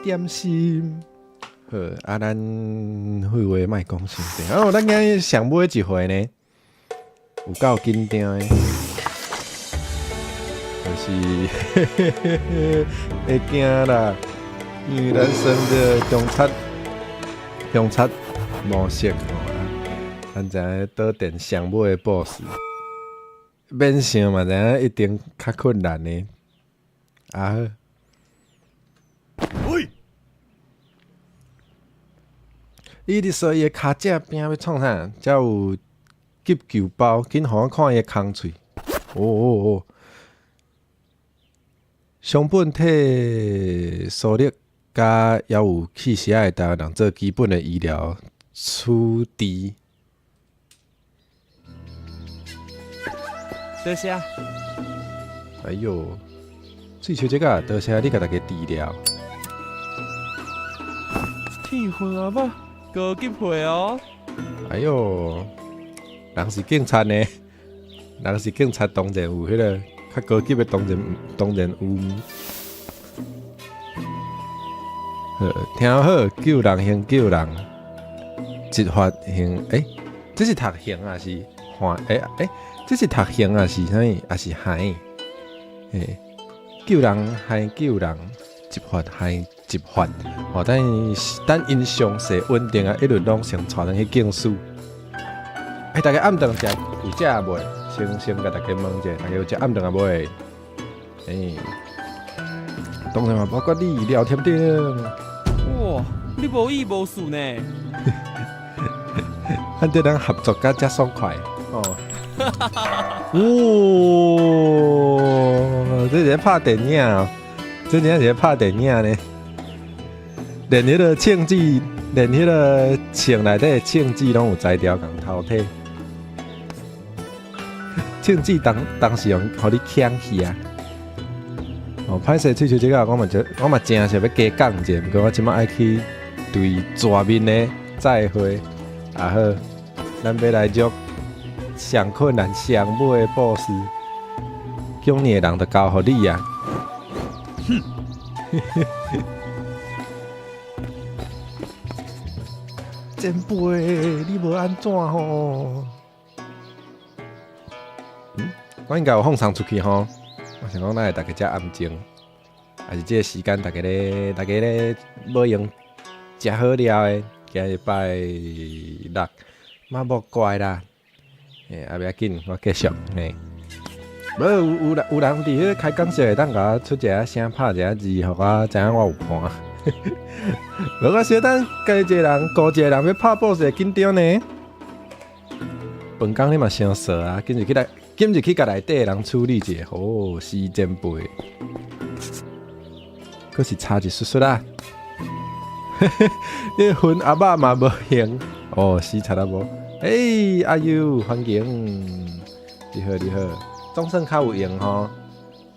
點心。好，啊，咱廢話莫講傷濟。哦，咱今日上尾一回呢，有夠緊張的，就是會驚啦，因為咱耍這個凶賊凶賊模式吼，咱知影倒電上尾的 boss，免想嘛知影一定較困難的。啊好。喂，伊佇說伊的跤脊邊欲創啥？才有急救包，緊予我看伊的空喙。哦哦哦！熊本替蘇力佮猶有氣死的台灣人做基本的醫療處置。多謝。哎喲，喙鬚這個，多謝你共大家治療。天昏阿母，高級貨哦！哎喲，人是警察呢，人是警察，當然有彼個較高級的，當然當然有。好，聽好，救人先救人，執法刑，欸，這是讀刑還是判？欸欸，這是讀刑還是啥物？還是害？欸，救人還救人，執法還執法。哦，等等𪜶詳細穩定啊，一律攏先帶轉去警署。欸，大家暗頓食有食未？先先共大家問者，大家有食暗頓啊未？欸，當然嘛，包括你廖添丁。哇，你無意無事呢？咱這人合作甲遮爽快哦。哦，這是咧拍電影哦，這真正是咧拍電影呢。連彼個銃子，連彼個銃內底的銃子攏有才調共偷提。銃子當當時用予你搶去啊！哦，歹勢，喙鬚這個我嘛就我嘛誠想欲加講者，毋過我這擺愛去對全面的再會。啊好，咱欲來捉上困難、上尾的 boss，強年的人就交予你啊！哼！前輩，你無按怎吼？嗯，我應該有放送出去吼。我想講，咱會大家遮暗靜，還是這個時間大家咧，大家咧無閒食好料的。今日拜六，嘛無怪啦。欸，啊，袂要緊，我繼續。嘿，無有有人有人佇彼個開講室會當共我出一下聲，拍一下字，予我知影我有伴。無我小等家己一個人，孤一個人欲拍 boss 會緊張呢。飯工你嘛傷傻啊！緊入去內，緊入去共內底的人處理一下。哦，死前輩，閣是差一絲絲啦。你薰阿肉嘛無閒。哦，死賊仔無。欸，阿優，歡迎。你好，你好，總算較有閒吼。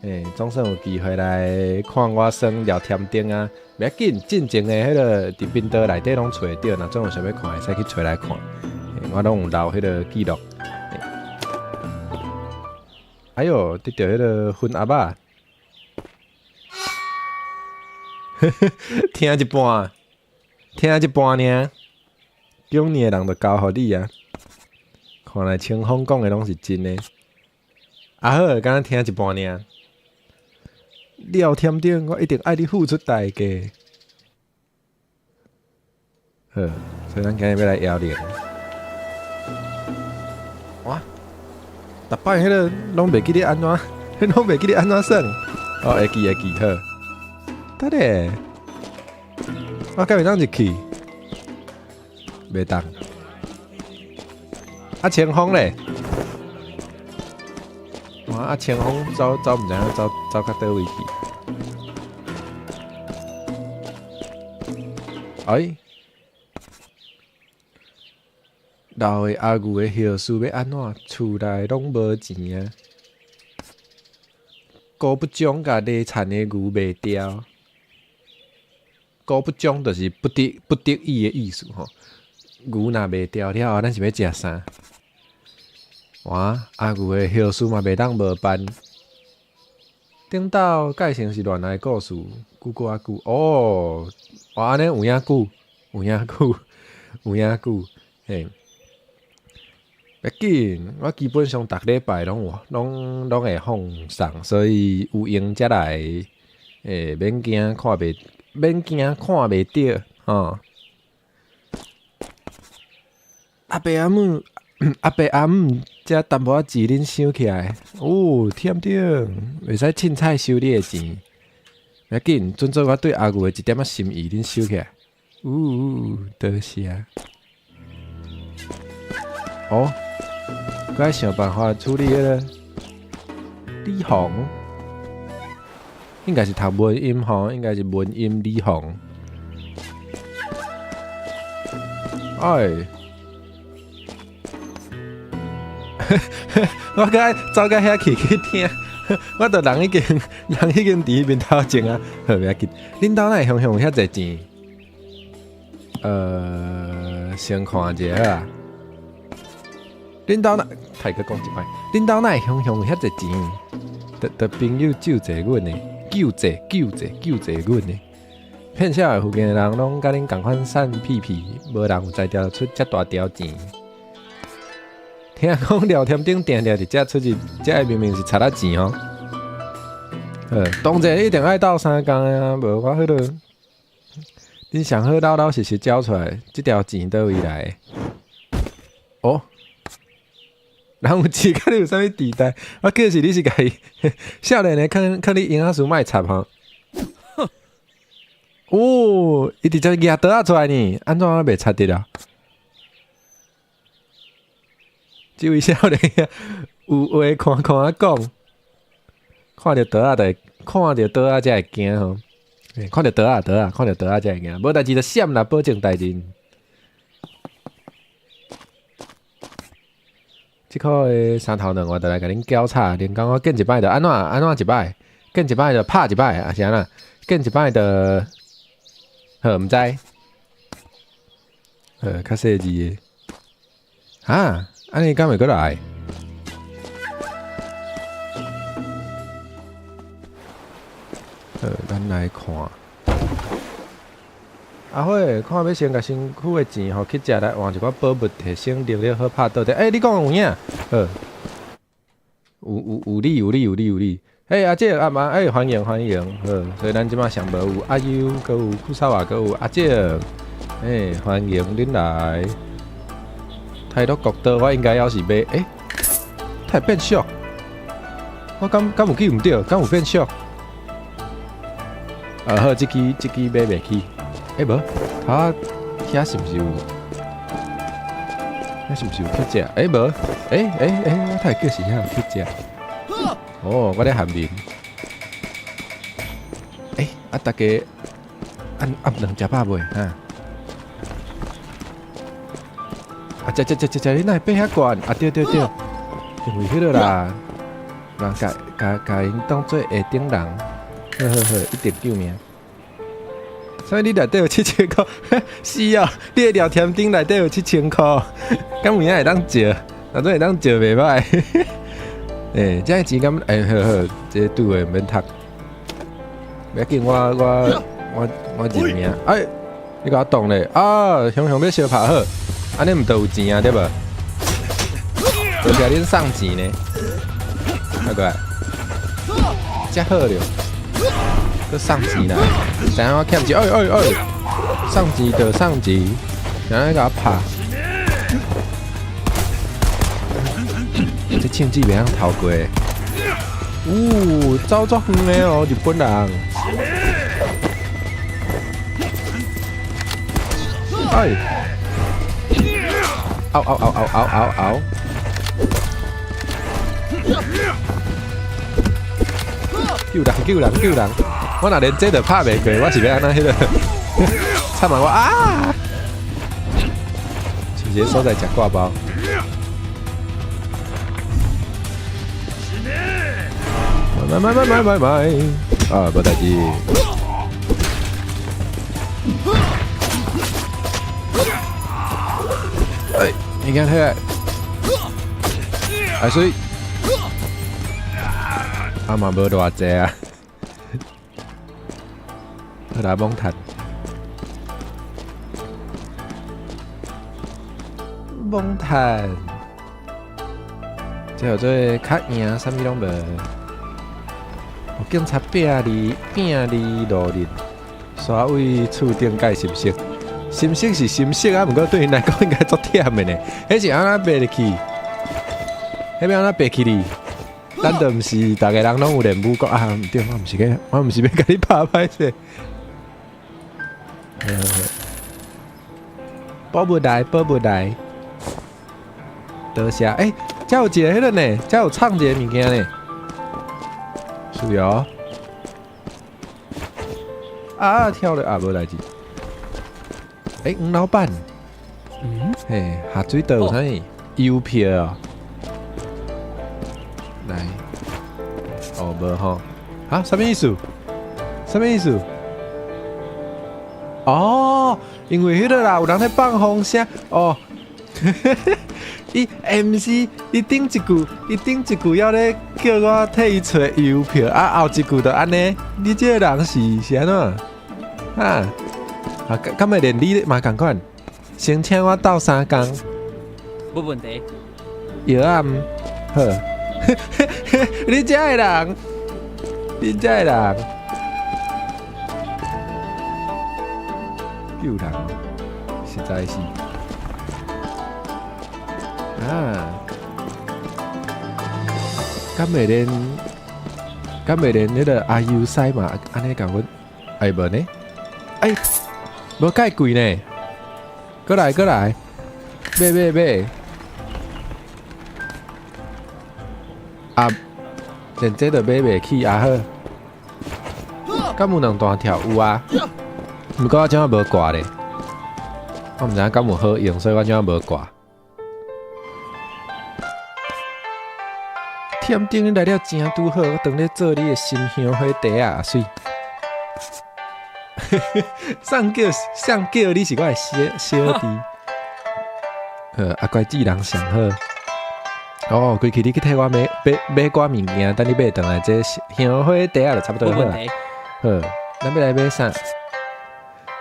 欸，總算有機會來看我耍廖添丁啊！袂要緊，進前的彼個佇頻道內底攏揣會著，若總有想欲看，會使去揣來看。欸，我攏有留彼個記錄。哎喲，得著彼個薰阿肉，聽一半，聽一半爾，中年的人就交予你啊！看來清風講的攏是真的。啊好，敢若聽一半爾。廖添丁，我一定愛你付出代價。好，所以咱今日欲來搖鈴。哇！逐擺彼個攏袂記得按怎，攏袂記得按怎耍。哦，會記會記好。得咧，我敢會當入去？袂當。啊，清風咧？哇！啊，清風走走毋知影走走較佗位去。哎，老的阿牛的後事欲按怎？厝內攏無錢啊！高不將共犁田的牛賣掉。高不將就是不得不得已的意思吼。牛若賣掉了後，咱是欲食啥？哇！阿牛的後事嘛袂當無辦。頂斗蓋成是戀愛故事，久閣較久哦。哇，按呢有影久，有影久，有影久，嘿。欲緊，我基本上逐禮拜攏有，攏會放送，所以有閒才來，免驚看袂，免驚看袂著，吼。阿伯阿姆，阿伯阿姆，這淡薄仔錢恁收起來，哦，忝著，袂使凊彩收你的錢。欲緊，尊做我對阿牛的一點仔心意，恁收起來。嗚，多謝。哦，閣愛想辦法處理彼个李紅，應該是讀文音吼，應該是文音李紅。哎，我閣愛走到遐去去聽，我著人已經人已經佇彼邊頭前啊，好，袂要緊。恁兜哪會雄雄有遐濟錢？先看一下好啊。恁兜哪？太閣講一擺，恁兜哪會雄雄有遐濟錢？著朋友救濟阮的，救濟救濟救濟阮的。騙笑的附近的人攏佮恁仝款散屁屁，無人有才調出遮大條錢。聽講廖添丁定定佇遮出入，這个明明是賊仔錢吼。當然一定愛鬥相共啊，無我彼落。恁上好老老實實交出來，這條錢佗位來？哦。人有錢，佮你有啥物地帶？我記是你是共伊少年的，囥你營養師莫插吼。哦，伊直接舉刀仔出來呢，按怎我袂插著了？這位少年有話看看仔講，看著刀仔就會，看著刀仔才會驚吼。看著刀仔刀仔，看著刀仔才會驚，無代誌就閃啦，保證代誌。這箍的三頭兩我就來共恁交叉，連講我見一擺就按怎按怎一擺，見一擺就拍一擺，抑是按怎？見一擺就好，毋知。較細緻的。啊，按呢敢會閣來？好，咱來看。阿火，看欲先共身軀的錢，予乞食來換一寡寶物，提升能力，好拍倒底。欸，你講有影？好，有有有理有理有理有理。欸，阿姐阿媽，欸，歡迎歡迎。好，所以咱這馬上無有阿優，閣有庫薩瓦，閣有阿姐。欸，歡迎恁來。泰國國刀，我應該猶是買。欸，它會變俗？我敢有記毋對？敢有變俗？啊好，這支這支買袂起。欸無，他遐是毋是有？遐是毋是有乞食？欸無，欸欸欸，我太記是遐有乞食。哦，我咧喊面。欸，啊，大家按暗頓食飽未？哈？啊，食食食食食，你哪會爬遐懸？啊對對對，因為彼个啦，人共共共𪜶當做下等人，好好好，一定救命。所以你內底有七千箍，是哦，你的廖添丁內底有七千箍，敢有影會當借？若總會當借袂歹。欸，這个錢敢欸好好，這個對話毋免讀。袂要緊，我認命。哎，你共我擋咧啊！雄雄欲相拍好，按呢毋就有錢啊，對無？多謝恁送錢呢，快過來，遮好著。閣送錢來，知影我欠錢，哎哎哎，送錢就送錢，然後共我拍，這槍子袂曉逃過。嗚，走足遠的哦，日本人。哎，嗷嗷嗷嗷嗷嗷嗷！救人救人救人！我若連這都拍袂過，我是欲按怎彼个？慘啊我啊！是毋是這所在食掛包？買買買買買買！啊，無代誌。哎，你看起來，哎，所以，啊嘛無偌濟啊。好啦，罔趁，罔趁，這叫做較贏，啥物攏無。有警察拼你拼你路人，煞位厝頂蓋心色，心色是心色啊，毋過對𪜶來講應該足忝的呢。彼是按怎爬入去？彼欲按怎爬起哩？咱都毋是逐个人攏有練武功啊！毋對，我毋是個，我毋是欲共你拍歹勢。寶物來，寶物來，多謝。欸，遮有一個彼個呢，遮有藏一個物件呢。是哦。啊，跳了啊，無代誌。欸，黃老闆。嗯。嘿，下水道有啥物？郵票啊。來。哦，無吼。哈，啥物意思？啥物意思？哦，因為彼個啦，有人咧放風聲哦。伊毋是，伊頂一句，伊頂一句猶咧叫我替伊揣郵票，啊後一句就按呢。你這個人是按怎？啊？啊，敢會連你嘛仝款？先請我鬥相共。無問題。藥仔好。你這个人，你這个人，救人，實在是啊，敢會連，敢會連彼個阿尤西嘛，按呢共阮，哎無呢？哎，無蓋櫃呢？閣來閣來，買買買！啊，連這都買袂起啊好，敢有兩段跳有啊？毋過我這馬無掛咧，我毋知影敢有好用，所以我這馬無掛。添丁你來了真拄好，我當咧做你的新香火茶仔啊媠。上叫上叫你是我的小小弟，好，阿乖智人上好。哦，規氣你去替我買買買寡物件，等你買轉來，這香火茶仔就差不多好啦。好，咱欲來買啥？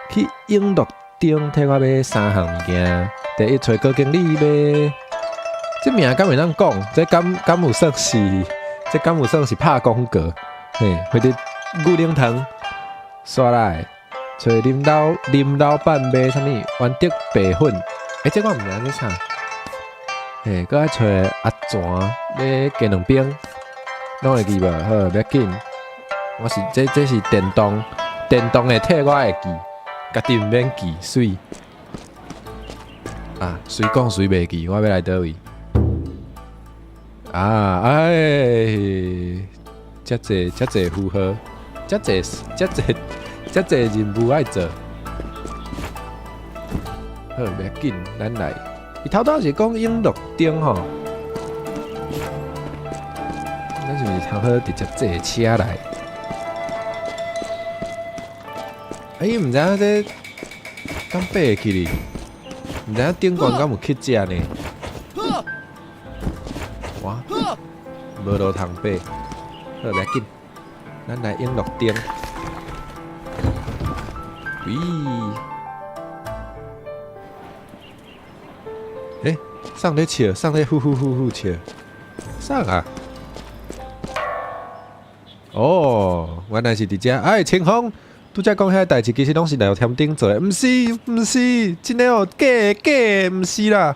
去永樂町替我買三項物件。第一，揣高經理買，這名敢會當講？這敢有算是？這敢有算是拍廣告？嘿，或者牛奶糖，煞來揣林老闆買啥物？元德白粉。欸，這我毋知影這啥。嘿，閣愛揣阿泉買雞卵冰，攏會記無？好，欲要緊。我是這是電動，電動會替我會記，家己毋免記，媠。啊，隨講隨袂記，我欲來佗位？啊，哎，遮濟遮濟符號，遮濟遮濟遮濟任務愛做。好，欲要緊，咱來。伊頭拄是講永樂町吼，咱是毋是通好直接坐車來？哎，毋知影這敢爬會起哩？毋知影頂懸敢有乞食呢？哇，無路通爬，好，欲要緊，咱來永樂町。咦？欸，啥咧笑？啥咧呼呼呼呼笑？啥啊？哦，原來是佇遮。哎，清風，拄才講遐代誌，其實攏是來添丁做的，毋是，毋是，真的哦，假的，假的，毋是啦。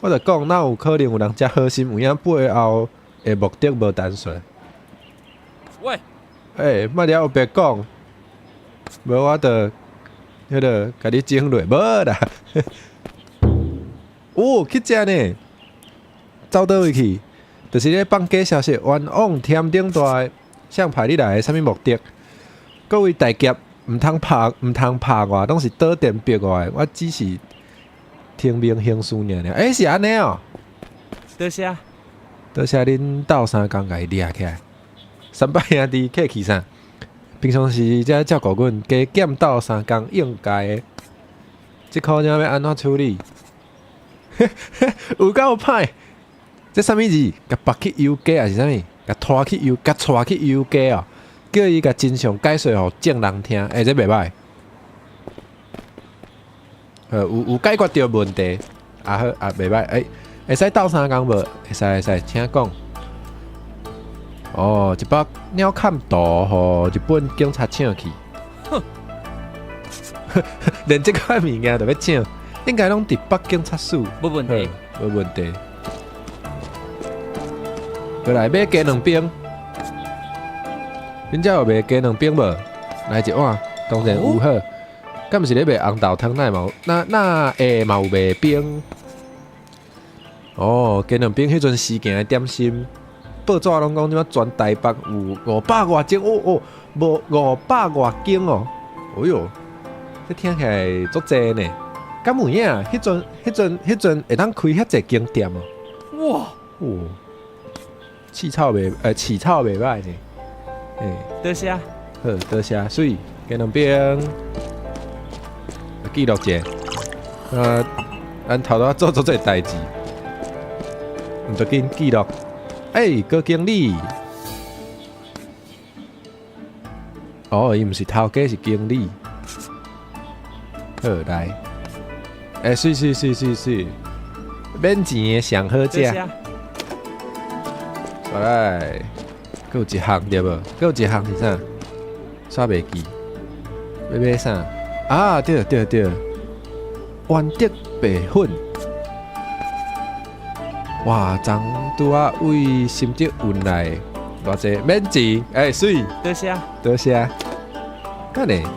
我就講，哪有可能有人遮好心，有影背後的目的無單純？喂，欸，莫了白講，無我就彼個共你整落，無啦。哦，去食呢，走佗位去？就是咧放假消息，冤枉添丁大的，誰派你來的？啥物目的？各位大俠，毋通拍，毋通拍我，攏是倒電逼我的，我只是聽命行事爾爾。欸，是按呢哦。多謝。多謝恁鬥相共共伊掠起來。三伯兄弟客氣啥？平常時遮照顧阮，加減鬥相共應該的。這箍爾欲按怎處理？有夠歹！這啥物字？共縛去油雞抑是啥物？共拖去油，共帶去油雞哦。叫伊共真相解說予眾人聽，欸，這袂䆀。有解決著問題，啊好，啊袂䆀，欸，會使鬥相共無？會使會使，請講。哦，一包鳥瞰圖，予日本警察搶去。哼，連這款物件都欲搶，應該攏佇北警察署。無問題，無問題。過來買雞卵冰，恁遮有賣雞卵冰無？來一碗，當然有好。敢毋是咧賣紅豆湯？哪會嘛有？那那會嘛有賣冰？哦，雞卵冰彼陣時行的點心，報紙攏講這馬全台北有五百外間，哦哦，無五百外間哦。哎喲，這聽起來足濟呢。敢有影？彼陣會當開遐濟間店哦。哇！哦，飼草袂䆀呢。欸，多謝。好，多謝。媠，雞卵冰。記錄者，咱頭拄仔做足濟代誌，毋著緊記錄。欸，高經理，哦，伊毋是頭家，是經理。好，來，欸，媠媠媠媠媠，免錢的上好食。來，閣有一項對無？閣有一項是啥？煞袂記，欲買啥？啊，對對對，元德白粉，哇，昨拄仔為新竹運來偌濟，免錢，欸，媠，多謝，多謝。等下，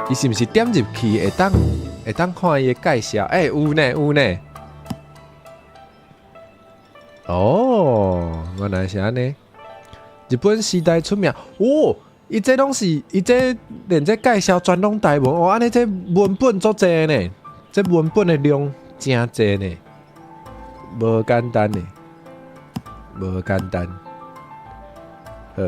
伊是毋是點入去會當看伊的介紹？欸，有呢，有呢。哦，原來是按呢。日本時代出名，哦。伊這攏是，伊這連這介紹全攏台文哦，按呢這文本足濟呢，這文本的量誠濟呢，無簡單呢，無簡單。好，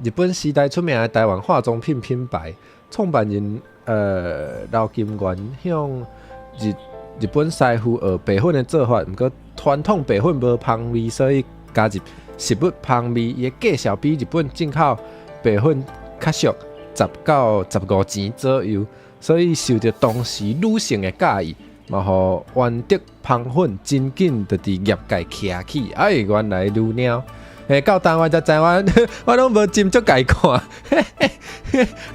日本時代出名的台灣化妝品品牌創辦人，劉金元向日本師傅學白粉的做法，毋過傳統白粉無芳味，所以加入食物芳味，伊的價數比日本進口白粉較俗10到15錢左右，所以受著當時女性的佮意，嘛予元德芳粉真緊就佇業界徛起。哎，原來如爾，欸，到今我才知我我攏無斟酌共伊看，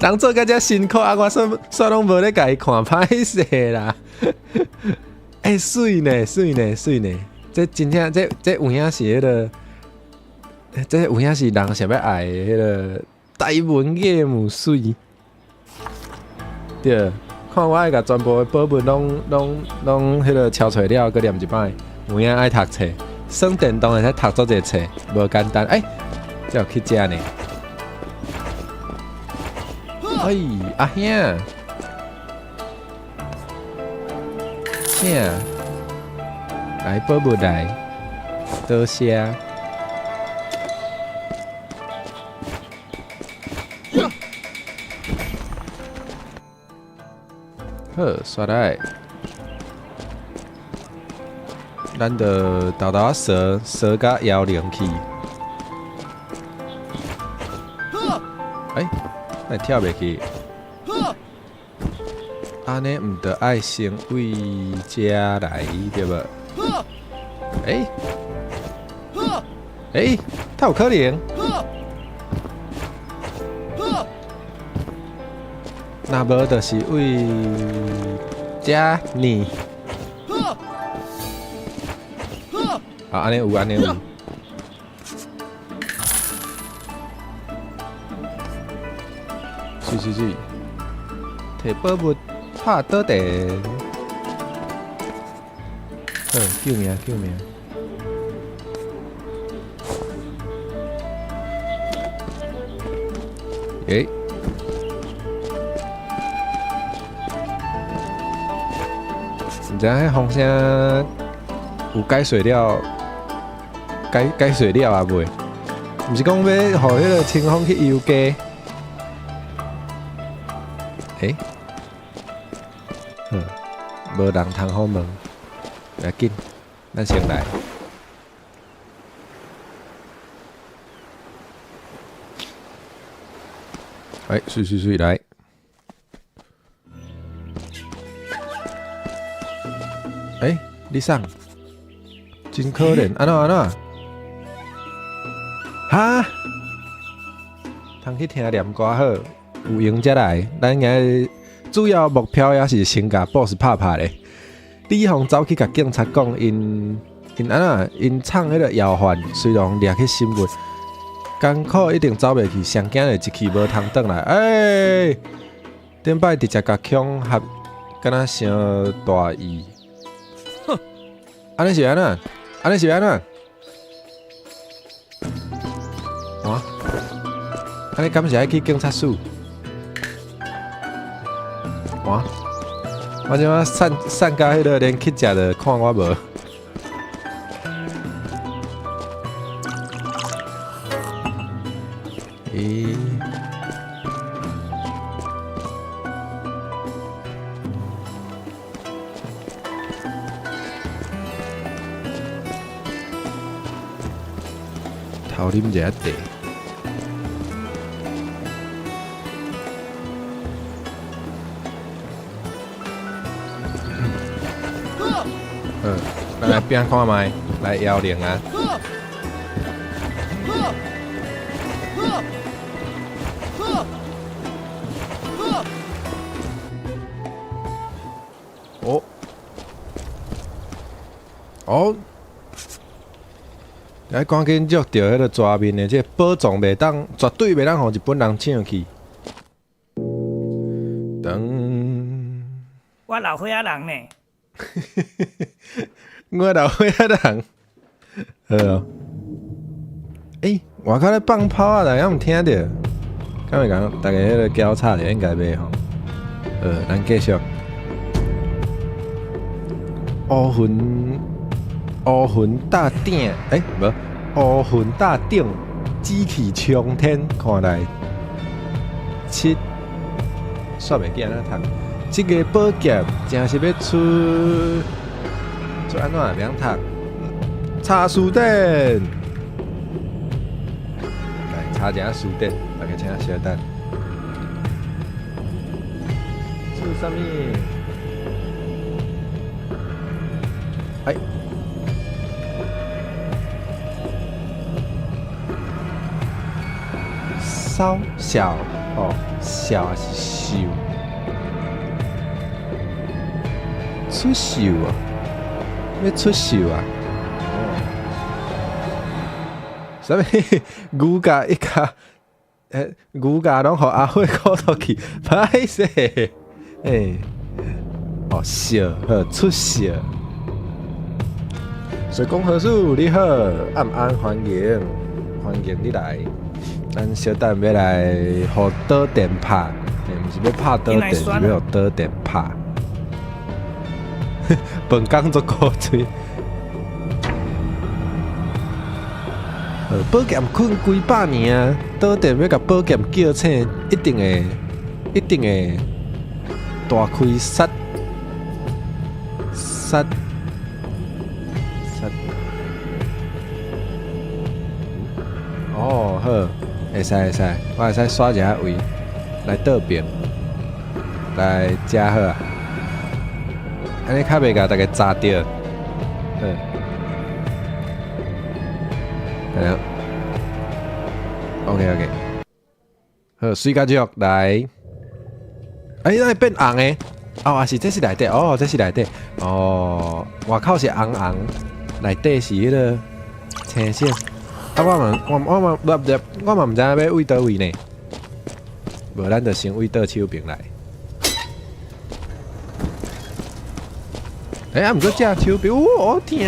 人做甲遮辛苦啊，我煞煞攏無咧共伊看，歹勢啦。欸，媠呢，媠呢，媠呢，這真正這有影是彼個，這有影是人想欲愛的彼個。台文 game 媠，對，看我愛共全部的寶物攏彼個敲揣了，閣念一擺，有影愛讀冊，耍電動會使讀足濟冊，無簡單。欸，這有去遮呢？哎，阿兄，兄，來寶物來，多謝。好，煞來，咱就沓沓仔踅踅甲搖鈴去。欸，哪會跳袂去？按呢毋著愛先對遮來對無？欸？欸？哪有可能？若無就是對遮呢。啊，按呢有，按呢有。媠媠媠，提寶物拍倒電。好，救命救命！欸？毋知影彼風聲有解說了，解說了啊未？毋是講欲予彼個清風去遊街？欸？哼，無人通好問，袂要緊，咱先來。哎，媠媠媠來。欸，你送，真可憐，按怎按怎？哈？通去聽念歌好，有閒才來。咱今日主要目標也是先共 boss 拍拍咧。李紅走去共警察講，𪜶𪜶按怎？𪜶藏彼个藥販，雖然掠去審問，艱苦一定走袂去，上驚就一去無通轉來。欸，頂擺直接共恐嚇，敢若傷大意。按呢是按怎？按呢是按怎？啊？按呢敢是愛去警察署？哇！我這馬散散甲彼个連乞食都看我無。咦？偷啉一下茶。好，咱來拼看覓，來搖鈴啊！哦，哦，愛趕緊捉著彼个蛇面的，這個寶藏袂當，絕對袂當予日本人搶去。噔，我老歲仔人呢？我老歲仔人，好哦。欸，外口咧放炮啊，大家有聽著？敢會講大家彼个交叉著應該袂吼？好，咱繼續。烏雲，烏雲罩頂，欸，無，烏雲罩頂，紫氣沖天，看來七，煞袂記按怎讀。這个寶劍真是欲出出按怎袂曉讀？查辭典，來查一下辭典，大家請稍等。出啥物？哎，燒小哦，小還是秀？出秀啊！欲出秀啊！哦，啥物？牛軋一家，牛軋攏予阿火箍落去，歹勢！欸，哦，笑好出笑。水公何事？你好，暗安歡迎，歡迎你來。咱小等欲來予導電拍，毋是欲拍導電，是欲予導電拍。飯工足古錐。寶劍睏幾百年啊，導電欲共寶劍叫醒，一定會，一定會大開殺殺殺。哦，好，會使會使，我會使刷一下位來倒爿，來遮好啊。按呢較袂共大家砸著，好。按呢，OK OK，好，水較足來。欸，哪會變紅的？哦，抑是這是內底，哦，這是內底，哦，外口是紅紅，內底是彼个青色。啊，我嘛，我我嘛，不不，我嘛毋知影欲對佗位呢。無，咱就先對倒手爿來。欸，啊，毋過正手爿，哦，疼！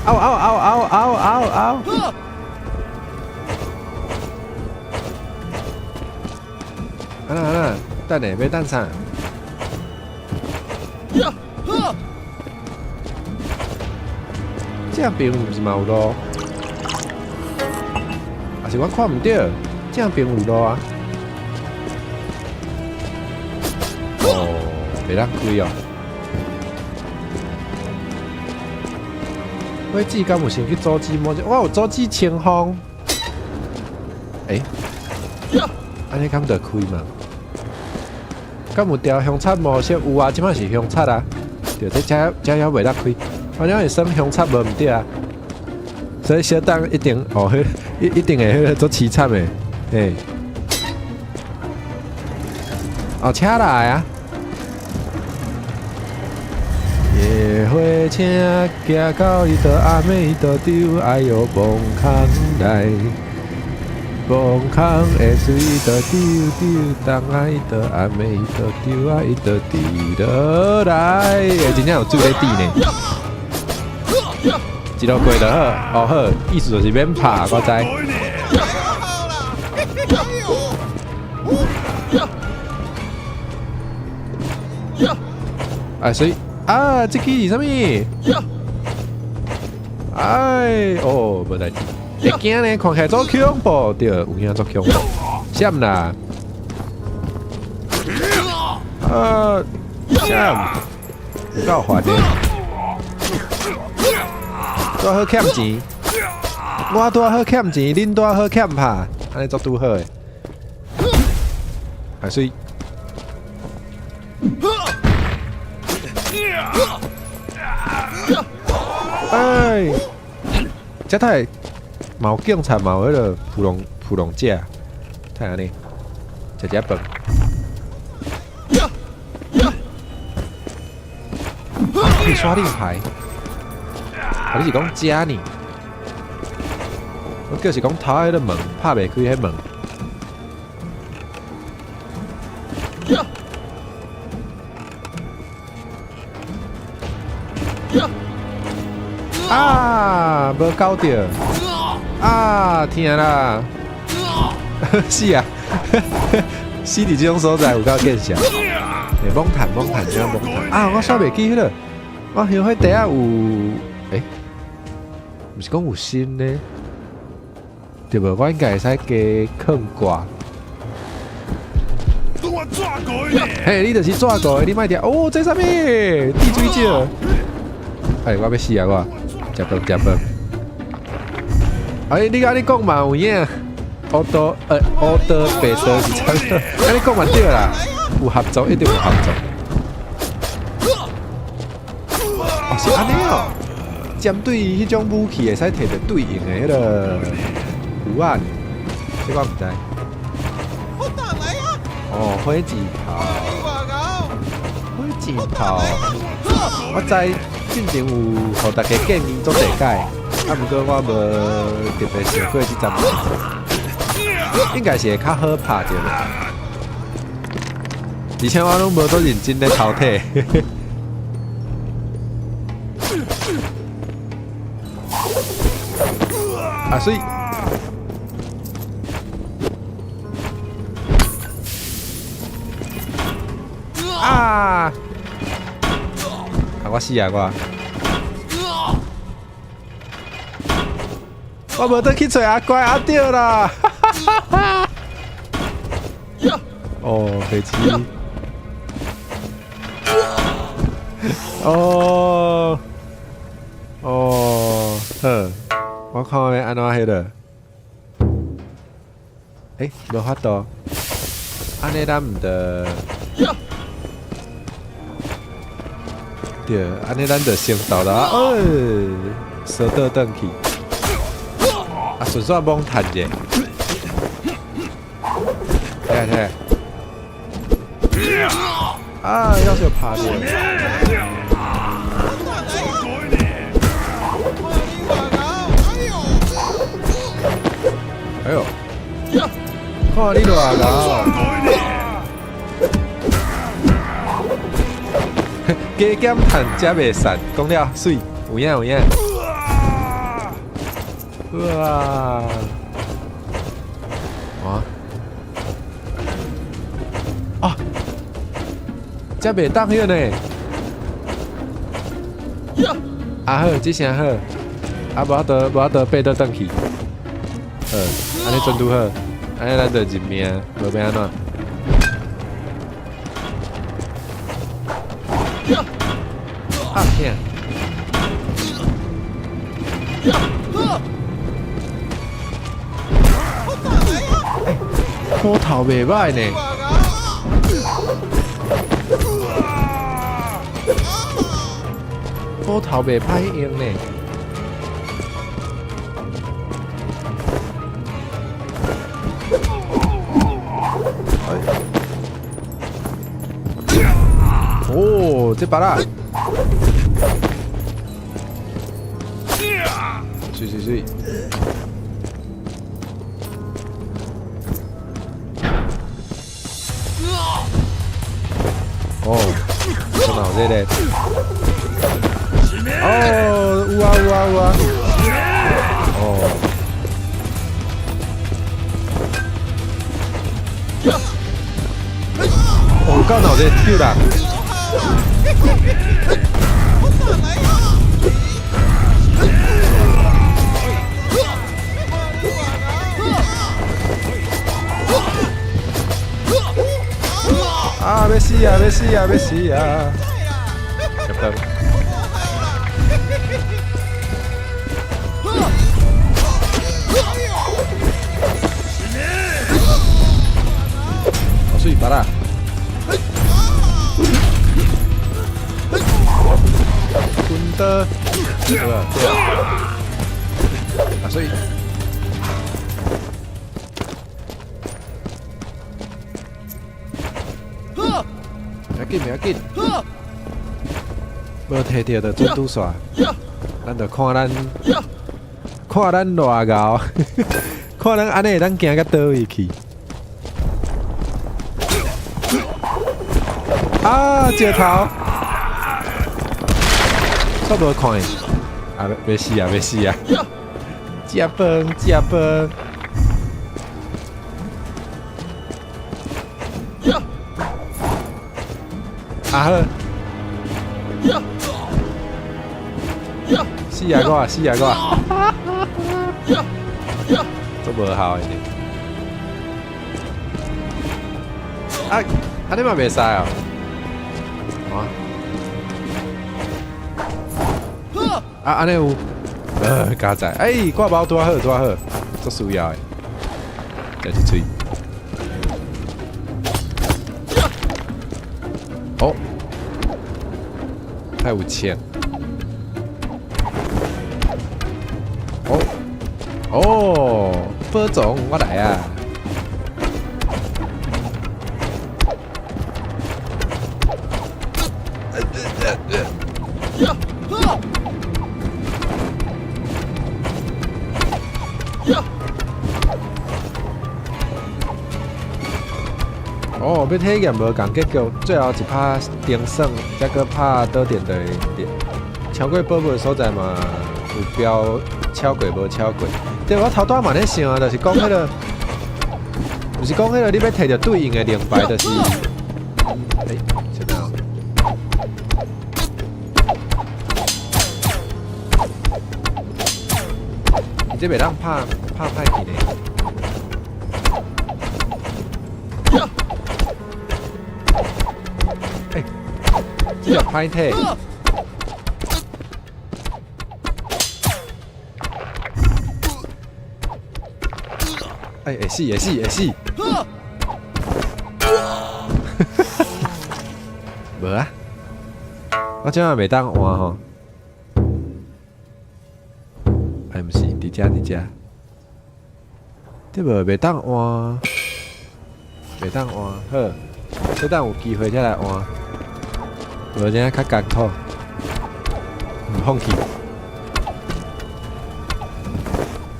嗷嗷嗷嗷嗷嗷嗷！按怎按怎？等下欲等啥？正爿毋是嘛有路？抑是我看毋著？正爿有路啊！哦，袂當開哦。火子敢有先去阻止某隻？我有阻止清風。欸？按呢敢著開門？敢有調凶賊模式？有啊，這擺是凶賊啊。對，這遮遮猶袂得開，反正會算凶賊無毋對啊。所以小等一定哦，彼一定會彼个足凄慘的，嘿。哦，車來啊！夜火車行到伊的阿妹的丟，哎喲，墓空來，墓空的水的丟丟，當啊伊的阿妹的丟啊伊的滴落來，欸，真正有水咧滴呢。一路過就好，哦好，意思就是免拍，我知。啊，所以啊，這支是啥物？哎，哦，無代誌。會驚呢，看起來足恐怖，對，有影足恐怖。閃啦！啊，閃，有夠煩的。拄好欠錢，我拄好欠錢，恁拄好欠拍，按呢足拄好的。啊，所以。哎，這太嘛有警察，嘛有彼个普龍普龍者，太按呢，食食飯。可以刷令牌，啊，你是講遮呢？我就是講頭彼个門拍袂開彼門。啊！無搞著！啊！疼啦！死啊！死佇這種所在有夠見笑。欸，罔趁罔趁，這樣罔趁啊！我煞袂記彼个，我香火地仔有，欸，毋是講有新的，對無？我應該會使加囥掛。嘿，你就是紙糊的，你莫聽。哦，這啥物？滴水石。哎，我欲死啊！我食飯食飯。哎，你按呢講嘛有影？烏刀烏刀白刀是啥物？按呢講嘛對啦，有合作一定有合作。哦，是按呢哦。針對彼種武器會使摕著對應的彼个符仔呢？這我毋知。哦，火箭炮，火箭炮，我知進前有予大家建議足濟擺，啊，毋過我無特別想過這層代誌，應該是會較好拍著啦。而且我攏無多認真咧偷睇。啊，所以。啊！啊，我死啊！我，我無得去揣阿乖阿對啦！哦，白痴！哦，哦，好，我看欲按怎彼个？欸，無法度，按呢咱毋著。對，按呢咱就先到啦，哎，燒倒轉去，啊，順煞罔趁者，聽聽，啊，要是拍著，哎喲，看你偌𠢕。加減趁才袂散，講了媠，有影有影。哇！哇！啊！這袂當彼呢？啊好，這聲好。啊，無法度，無法度爬倒轉去。好，按呢準拄好，按呢咱就認命，無欲按怎。啊疼！欸，斧頭頭袂䆀呢。斧頭袂歹用呢。哎，哦，這把啦，媠媠媠。哦，這哪有這個？哦，有啊有啊有啊！哦，哦，敢有這個救人？啊！欲死啊！欲死啊！欲死啊！食飯。好媠，芭樂。滾刀，對吧？對啊。啊，所以。袂要緊，袂要緊，無提著就準拄煞，咱就看咱看咱偌𠢕，看咱按呢會當行到佗位去。啊！石頭，煞無看伊，啊！欲死啊！欲死啊！食飯，食飯。啊好，死啊我，死啊我，足無效的呢。啊，按呢嘛袂使哦。啊，按呢有，佳哉，哎，掛包拄仔好，拄仔好，足需要的，食一喙。哦，太有錢。哦，哦，寶藏我來啊！哦，欲體驗無仝結局，最後一拍燈耍，才閣拍導電就會對。超過寶物所在嘛，有標超過無超過。對，我頭拄仔嘛咧想啊，就是講彼个，就是講彼个，你欲提著對應的靈牌，就是，欸，啥物？伊這袂當拍拍歹去呢？欸，這個歹體。欸，會死會死會死！無啊，我這馬袂當換吼。欸，毋是，佇遮佇遮。對無？袂當換，袂當換，好，這等有機會才來換。無這較艱苦，毋放棄。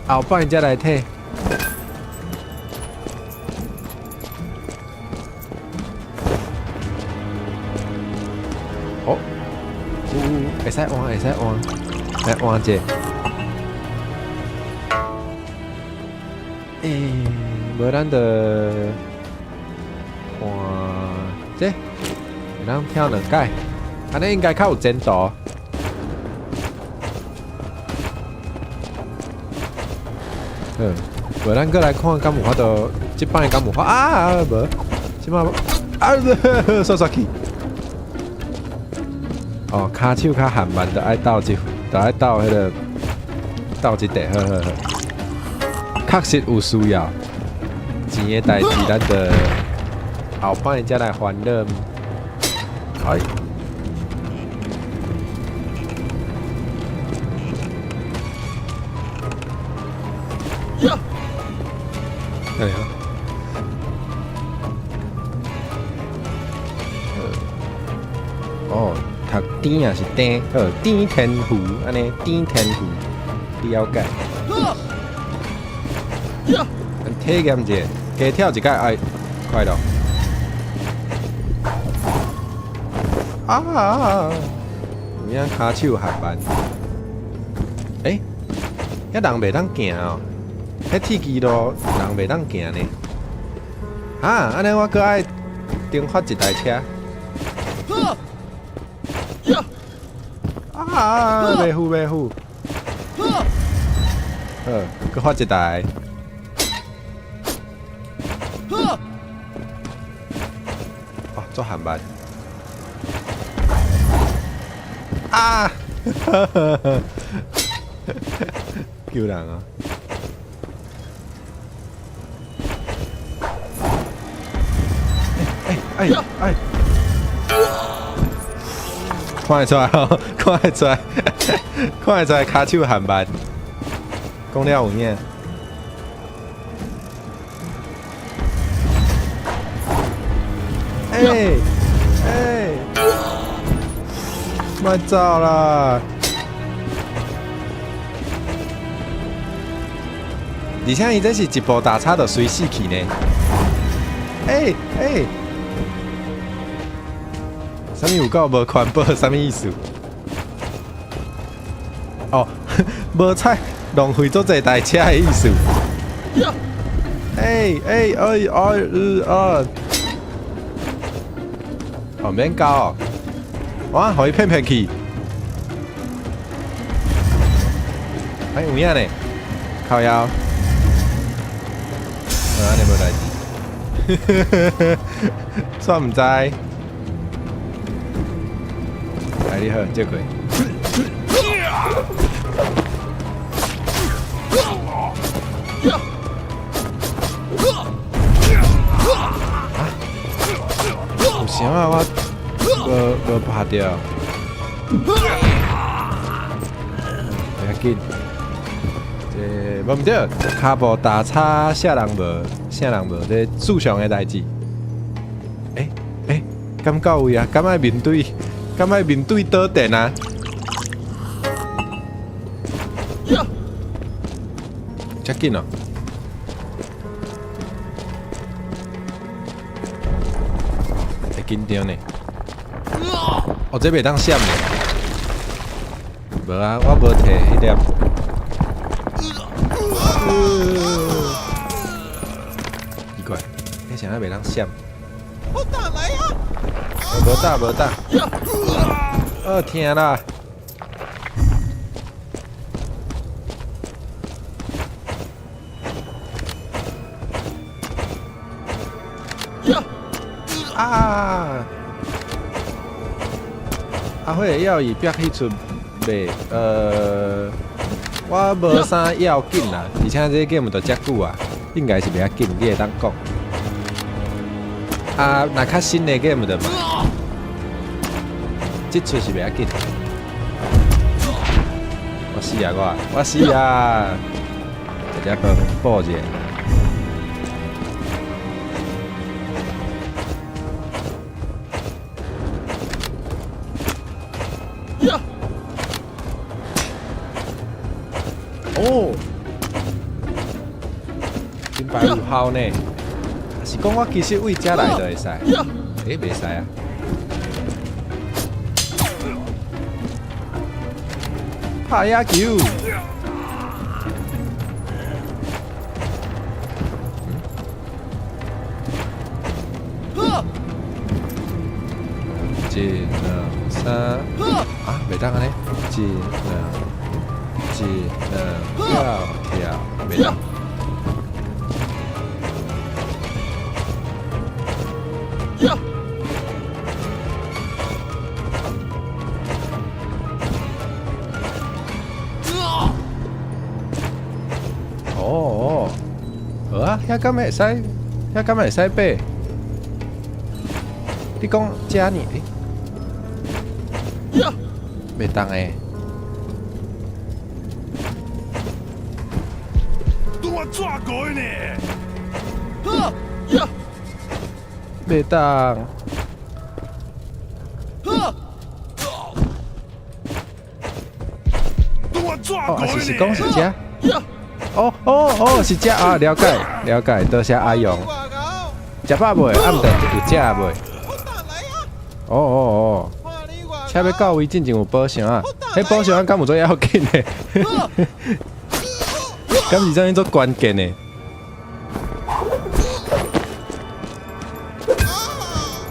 後擺才來提。哦，有有，會使換，會使換，來換一下。欸，無咱就換這，會當跳兩擺，按呢應該較有前途。好，無咱閣來看，敢有法度？這擺敢有法啊？無，這擺啊，煞煞去。哦，跤手較緩慢，就愛鬥這，就愛鬥彼个鬥這塊，好好好。確實有需要，錢的代誌，咱就後擺才來煩惱。哎，哎呀，哦，讀甜也是甜，好，甜天賦，按呢甜天賦，了解。咱體驗者，加跳一擺，哎，快樂。啊！有影跤手瀚慢。欸，遐人袂當行哦，彼鐵枝路人袂當行呢。啊，按呢我閣愛重發一台車。啊！袂赴袂赴。好，閣發一台。哇，足瀚慢。啊！救人啊！哎哎哎！看會出來哦，看會出來，看會出來，跤手瀚慢，講了有影。欸欸！莫走啦！而且伊這是一步大差就隨死去呢。欸欸！啥物有夠無環保？啥物意思？哦，無彩，浪費足濟台車的意思。欸欸哎哎呃！哦，免交哦，我予伊騙騙去。哎，有影呢，靠腰。按呢無代誌。煞毋知。來，你好，借過。啊？有啥啊？我無拍著。袂要緊。這無毋對，跤步大差，啥人無？啥人無？這樹上的代誌。欸欸，敢到位啊？敢愛面對？敢愛面對導電啊？遮緊哦！會緊張呢。哦，這袂當閃呢。無啊，我無提彼粒。奇怪，彼啥袂當閃？我打來啊！無打無打。哦，疼啦！啊！啊，彼个要伊逼彼出袂？我無啥要緊啦，而且這個 game 都遮久啊，應該是袂要緊，你會當講。啊，若較新的 game 就嘛，這出是袂要緊。我死啊！我死啊！食只飯補者。哦，真排有效呢。是講我其實為遮來就會使，欸，袂使啊。拍野球。一、兩、三，啊，袂當按呢。一、兩、一、兩，跳跳，袂當。哦，好啊，遐敢會使？遐敢會使爬？你講遮爾，欸，袂當的。拄我抓過呢！袂當。哦，啊是是講是遮。哦哦哦，是遮啊，了解了解，多謝阿勇。食飽未？啊，毋知有食未？哦哦哦，車欲到位進前有寶箱啊？彼寶箱敢有做要緊的？敢是啥物做關鍵的？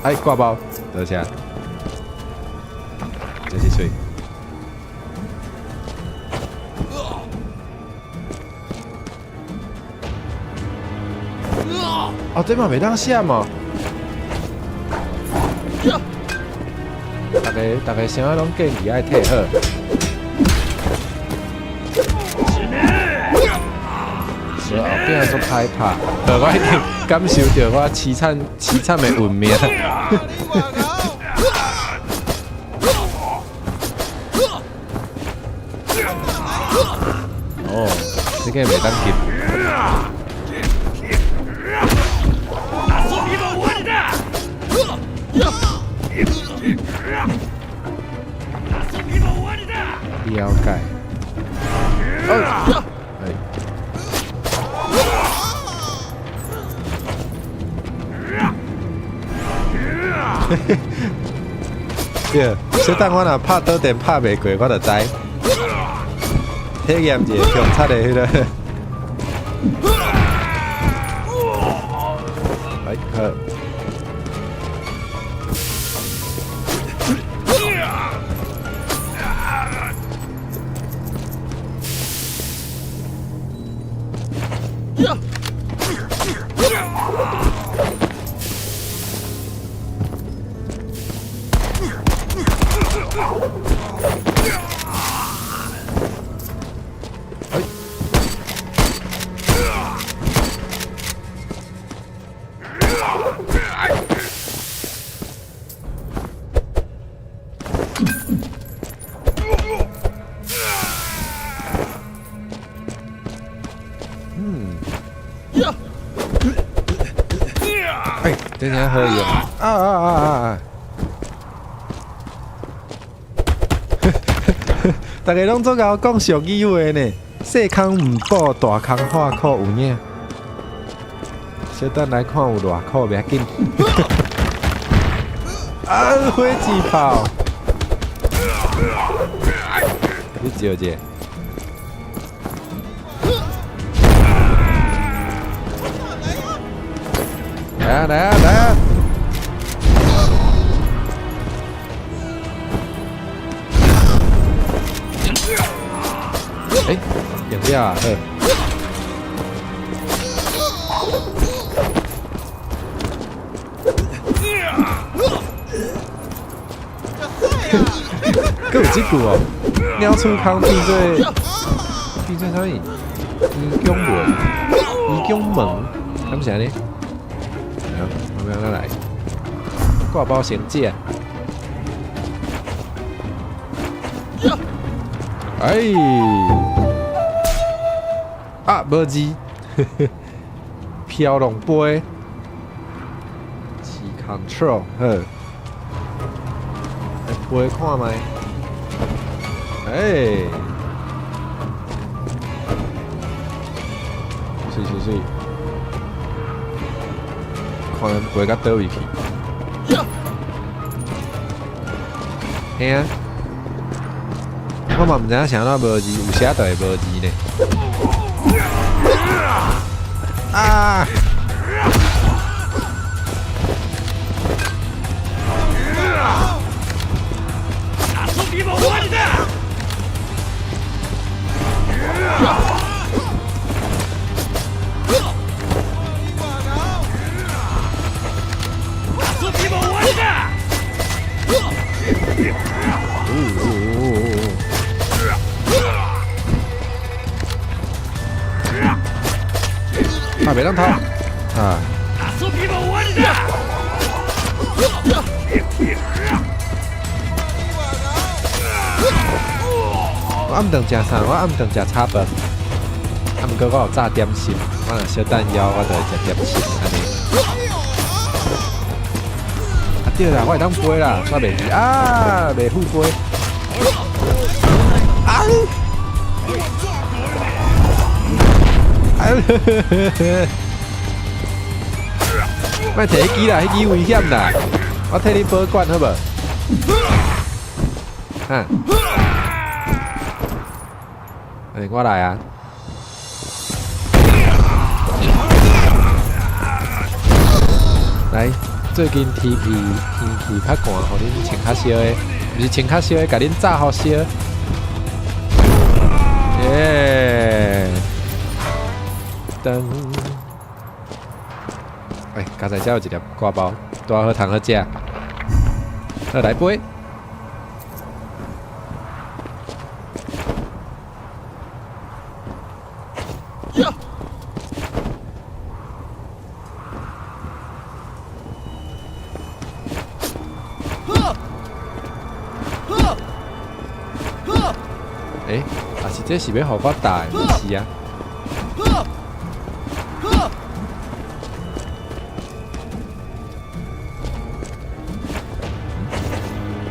哎，掛包，多謝。這是喙。哦，這嘛袂當閃哦。逐家逐家啥攏建議愛退好。無後壁煞歹拍，我已經感受著我淒慘淒慘的運命。哦，這個袂當入。了解。哎。對，小等我若拍導電拍袂過，我就知。體驗一下強賊的彼个。哎，好。哎，真正好用！啊啊啊啊啊！逐家攏總共我講俗語話呢，細空毋補，大空喊苦有影。小等來看有偌苦，袂要緊。啊，火箭炮！你招者。來啊來啊來啊！欸，贏了啊！好。閣有這句哦，鳥鼠空變做變做啥物？魚炯門，魚炯門，敢是按呢？好，我們來掛包先食。哎，啊，無字，飄浪杯，是 control 好，來飛看覓，哎，水水水，看咱飛到佗位去？嘿啊。我嘛毋知影啥怎無字，有寫就會無字呢。啊！啊，袂當偷啊！我暗頓食啥？我暗頓食炒飯。啊，毋過我有炸點心，我若小等枵，我就會食點心按呢。啊對啦，我會當飛啦，煞袂記啊，袂赴飛。啊！哎，莫提彼支啦，彼支危險啦，我替你保管好無？哈？欸，我來啊！來，最近天氣較寒，予恁穿較燒的，毋是穿較燒的，共恁炸予燒。耶！噔！欸，剛才遮有一粒掛包，拄好通好食。好，來飛。欸，啊是這是欲予我打的，毋是啊？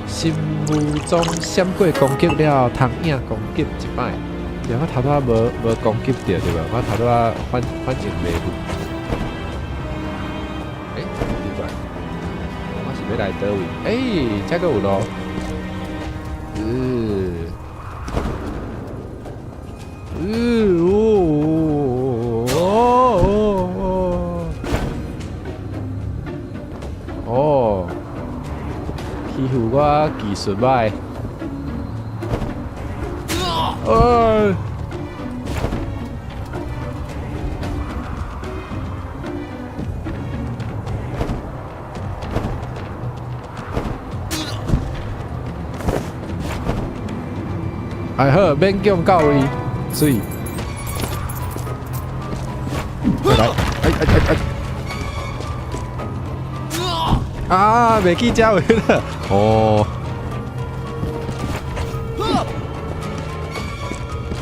心無裝閃過攻擊了，通影攻擊一擺。對，我頭拄仔無攻擊著對無？我頭拄仔反應袂赴。欸，奇怪，我是欲來佗位？欸，遮閣有路。哦哦哦哦，欺負我技術歹。哎！哎好，勉強到位，媠。來，哎哎哎哎！啊，袂記這位了，哦。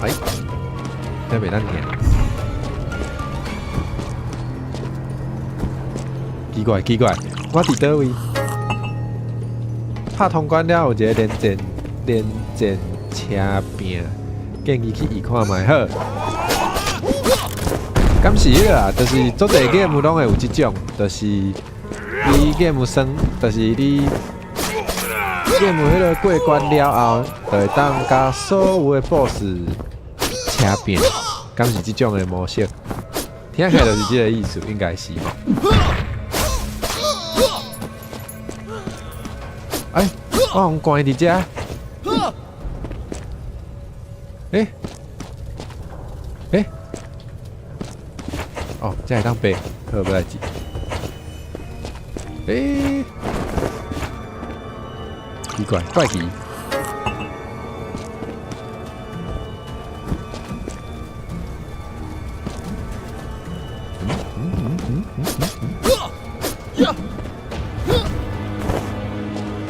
哎，這袂當行。奇怪奇怪，我佇佗位？拍通關了有一個連戰車餅，建議去試看覓好。敢是彼個啊？就是足濟 game 攏會有這種，就是你 game 算，就是你 game 彼個過關了後，就會當共所有的 boss 車拼，敢是這種的模式？聽起來就是這個意思，應該是吼。哎，我予關佇遮。欸欸，哦，這會當爬，好，無代誌。欸，奇怪，怪奇。嗯。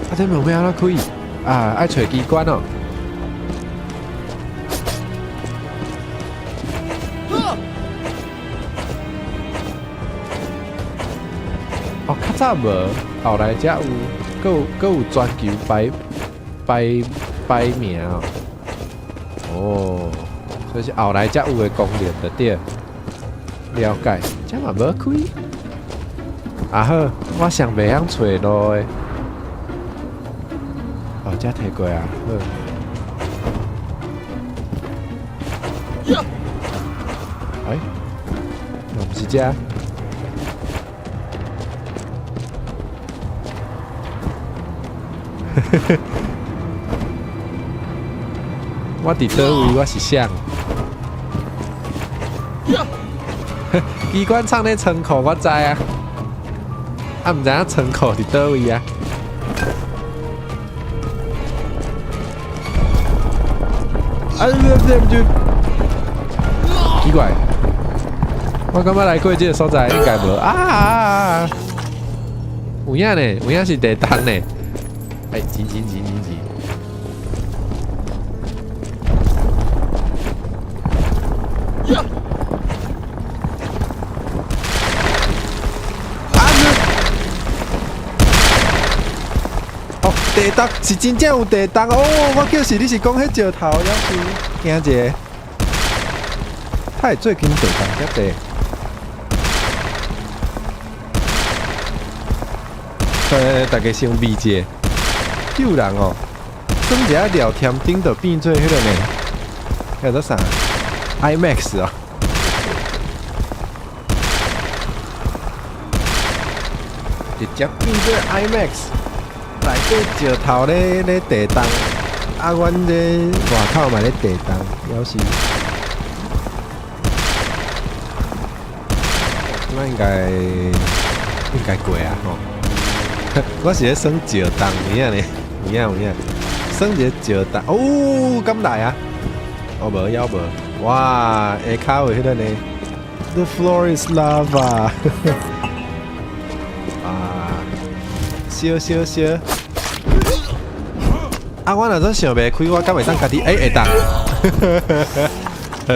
啊，這門欲按怎開？啊，愛揣機關哦。哦，較早無，後來才有，閣有全球排名哦。哦，所以是後來才有的功能就對。了解，這嘛無開。啊好，我上袂曉揣路的。哦，這提過啊，好。哎，毋是這。我佇佗位？我是啥？機關藏咧倉庫，我知啊。啊，毋知影倉庫佇佗位啊？啊！對。奇怪，我感覺來過這個所在應該無啊！有影呢，有影是地洞呢。哎，錢錢錢錢錢。啊！哦，地洞是真正有地洞哦！我叫是你是講彼石頭，抑是驚一下。他會最近地洞遮濟。大家先避者，救人哦！耍一下聊天頂就變做彼个呢？叫做啥？IMAX 哦！直接變做 IMAX，內底石頭咧地動，啊，阮咧外口嘛咧地動，了是。這擺應該過啊吼！我是咧耍石洞，有影呢？有影有影，耍一个石洞，哦，敢來啊？哦無，猶無，哇，下跤有彼个呢？The floor is lava！啊，燒燒燒！啊，我若總想袂開，我敢會當家己？欸，會當。好，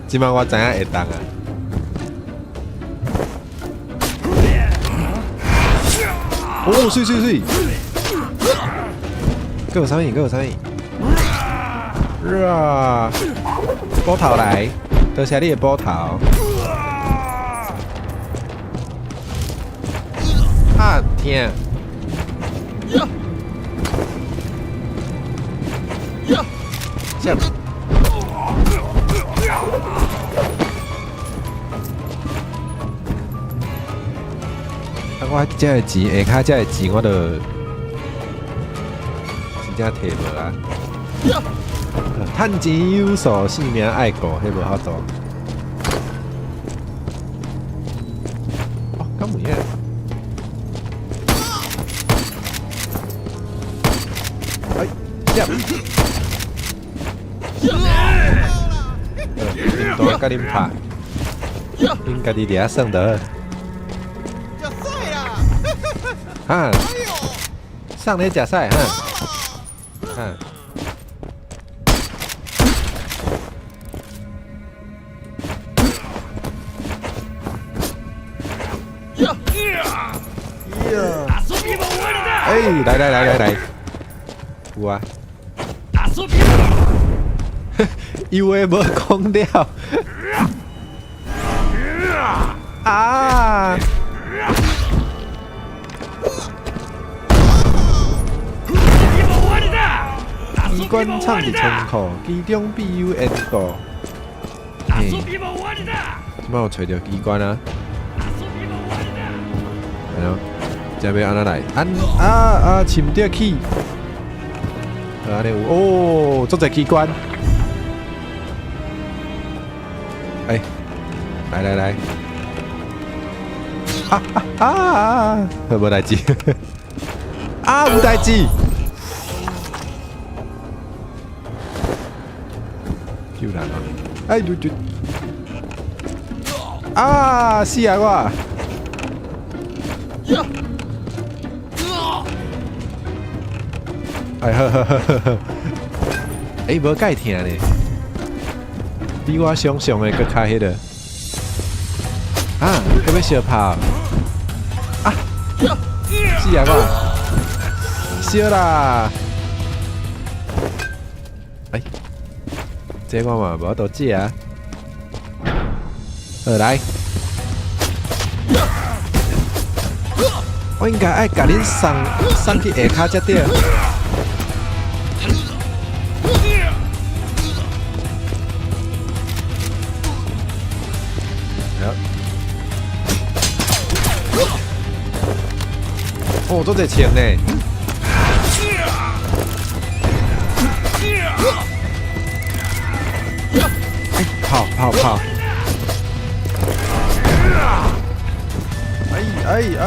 這擺我知影會當啊。哦，媠媠媠！閣有啥物？閣有啥物？啊！斧頭來，多謝你的斧頭。啊，疼！這樣。啊，我這个錢，下跤這个錢，我就真正提無啊！趁錢有數，性命愛顧，彼無法度。哦，敢有影？哎，呀！恁大共恁拍，恁家己佇遐耍就好。哈，上咧食屎哈，哈。哎，來來來來來，有啊。伊話無講了。啊！機關藏佇倉庫，其中必有緣故。嘿，這擺有揣著機關啊？係咯，這欲按怎來？按啊啊，飼毋著去。按呢有哦，足濟機關。哎，來來來，啊啊啊！無代誌，啊有代誌。救人啊！哎，對對，啊死啊我！哎呵呵呵呵呵，欸，無蓋疼呢，比我想象的閣較彼个。啊，閣欲相拍？啊，死啊我！燒啦！哎，這我嘛無法度食啊。好來，我應該愛共恁送送去下跤才對。好。哦，足濟槍呢！哎，跑跑跑！哎哎哎！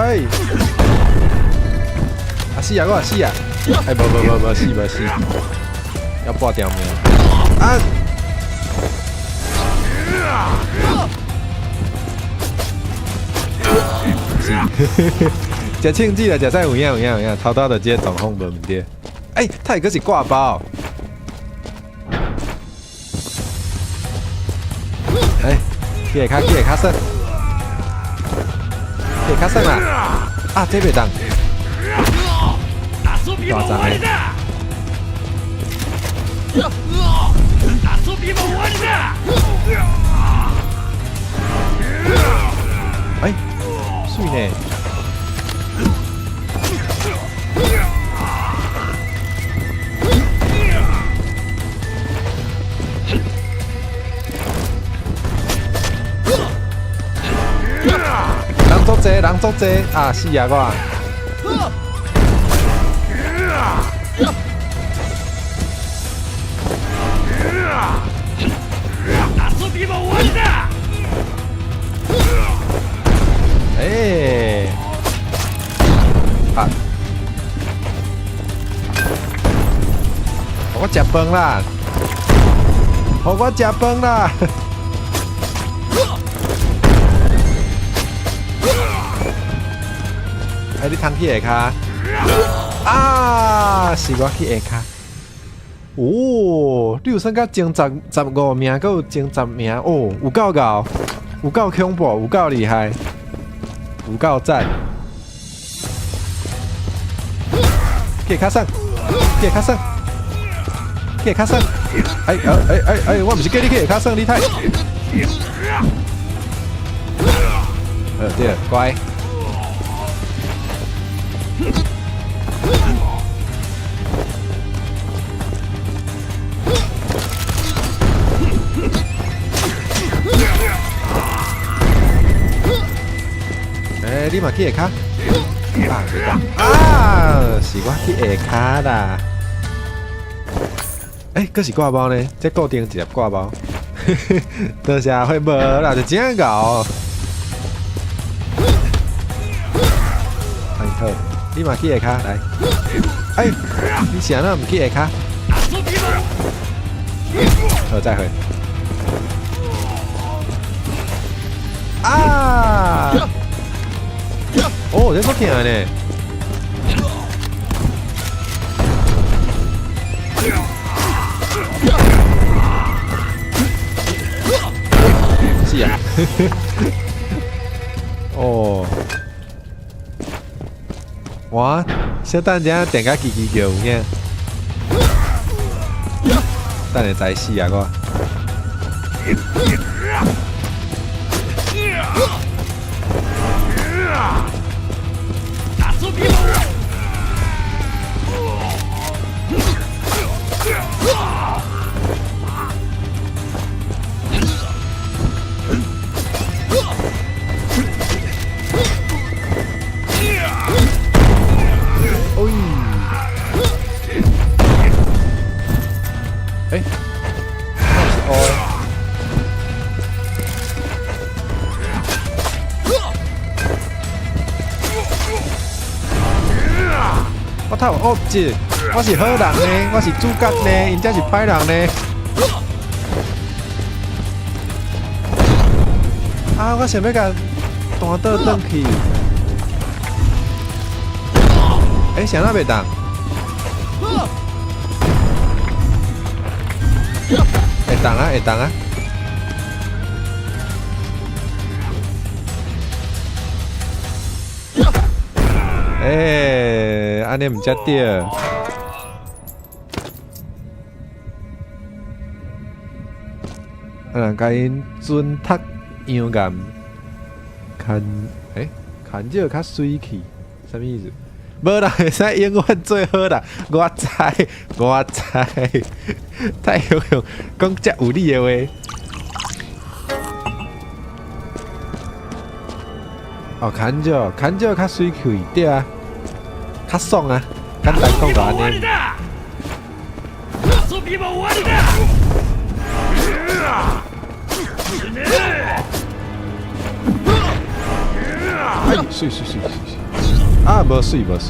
啊死啊！我死啊！哎，無無無無死無死，要半條命啊！是，食清子啦，食屎有影有影有影，頭拄就這個狀況無毋對。欸，他會閣是掛包。欸，去下跤，去下跤耍，去下跤耍啦！啊，這袂當。大張的。欸，媠呢！人足濟，人足濟啊！死啊我！欸！啊！予我食飯啦！予我食飯啦！欸，你通去下跤？啊，是我去下跤。哦，你有算甲前15名，閣有前10名哦，有夠𠢕，有夠恐怖，有夠厲害，有夠讚。去下跤耍，去下跤耍，去下跤耍。哎哎哎哎，我毋是叫你去下跤耍，你太。對，乖。欸，你嘛去下跤？啊，袂當啊，是我去下跤啦。欸，閣是掛包呢？這固定一粒掛包。多謝會無啦，就真𠢕。哎好，你嘛去下跤來。欸，你是按怎毋去下跤？好，再會。啊！哦，這足疼呢！是啊。哦。哇！小等陣電甲嘰嘰叫有影。等下再死啊我！欸，那是乌的。我头有恶质，我是好人呢，我是主角呢，𪜶才是歹人呢。啊！我想欲共彈倒轉去。欸，啥人袂當？會當啊，會當啊！欸，按呢毋才對。啊，人共𪜶尊讀洋岩，牽欸，牽這較媠氣，啥物意思？無啦，會使永遠做好啦，我知，我知，太雄雄講遮有理的話。哦，牽這，牽這較媠氣，對啊，較爽啊，簡單講就按呢。哎，媠媠媠媠媠！啊，無媠無媠無媠。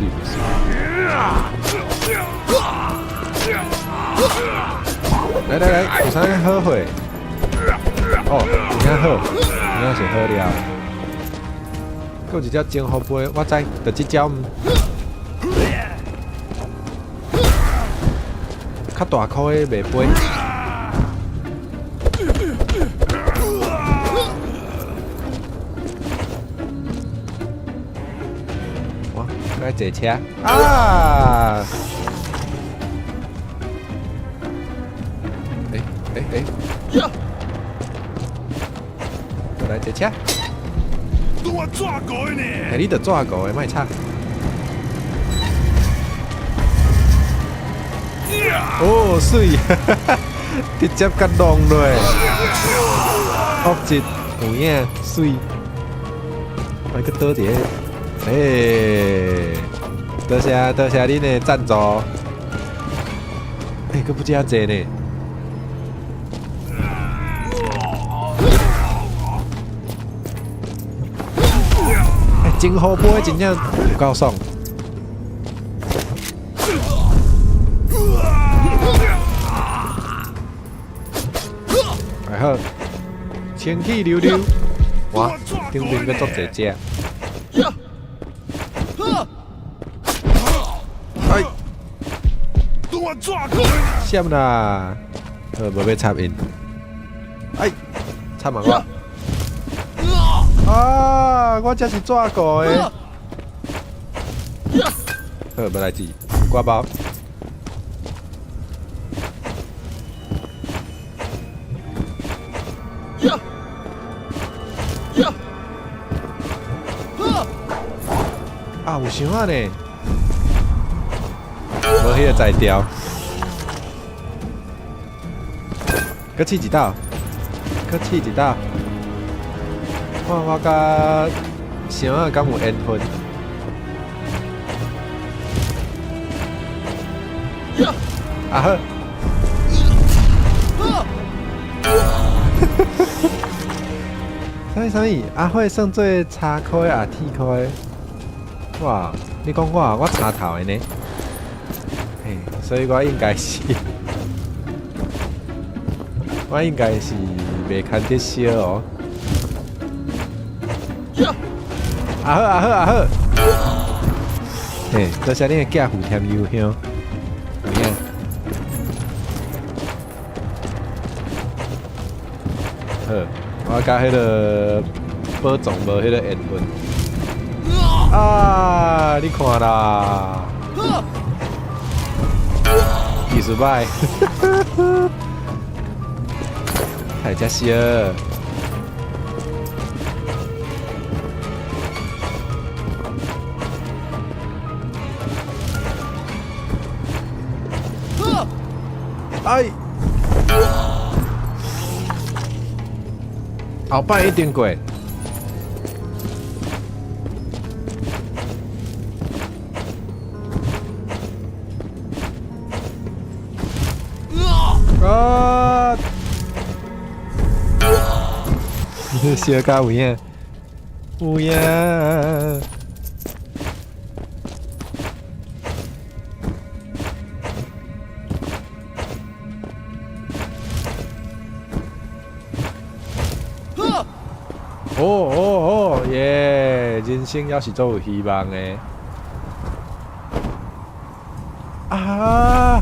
來來來，有啥好貨？哦，有影好，有影是好料。閣有一隻真好飛，我知，就這隻。較大箍的袂飛。哇！來坐車啊！欸欸欸！來坐車。拄仔紙糊的呢？欸，你著紙糊的，莫吵。哦，媠，直接共弄落，惡質有影媠，來閣倒佇個，欸，多謝多謝恁的贊助，欸，閣不止遐濟呢。欸，真好飛，真正有夠爽。好，清氣溜溜，哇，頂面閣足濟隻。哎，閃啦！好，無欲插𪜶。哎，插嘛我。啊，我這是紙糊的。好，無代誌，掛包。啊，有箱仔呢，無彼个才調，閣試一道，閣試一道，看我佮箱仔敢有緣分？啊好，啥物啥物？阿火算做柴箍的抑鐵箍的？哇！你講我，我柴頭的呢，嘿，所以我應該是，我應該是袂堪得燒哦。啊好啊好啊好，嘿，多謝恁的寄付添油香，有影。好，我佮彼个寶藏無彼個緣分。啊！你看啦，技術歹，太遮燒。哎，後擺一定過。啊！燒甲有影，有影。哦哦哦耶！人生猶是足有希望的。啊！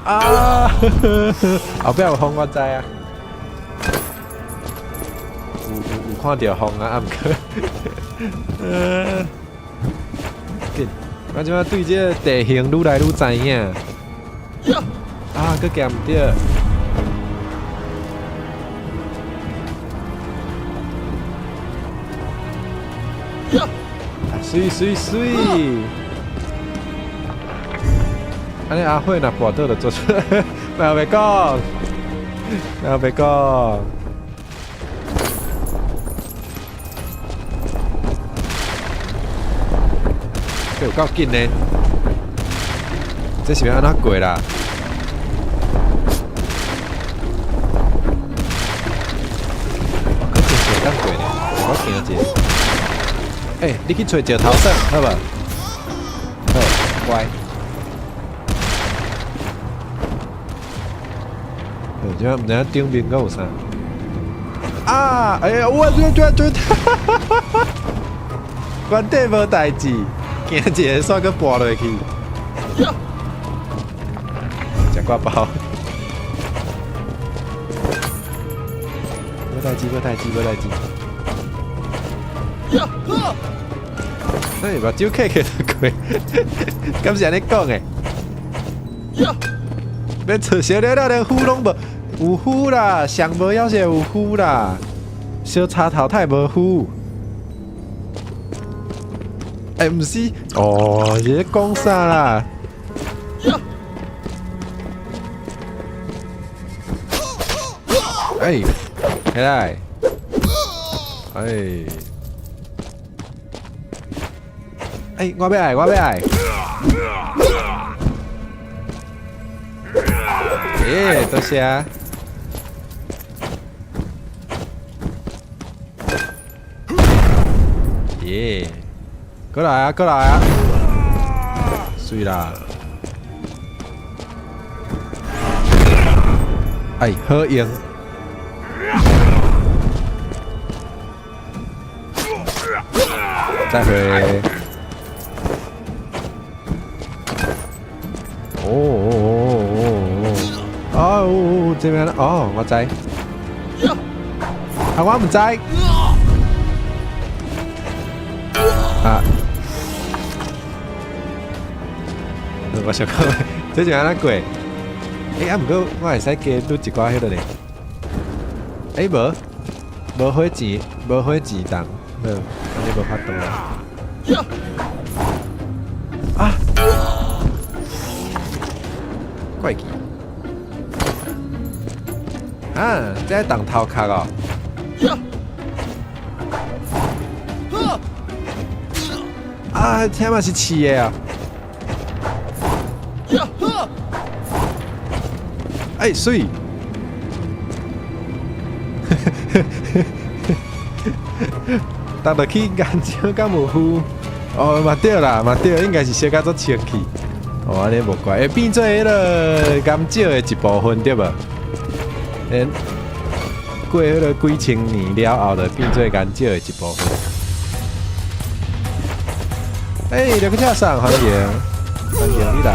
啊！後壁有風，我知啊。有看著風啊，啊毋過，緊，我這擺對這个地形愈來愈知影。啊，閣行毋著。媠媠媠！按呢阿火若跋倒就做出，莫欲講，莫欲講。這有夠緊呢！這是欲按怎過啦？閣真濟會當過呢，我行一下。欸，你去揣石頭耍，好無？好，乖。好，這擺毋知影頂面閣有啥？啊！哎呀，我這這這，原底無代誌，驚一个煞閣跋落去，食掛包。無代誌，無代誌，無代誌。哎，目睭開開就過，敢是按呢講的？欲出燒了了，連符攏無，有符啦，上無枵是有符啦，小插頭太無符。欸，毋是，哦，是咧講啥啦？欸，起來，欸，欸，我欲愛，我欲愛。欸，多謝。耶，過來啊，過來啊！媠啦！哎，好用。再會。哦哦哦哦哦！哦，這邊哦，我知。啊，我毋知。啊！我想講，這是按怎過？欸，啊，毋過我會使加拄一寡彼個咧。欸，無，無火箭，無火箭彈，好，按呢無法度啦。啊！怪去！啊，這愛動頭殼哦。啊，這嘛是飼的啊！欸，媠！踏落去眼睛敢有糊？哦，嘛對啦，嘛對，應該是燒甲足清氣。哦，按呢無怪，會變做彼个岩石的一部分對無？欸，過彼个幾千年了後，就變做岩石的一部分。欸，劉克上，歡迎，歡迎你來。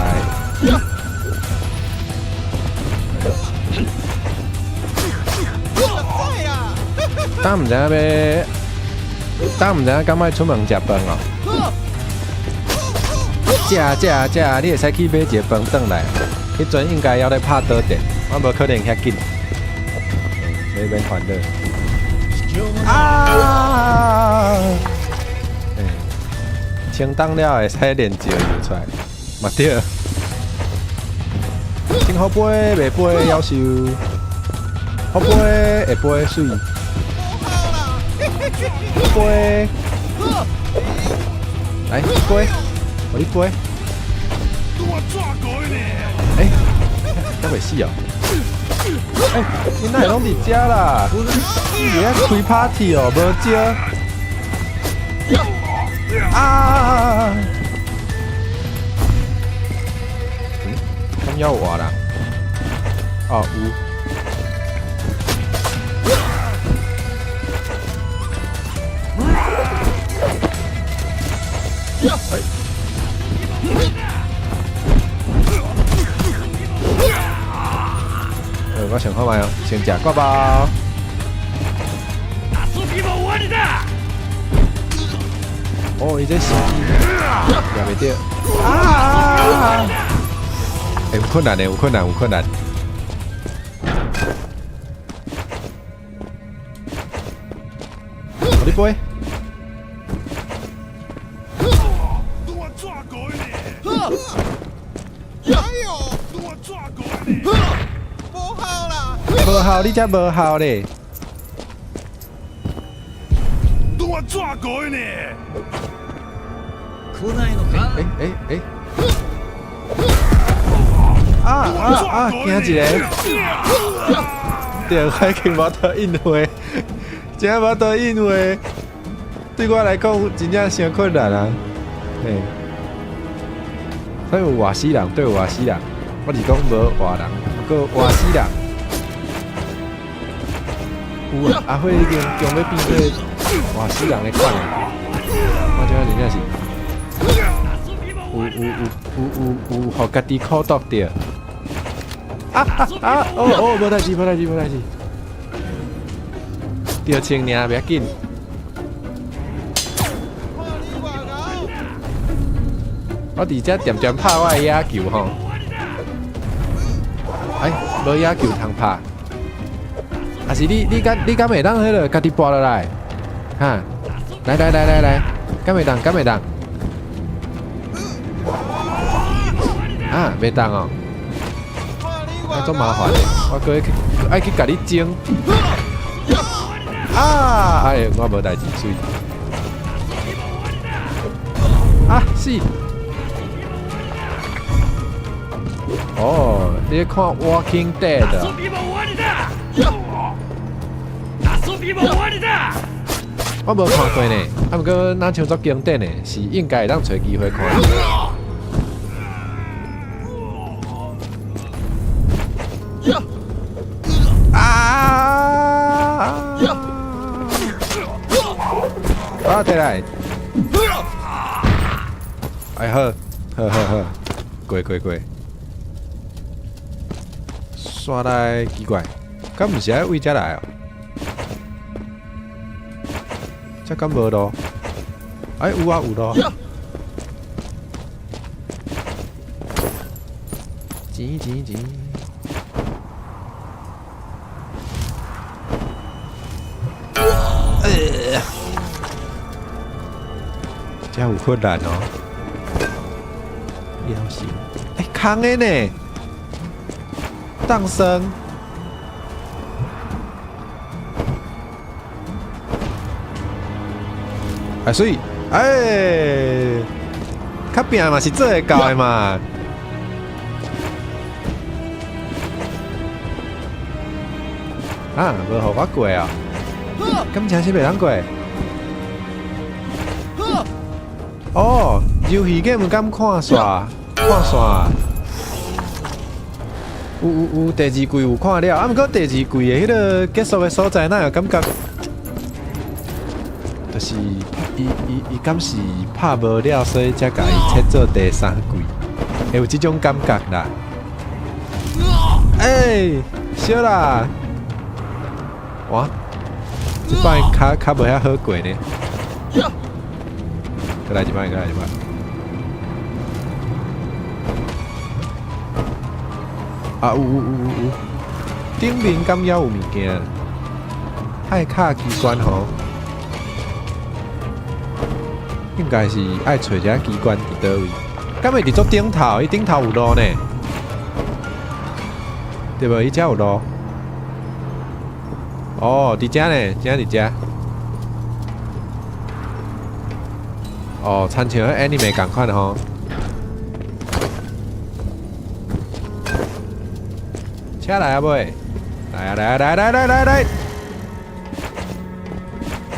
當毋知影欲，當毋知影敢愛出門食飯哦？食食食，你會使去買一个飯轉來。彼陣應該猶咧拍桌電，我無可能遐緊，所以免煩惱。啊！欸，清凍了會使連石游出來，嘛對。真好飛，袂飛夭壽。好飛會飛媠。飛，來飛，予你飛。欸，猶袂死哦！欸，你哪會攏佇遮啦？你佇遐開 party 哦，無招。啊！嗯，敢猶有活人？哦，有。欸我想看覓哦，先食掛包。哦，伊這時機掠袂著。啊！欸，有困難的，有困難，有困難。予你飛。無效，你才無效咧！欸欸欸！啊啊啊！驚一个！對，我已經無得應付，真正無得應付。對我來講，真正傷困難啊！嘿，所以有活死人，對，有活死人。我是講無活人，毋過活死人。有啊，阿火已經強欲變做活死人的款啊！我這真正是有有有有有有，予家己苦毒著。啊啊啊！哦哦，無代誌，無代誌，無代誌。著穿爾，袂要緊。我佇遮恬恬拍我的野球吼。哎，無野球通拍。啊是你你敢你敢會當彼个家己跋落來？哈！來來來來來，敢會當敢會當？啊，袂當哦。啊，足麻煩的，我閣去愛去共你爭。啊！哎，我無代誌，媠。啊，死！哦，你咧看《Walking Dead》？我無看過呢，啊，毋過若像足經典的，是應該會當揣機會看。啊！啊，再來！哎好，好好好，過過過。煞來奇怪，敢毋是愛對遮來哦？這敢無路？哎，有啊有路。錢錢錢！呃，這有困難哦。了死！欸，空的呢，當生。啊，所以，欸，較拼嘛是做會到的嘛。啊，無予我過啊！敢真是袂當過？哦，遊戲 game 敢看煞？看煞？有有有，第二季有看了，啊，毋過第二季的彼个結束的所在，哪有感覺？就是伊伊伊敢是拍無了，所以才共伊切做第三季，會有這種感覺啦。欸，燒啦！哇，這擺較較無遐好過呢。閣來一擺，閣來一擺。啊，有有有有有，頂面敢猶有物件？愛卡機關吼，應該是愛揣一下機關佇佗位？敢會佇足頂頭？伊頂頭有路呢，對無？伊遮有路。哦，佇遮呢，遮佇遮。哦，親像彼 anime 仝款吼。車來啊尾，來啊來啊來來來來來！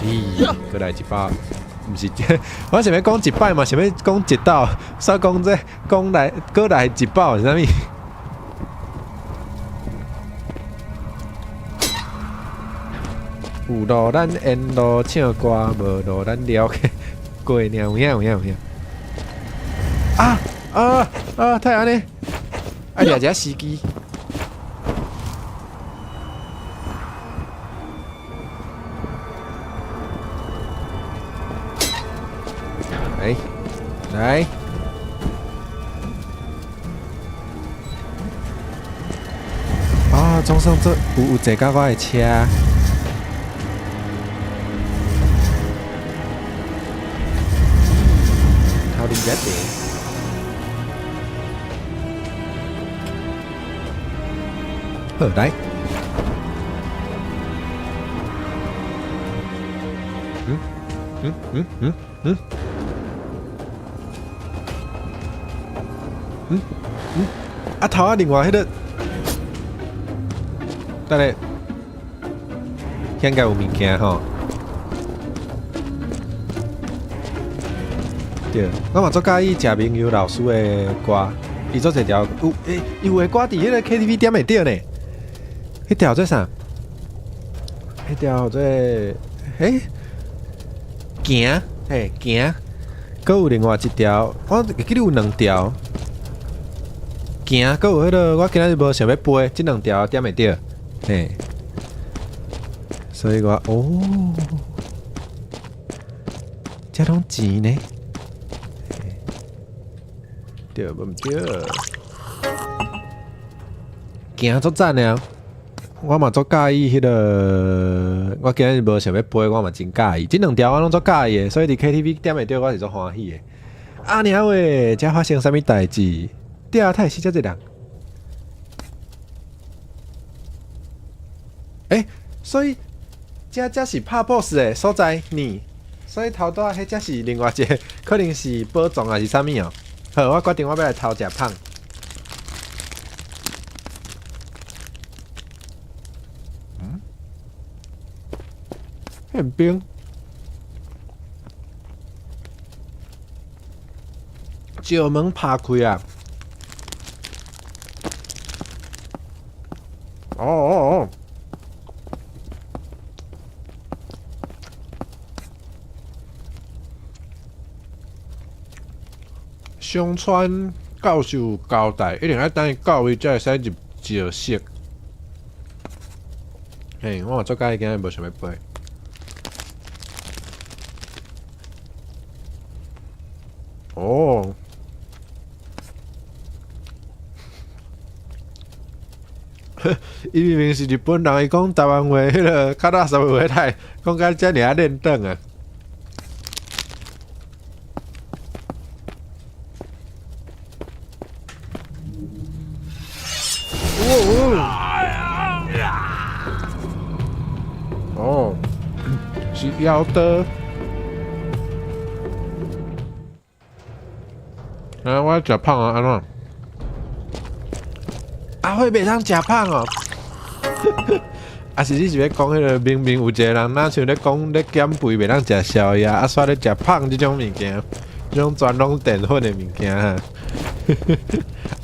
咦，閣來一包，毋是，我想欲講一擺嘛，想欲講一道，煞講這講來閣來一包是啥物？有路咱沿路唱歌，無路咱撩起過爾，有影有影有影。啊啊啊！太按呢，愛掠一下司機。來，來。啊，總算這有有坐甲我的車。頭啉一茶。好，來。嗯嗯嗯嗯嗯。嗯嗯，啊頭仔另外彼个，等下，應該有物件吼。對，我嘛足佮意食明油老師的歌，伊做濟條有欸，伊有的歌佇彼个 KTV 點會著呢。彼條做啥？彼條做欸行嘿行，閣有另外一條，我會記得有兩條行，閣有彼个，我今仔日無想欲飛，這兩條點會著，嘿，所以我哦，這攏錢呢？對無毋對？行足讚的啊！我嘛足佮意彼个，我今日無想欲飛，我嘛真佮意。這兩條我攏足佮意的，所以佇 KTV 點會著，我是足歡喜的。啊娘喂，這發生啥物代誌？對啊，他會死遮濟人。欸，所以這才是拍 BOSS 的所在呢。所以頭拄仔彼才是另外一個，可能是寶藏還是啥物哦。好，我決定我欲來偷食芳。嗯？憲兵，石門拍開啊！哦哦哦！上川教授有交代，一定愛等伊到位才會使入石室。嘿，我嘛足佮意今日無想欲飛。哦，伊明明是日本人，伊講台灣話，彼个較垃圾話來，講甲遮爾仔練轉啊！哦，是妖刀。啊，我愛食芳啊，按怎？阿慧袂當食芳哦。啊是你是欲講彼个明明有一個人，若像咧講咧減肥袂當食宵夜，啊煞咧食芳這種物件，這種全攏澱粉的物件哈。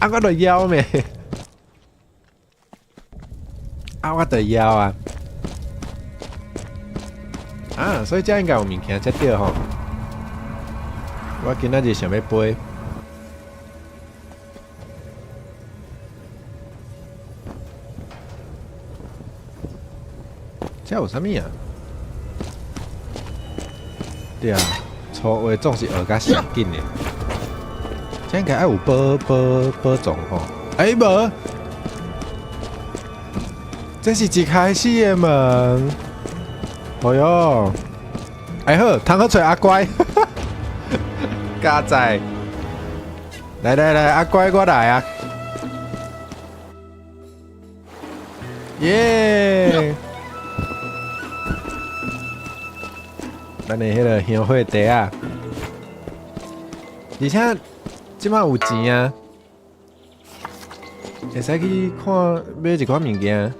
啊，我著枵咩？啊，我著枵啊！啊，所以這應該有物件才對吼。我今仔日想欲飛。這有啥物啊？對啊，粗話總是學甲上緊的。這應該愛有寶寶寶藏吼。欸，無，這是一開始的門。哎喲，哎好，通好揣阿乖，加載。來來來，阿乖我來啊！耶！咱的彼个香火袋仔，而且這擺有錢啊，會使去看買一寡物件。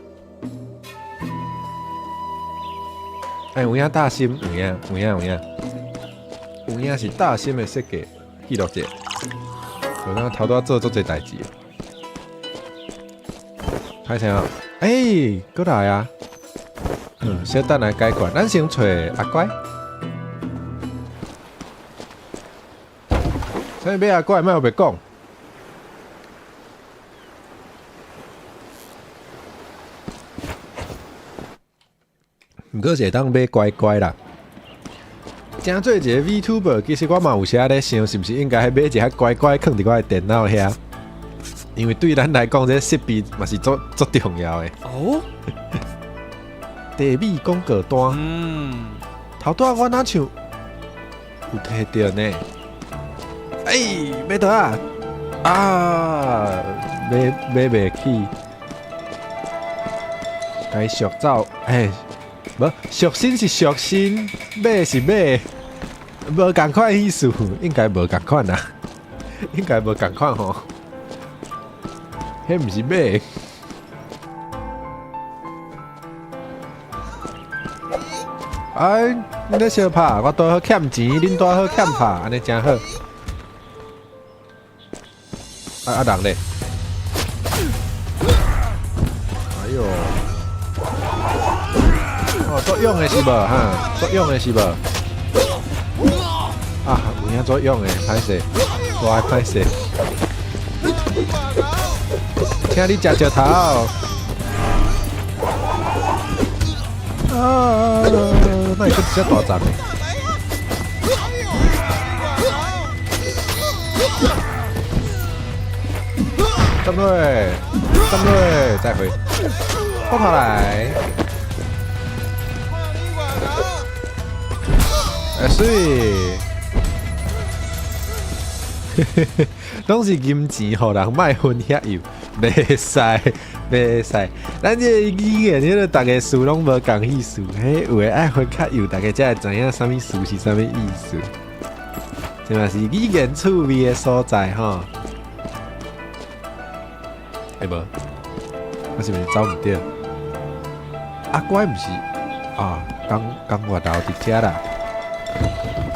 欸，有影大心，有影，有影，有影，有影是大心的設計記錄者。我剛剛頭拄仔做足濟代誌。歹勢哦，欸，閣來啊！嗯，小等來解決，咱先揣阿乖。啥物買阿乖，莫予白講。毋過是會當買乖乖啦。誠做一个 VTuber，其實我嘛有時仔咧想，是毋是應該買一盒乖乖囥佇我的電腦遐？因為對咱來講，這設備嘛是足足重要的。哦。地米廣告單。頭拄仔我若像有提著呢。欸，買倒啊！啊，買買袂起。該俗走，欸，無俗身是俗身，買是買，無仝款意思，應該無仝款啊，應該無仝款吼。彼毋是買。哎，恁咧相拍，我拄好欠錢，恁拄好欠拍，按呢誠好。啊啊人咧？哎喲！哦，足勇的是無哈？足勇的是無？啊，有影足勇的，歹勢，我愛歹勢。請你食石頭。啊！哪會閣遮大隻的？站落，站落，再回，過頭來。哎媠，攏是金錢，予人莫分遐幼，袂使，袂使。咱這個語言，彼個逐个詞攏無仝意思，彼有的愛分較幼，逐家才會知影啥物詞是啥物意思。這嘛是語言趣味的所在吼。欸無，我是毋是走毋著？阿乖毋是啊，江江月樓佇遮啦。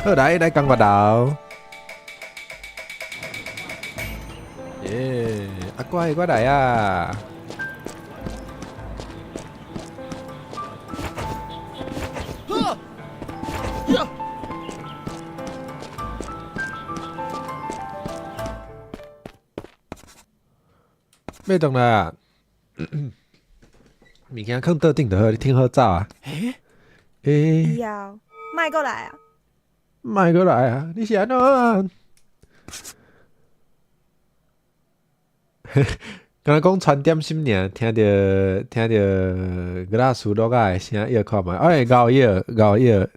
好，來來江月樓。耶，阿乖，我來啊！欲轉來啊！物件囥桌頂就好，你挺好走啊。欸？欸？以後莫閣來啊！莫閣來啊！你是按怎啊？敢若講傳點心爾，聽著聽著格拉斯洛仔的聲，搖看覓，哎，咬搖咬搖。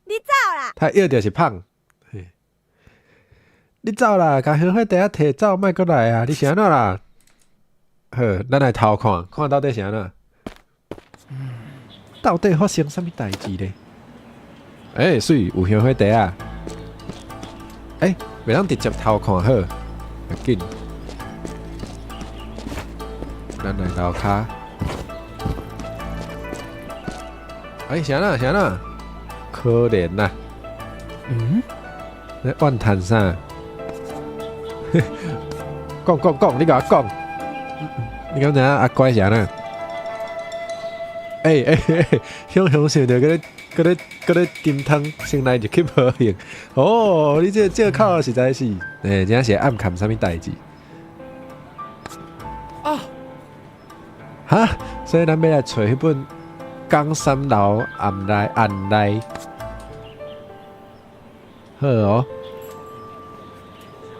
你走啦！他搖著是胖。你走啦，共香火袋仔提走，莫閣來啊！你是按怎啦？好，咱來偷看，看到底是按怎？到底發生啥物代誌咧？欸，媠，有香火袋仔。欸，袂當直接偷看好，欲緊。咱來樓跤。欸，是按怎？是按怎？可憐啦。嗯？咧怨嘆啥？講講講，你共我講。你敢知影阿乖是按怎？欸欸欸，雄雄想著閣咧閣咧閣咧斟湯，先來入去無用。哦，你這個借口實在是，欸，真正是暗藏啥物代誌？啊！哈！所以咱欲來揣彼本《江山樓暗內案內》。好哦。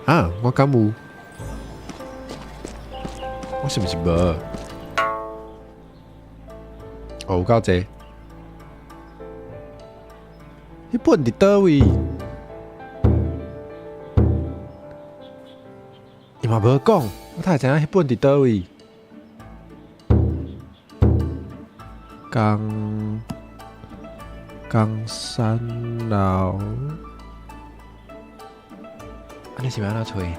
啊！我敢有？我是毋是無？哦，有夠濟。彼本佇佗位？伊嘛無講，我哪會知影彼本佇佗位？江江山樓，按呢是欲按怎揣？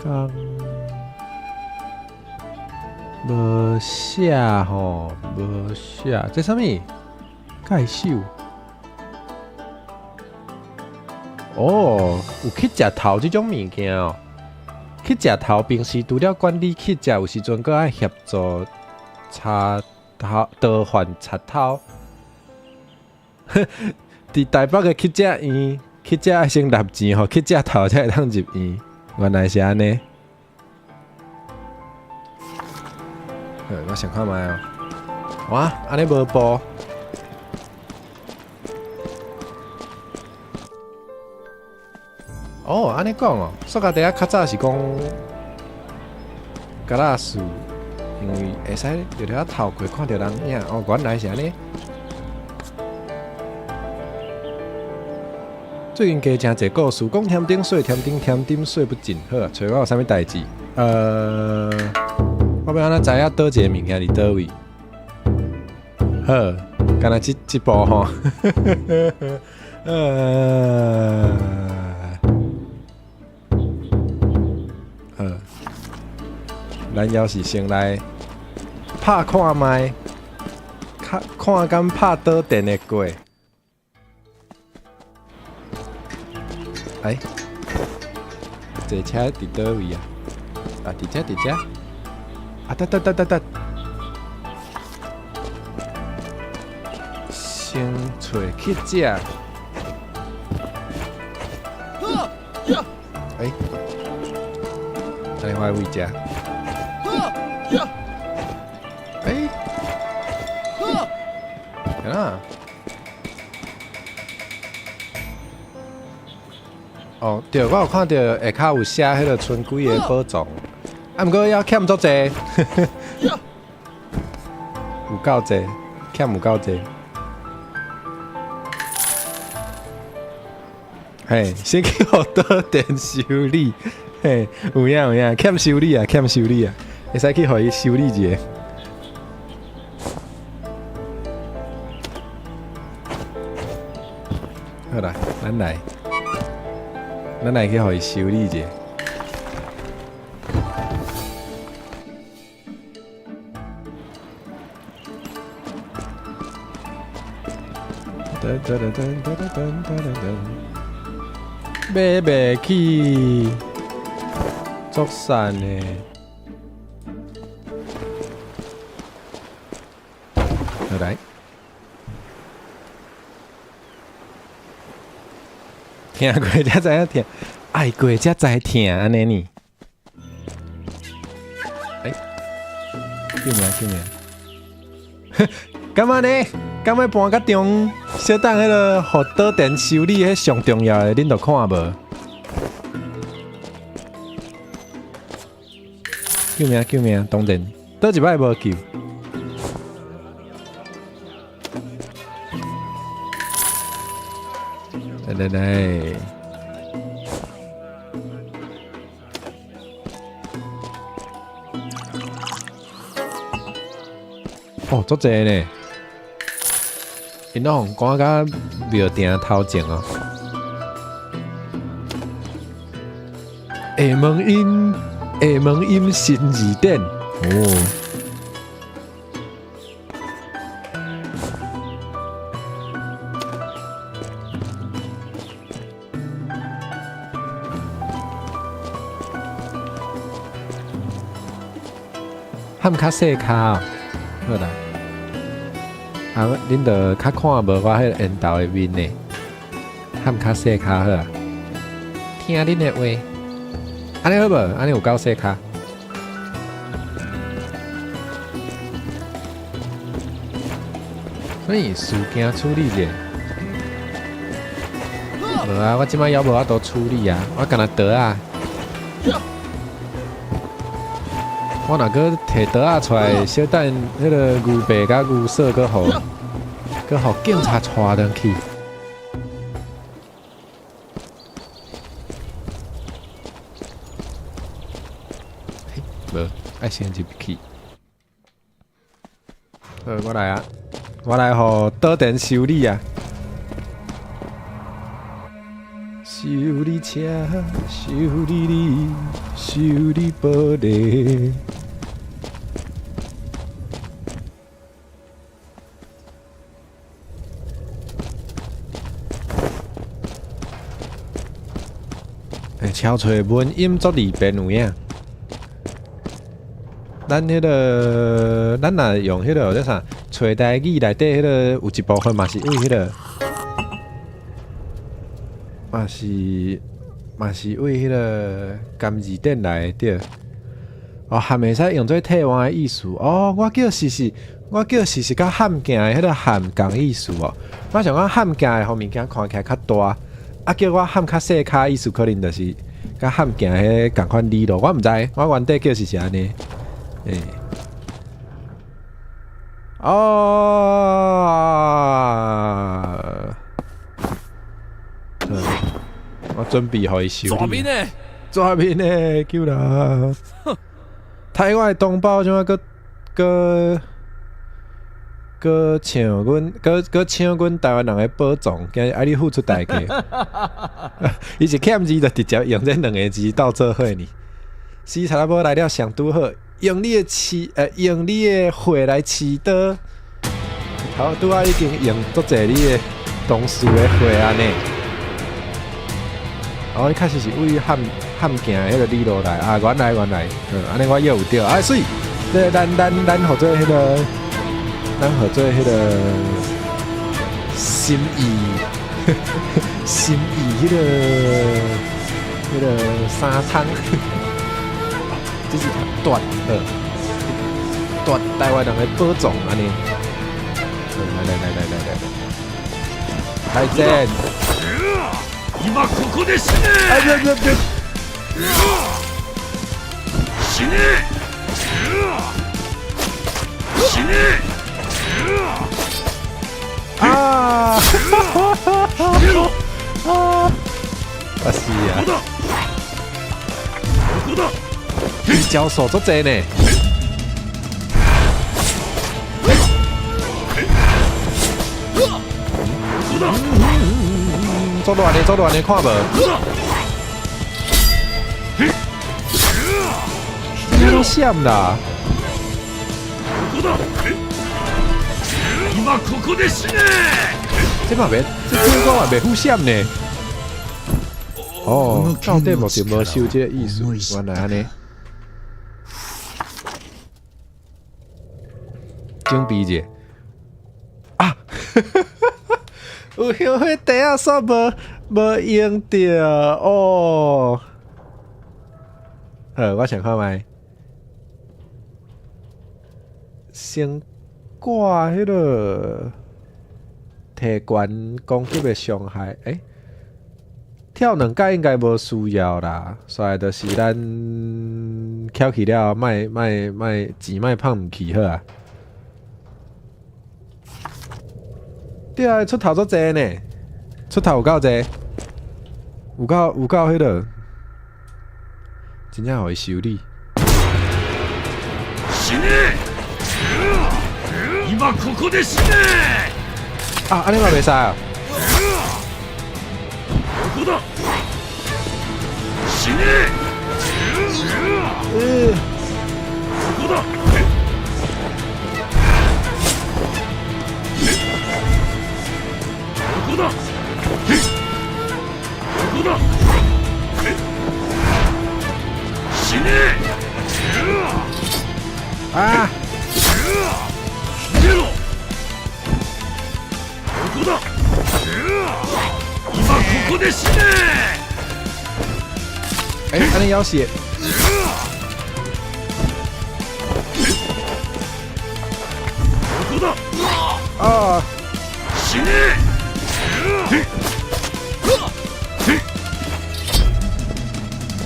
江無寫吼，無寫，這啥物？介紹。哦，有乞食頭這種物件哦。乞食頭平時除了管理乞食，有時陣閣愛協助查偷盜犯賊偷。佇台北的乞食院，乞食愛先納錢，予乞食頭才會當入院。原來是按呢。好，我先看覓哦。哇，按呢無步。哦，按呢講哦，塑膠袋仔較早是講格拉斯，因為會使著著透過看著人影。哦，原來是按呢。最近加誠濟故事，講添丁稅，添丁添丁稅不進。好啊，揣我有啥物代誌？我欲按怎知影佗一個物件佇佗位？好，敢若這這步吼。好，咱猶是先來拍看覓，看看敢拍導電會過。哎，坐車佇佗位啊？啊，佇遮佇遮。啊，得得得得得。先揣去食。哎，按呢我位遮。哎，啊！哦，對，我有看著下跤有寫彼個春季的寶藏，啊，毋過猶欠足濟，有夠濟，欠有夠濟。嘿，先去予導電修理，嘿，有影有影，欠修理啊，欠修理啊，會使去予伊修理一下。好啦，咱來。咱來去予伊修理一下。噔噔噔噔噔噔噔噔，買袂起，足散的。好來。聽過才知影疼，愛過才知疼，按呢呢。欸，救命救命！敢按呢？敢欲搬較中？小等彼个予導電修理，彼上重要的，恁都看無？救命救命！當然，倒一擺無救。來來來！哦，足濟呢！𪜶攏予趕甲廟埕頭前哦。下門音，下門音新字典哦。譀較細跤哦，好啦。啊，恁著較看無我彼個緣投的面呢？譀較細跤好啊。聽恁的話，按呢好無？按呢有夠細跤。所以事件處理者，無啊，我這擺猶無法度處理啊，我干焦刀仔。我若閣提刀仔出來，小等彼个牛爸佮牛嫂閣予閣予警察帶轉去。無，愛先入去。好，我來啊！我來予導電修理啊！修理車，修理你，修理玻璃。欸，超揣文音足利便有影。咱彼个，咱若用彼个叫啥？揣台語內底彼个有一部分嘛是為彼个，嘛是嘛是為彼个含字典來的對。哦，譀會使用做替換的意思。哦，我叫是是，我叫是是佮譀鏡的彼个譀仝意思哦。我想講譀鏡的予物件看起來較大，啊叫我譀較細跤意思可能就是佮譀鏡彼仝款理咯。我毋知，我原底叫是是按呢。欸。哦，我準備予伊修理。左邊呢？左邊呢？救人！台灣的同胞怎啊閣閣閣搶阮，閣閣搶阮台灣人的寶藏，今日愛你付出代價。伊是欠字就直接用這兩个字鬥做伙呢。死賊仔某來了上拄好，用你的刺，用你的血來刺刀。頭拄仔已經用足濟你的同事的血按呢。哦，伊確實是為漢漢行彼個里落來啊！原來原來，按呢我猶有著啊媠，這咱咱咱號做彼個，咱號做彼個心意，心意彼個彼個三湯，這是斷呃斷台灣人的寶藏按呢。來來來來來來來，來戰！今ここで死ね！啊別別別！死ね！死ね！啊！啊！啊是啊！ここだ！伊招數足濟呢。做亂的，做亂的，看無？你攏閃啦！這嘛袂，這聽講嘛袂好閃呢。哦，到底目前無收這個意思，原來按呢。準備者啊！有香火袋仔煞無無用著哦。好，我想看覓，先掛彼个提懸攻擊的傷害，欸，跳兩擺應該無需要啦。煞來就是咱翹起了，莫莫莫錢莫放毋去好啊。對啊，出頭足濟呢，出頭有夠濟，有夠有夠彼个，真正予伊修理。死ね！今ここで死ね！啊，按呢嘛袂使啊！ここだ！死ね！ここだ！ここだ！ここだ！死ね！啊！出ろ！ここだ！今ここで死ね！欸，按呢枵死。ここだ！啊！死ね！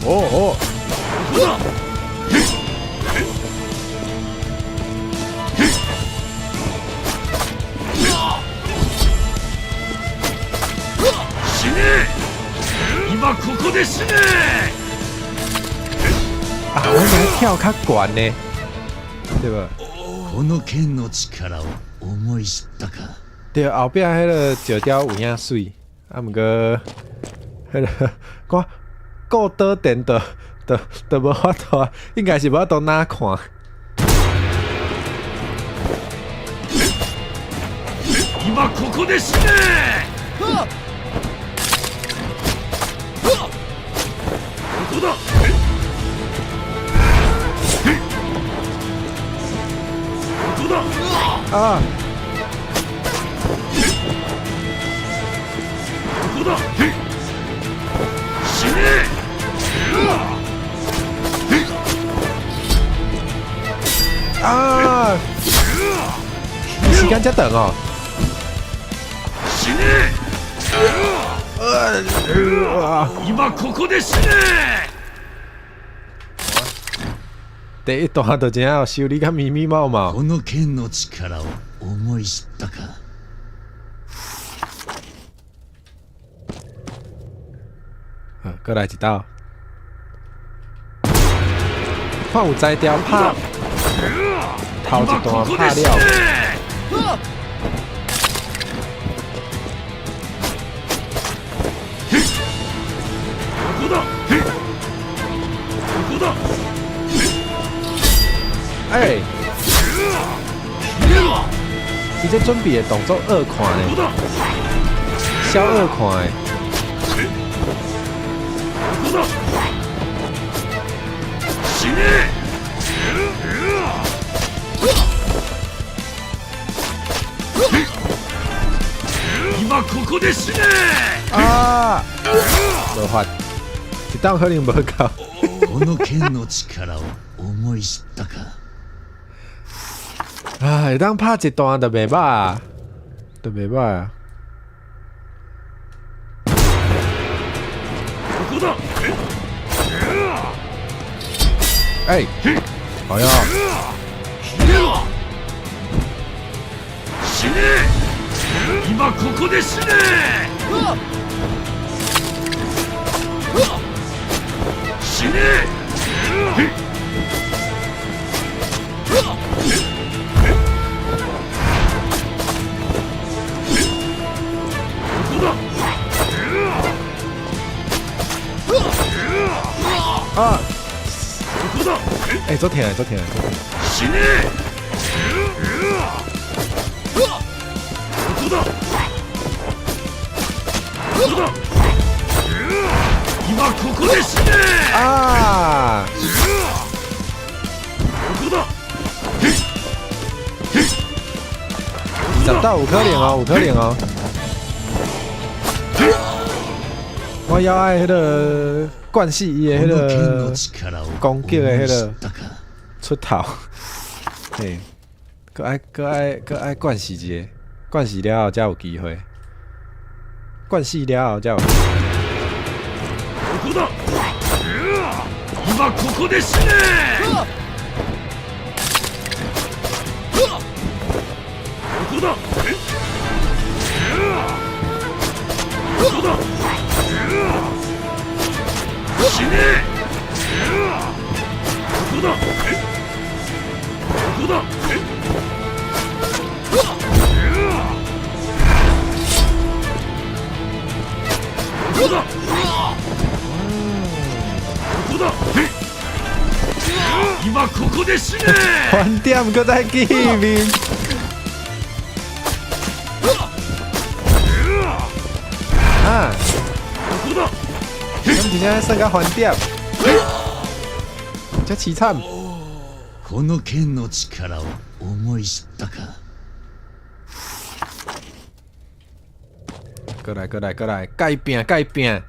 哦哦！ここだ！死ね！今ここで死ね！啊，我應該跳較懸呢，對無？この剣の力を思い知ったか。對，後壁彼个石雕有影媠，啊，毋過彼个我顧倒電就就就無法度，應該是無法度哪看。今ここで死ね！ここだ！ここだ！啊！ここだ！死ね！啊！時間遮長哦！死ね！今ここで死ね！第一段就真正修理甲密密麻麻。この剣の力を思い知ったか。好，閣來一道。看有才調拍頭一段拍了。ここだ！ここだ！欸，伊這準備的動作惡看呢，ここだ！超惡看的。こだ。死ね。今ここで死ね。啊！無法，一檔可能無夠。この剣の力を思い知ったか。啊，會當拍一段就袂歹啊，就袂歹啊。ここだ。欸，哎呀，切れろ。死ね。今ここで死ね。死ね。ここだ。啊，ここだ。欸，足疼的，足疼的。死ね。ここだ。ここだ。今ここで死ね。啊！ここだ。20道有可能哦，有可能哦。我猶愛彼个慣死伊的彼この剣の个力を攻擊思い的彼个知ったか。出頭，嘿，閣愛慣死一個，慣死了後才有機會，慣死了後才有。ここだ。今ここで死ね。ここだ。ここだ。死ね。ここだ。ここだ。ここだ。ここだ。今ここで死ね。還點閣再見面。啊！ここだ。咁真正算甲還點，這凄慘。この剣の力を思い知ったか。過來過來過來，共伊拼共伊拼。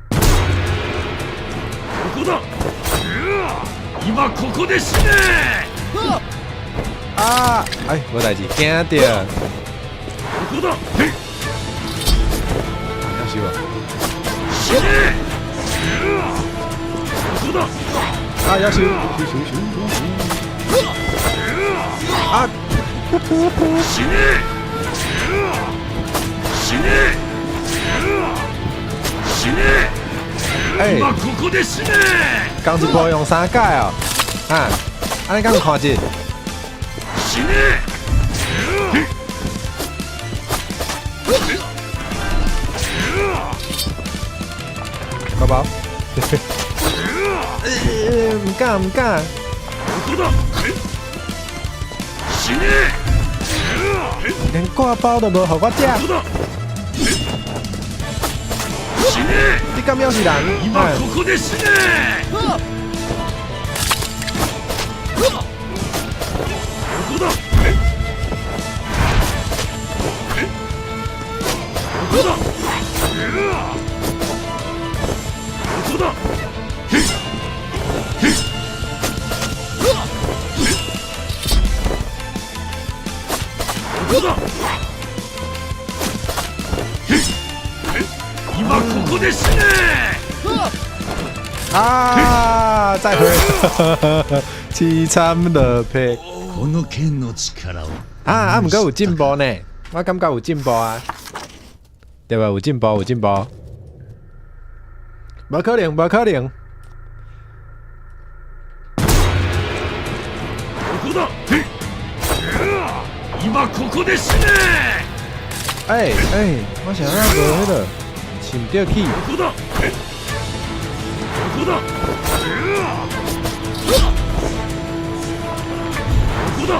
ここだ。今ここで死ね。啊！哎，無代誌，驚著。ここだ。啊，夭壽啊！死ね。ここだ。啊，夭壽！壽壽壽壽。啊！死ね。死ね。死ね。欸，今ここで死ね。仝一步用三改哦。啊，按呢敢有看一？死ね。寶寶。毋敢毋敢。ここだ。死ね。連掛包都無予我食。ここだ。死ね。你敢猶是人？今ここで死ね。ここだ。ここだ。ここだ。ここだ。今ここで死ね。啊！再回，凄慘落魄。この剣の力を啊啊！毋過有進步呢，我感覺有進步啊，對吧？有進步，有進步。無可能，無可能。ここだ。今ここで死ね。欸欸，我想啊無彼个飼毋著去。ここだ。ここだ。ここだ。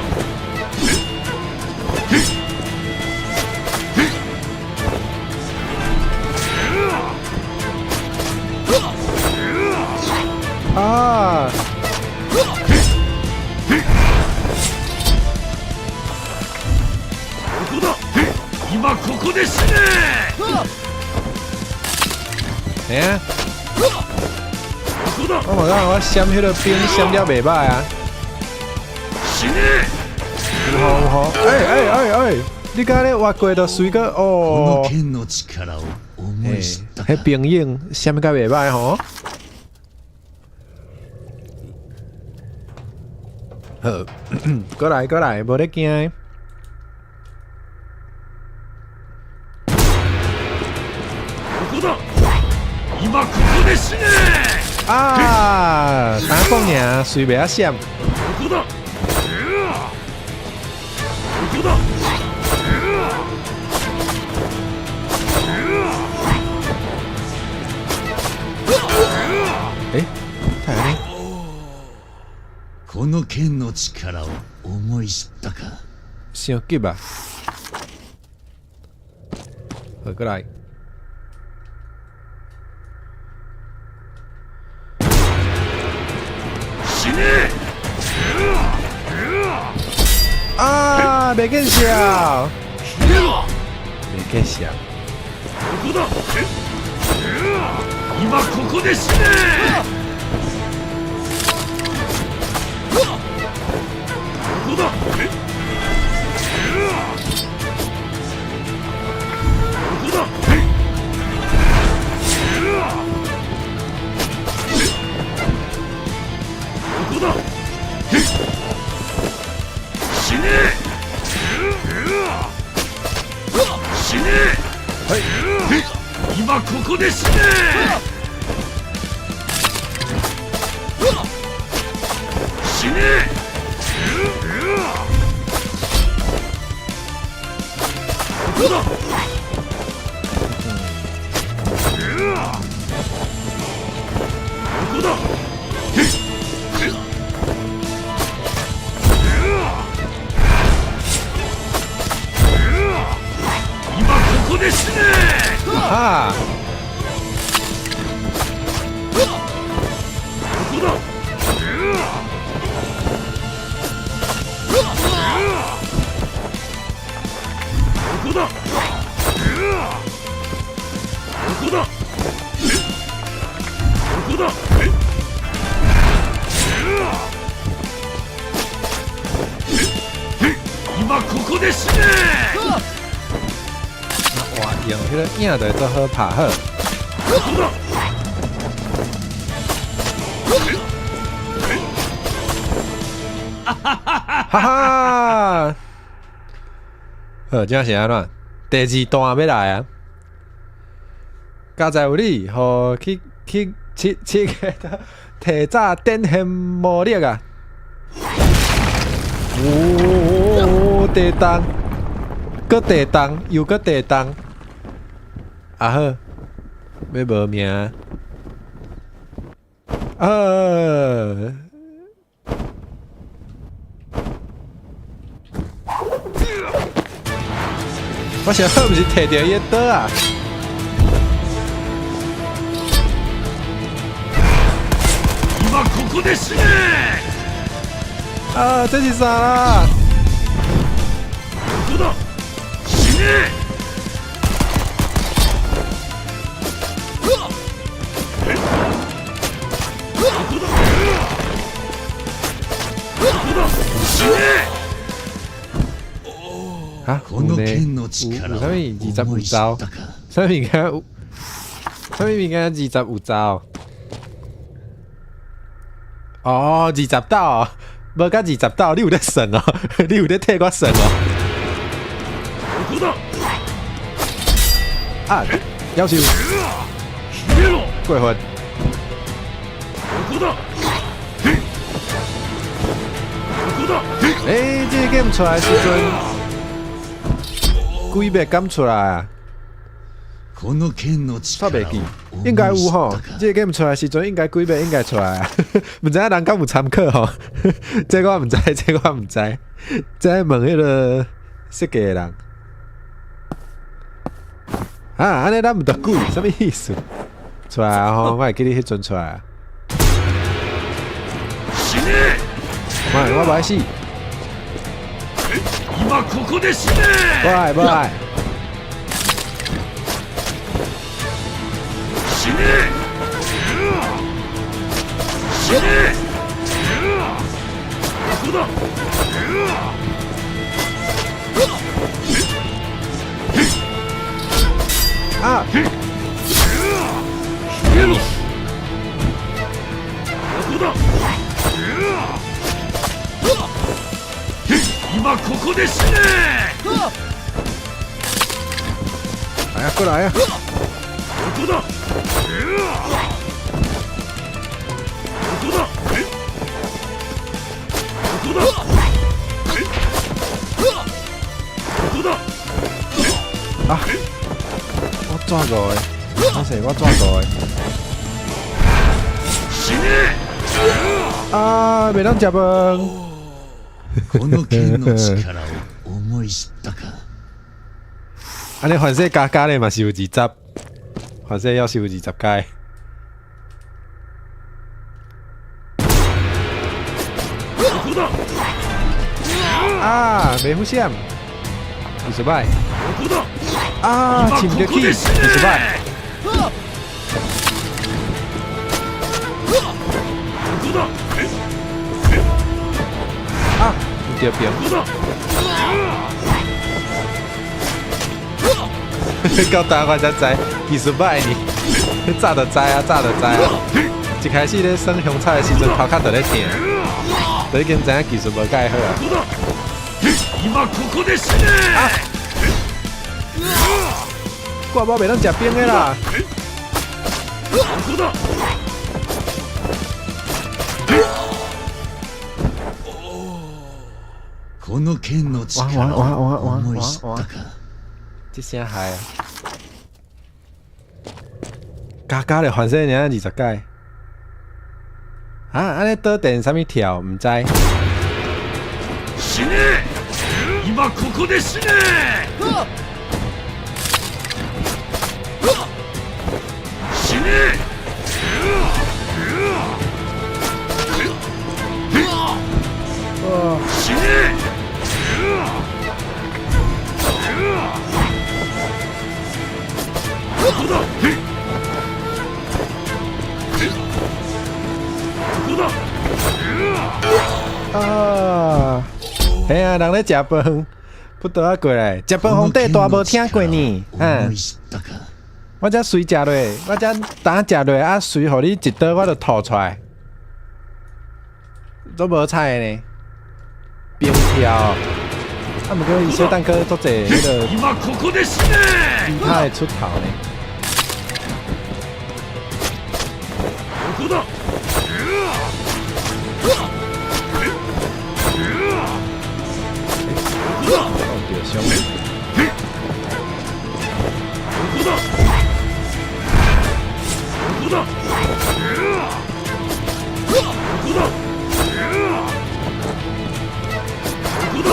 こだ。今ここで死ね。嘿啊，ここだ。我嘛感覺我閃彼个兵閃了袂歹啊。死ね。有好有好，欸欸欸欸，你敢咧活過就隨個この哦。剣の力を思い知ったか。彼兵影閃甲袂歹吼。好，過來過來，無咧驚。ここだ。今ここで死ね。啊，三講爾，隨袂曉閃。ここだ。ここだ。欸，太安呢？この剣の力を思い知ったか。傷急啊！好，過來。死ね。啊，袂見笑，袂見笑。ここだ。今ここで死ね。ここだ。ここだ。ここだ。死ね。死ね。今ここで死ね。死ね。ここだ。ここだ。今ここで死ね。啊！ここだ。ここだ。ここだ。ここだ。今ここで死ね。哇，用彼个影就會做好拍好。ここだ。哈哈！好，這是按怎？第二段欲來啊！佳哉有你，予去去七七个提早展現魔力啊！哦，地動，閣地動，又閣地動。啊好，欲無命。啊！我想毋是提著伊的刀啊！今ここで死ね。啊，這是啥啦？ここだ。死ね。ここだ。ここだ。死ね。啊，この剣の力有啥を物二十思い知五招っ？たか。啥物物件有？啥物物件25招？哦，20道，無甲20道，你有咧算哦？你有咧替我算哦？ここだ。啊，夭壽消えろ。過分。ここだ。ここだ。欸，這個 game 出來時陣，鬼滅敢出來啊？この剣の煞袂力記を，應該思い有吼知った。か。這個 game 出來時陣，應該鬼滅應該出來啊。毋知影人敢有參考吼？這個我毋知，這個我毋知。這問彼个設計的人。啊，按呢咱毋著鬼，啥物意思？出來啊吼，我會記你彼陣出來啊。死ね。媽，我無愛死。今今ここで死ね。無愛無愛。死ね。死ね。ここだ。啊！消えろ。ここだ。今ここで死ね。来啊，過來啊！ここだ。ここだ。ここだ。ここだ。啊！我抓五个，我說我抓五個。死ね。啊！袂當食飯。この剣の力を思い知ったか。按呢凡勢加加咧嘛是有二十，凡勢要是有二十階。ここだ。啊！袂好閃，二十擺。ここだ。啊！今揤毋著去，ここで死二十擺。ね。ここだ。啊！毋著爿。ここだ。到台灣才知技術歹呢，早就知啊，早就知啊。一開始咧耍香菜的時陣，頭殼就咧疼，就已經知影技術無蓋好啊。ここだ。今ここで死ね。掛包袂當食冰的啦。ここだ。この剣の力を思い知ったか。這聲害啊！加加咧，反正爾二十階。啊，按呢導電啥物跳？毋知。死ね。今ここで死ね。死ね。死ね。ここだ。ここだ。啊！嘿啊，人咧食飯，不倒仔過來，食飯皇帝大無聽過呢。思嗯い，知ったか。我這隨食落，我這膽食落，啊隨予你一刀我就吐出來，都無彩的呢。冰跳，啊，毋過伊小等閣足濟彼个今ここで死ね。其他的出頭呢。ここだ。ここだ。哦，著傷。ここだ。ここだ。ここだ。ここだ。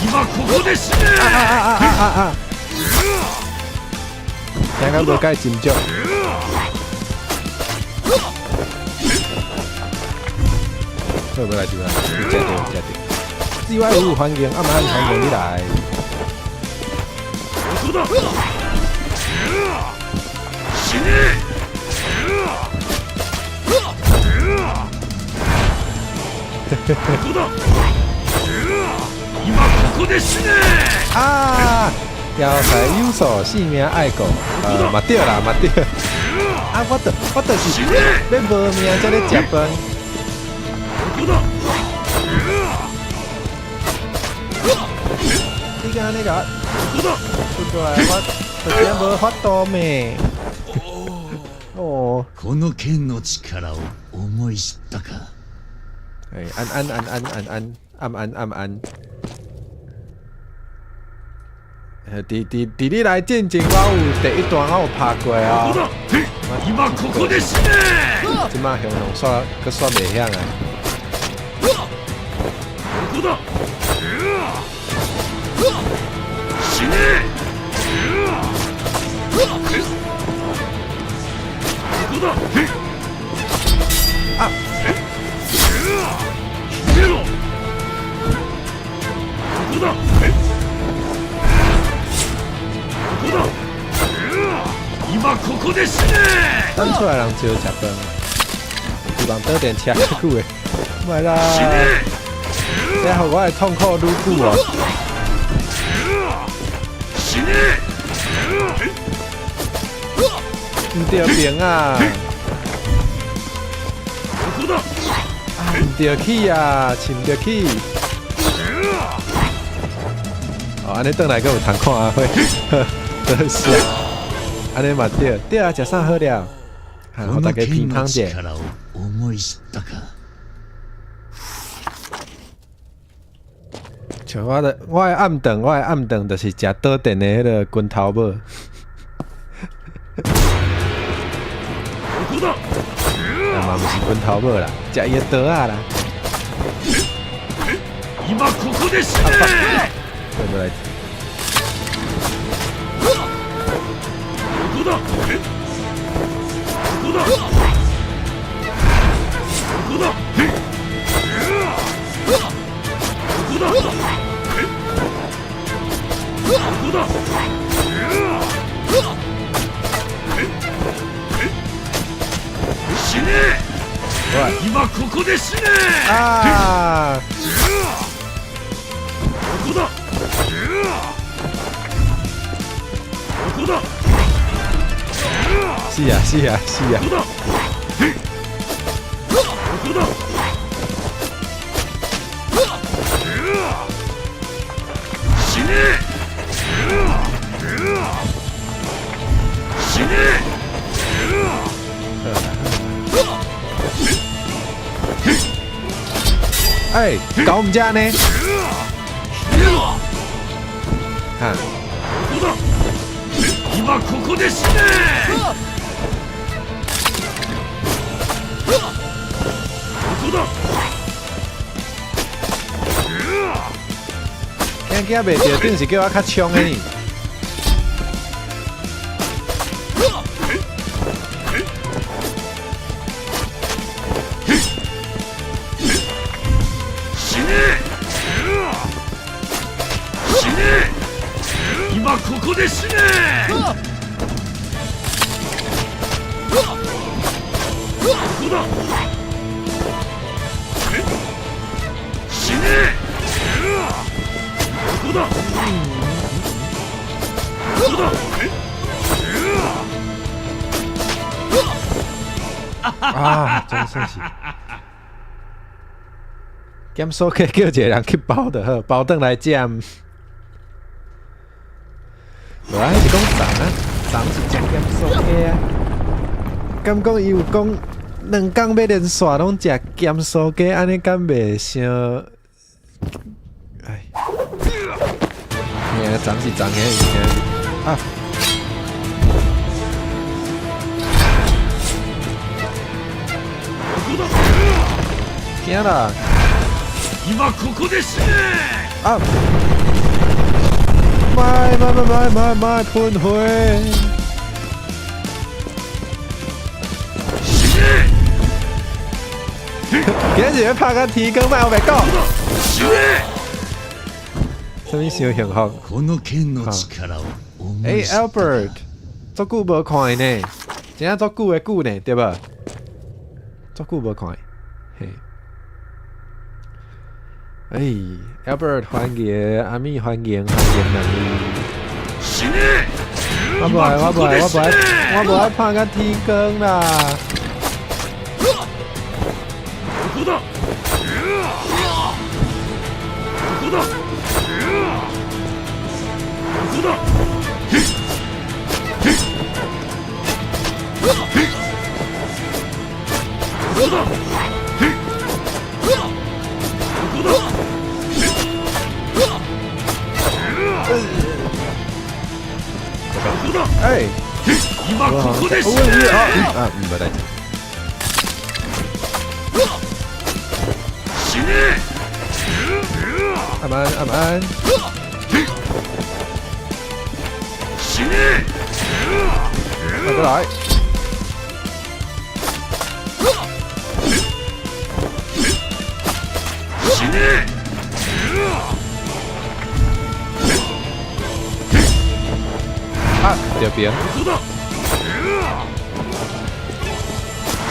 今ここで死ね。啊啊啊啊啊！聽講無蓋斟酌。好，欲來就來，有食著有食著。意外有歡迎，啊嘛歡迎你來。ここだ。死ね。ここだ。今ここで死ね。啊！枵財有數，性命愛顧，嘛對啦，嘛對。啊，我就是欲無命才咧食飯。ここだ。你敢按呢共ここだ。出過來，我就是無法度咩。哦，この剣の力を思い知ったか。欸，安安安安安安安安安安。伫你來進前，我有第一段我有拍過こ啊。こだ。今ここで死ね。這擺雄龍煞閣煞袂響啊！ここだ。死ね。ここだ。啊！消えろ。ここで死ね。咱厝内人少食飯，有人倒電車較久的，莫啦，這予我的痛苦愈久哦。死ね。毋對爿啊！ここだ。啊，毋對去啊，飼毋著去。哦，按呢轉來閣有通看阿輝，好是啊，按呢嘛對，對啊，食啥好了？哈，予こ大家の剣の平躺者。力を思い知ったか。像我的，我的暗頓就是食倒電的彼个拳頭帽。ここだ。啊嘛，毋是拳頭帽啦，食伊的刀仔啦。今ここで死ね。對無代志。ここだ。ここだ。ここだ。ここだ。ここだ。死ね。喂，今ここで死ね。啊！ここだ。ここだ。是啊，是啊，是啊。ここだ。ここだ。死ね。死ね。欸，搞毋遮呢？哈！ここだ。今ここで死ね。ここだ。驚驚袂著，頂是叫我較衝的呢。死ね。死ね。今ここで死ね。ここだ。死ね。ここだ。ここだ。啊，總算是。減數雞叫一个人去包就好，包轉來食。無啊，彼是講昨啊，昨是食鹹酥雞啊。敢講伊有講2工欲連續攏食鹹酥雞，按呢敢袂傷？唉，嘿啊，昨是昨，遐是遐啊。ここだ。驚啦！今ここで死ね。啊！莫莫莫莫莫莫噴火！死ね。今日欲拍甲天光，莫烏白講。死ね。啥物傷幸福？この剣の力を思欸い知ったか。，Albert，足久無看伊呢，真正足久的久呢，對無？足久無看伊，嘿。欸，Albert 歡迎，阿咪歡迎，歡迎兩位。死ね。我無愛，我無愛，我無愛，我無愛拍甲天光啦。ここだ。ここだ。ここだ。ここだ。ここだ。ここだ。欸，今ここで死ね。啊，無代誌。死ね。阿曼，阿曼。死ね。過來。死ね。啊，著爿。ここだ。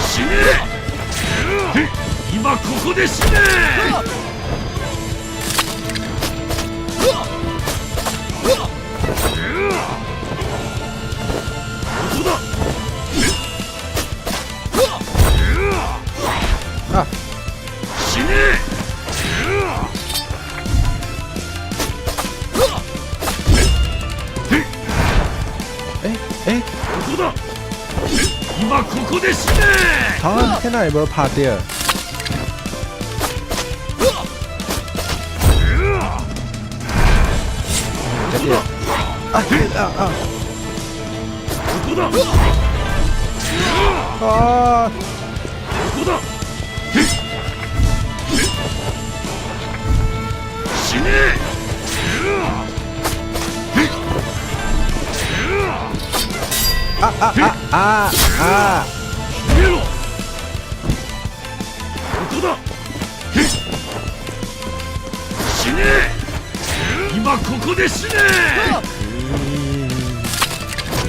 死ね。今ここで死ね。ここだ。啊！死ね。欸欸，ここだ。今ここで死ね。头啊，天哪会無拍著？這個啊啊啊！ここだ。啊！ここだ。死ね。啊啊啊啊啊！消えろ。ここだ。死ね。今ここで死ね。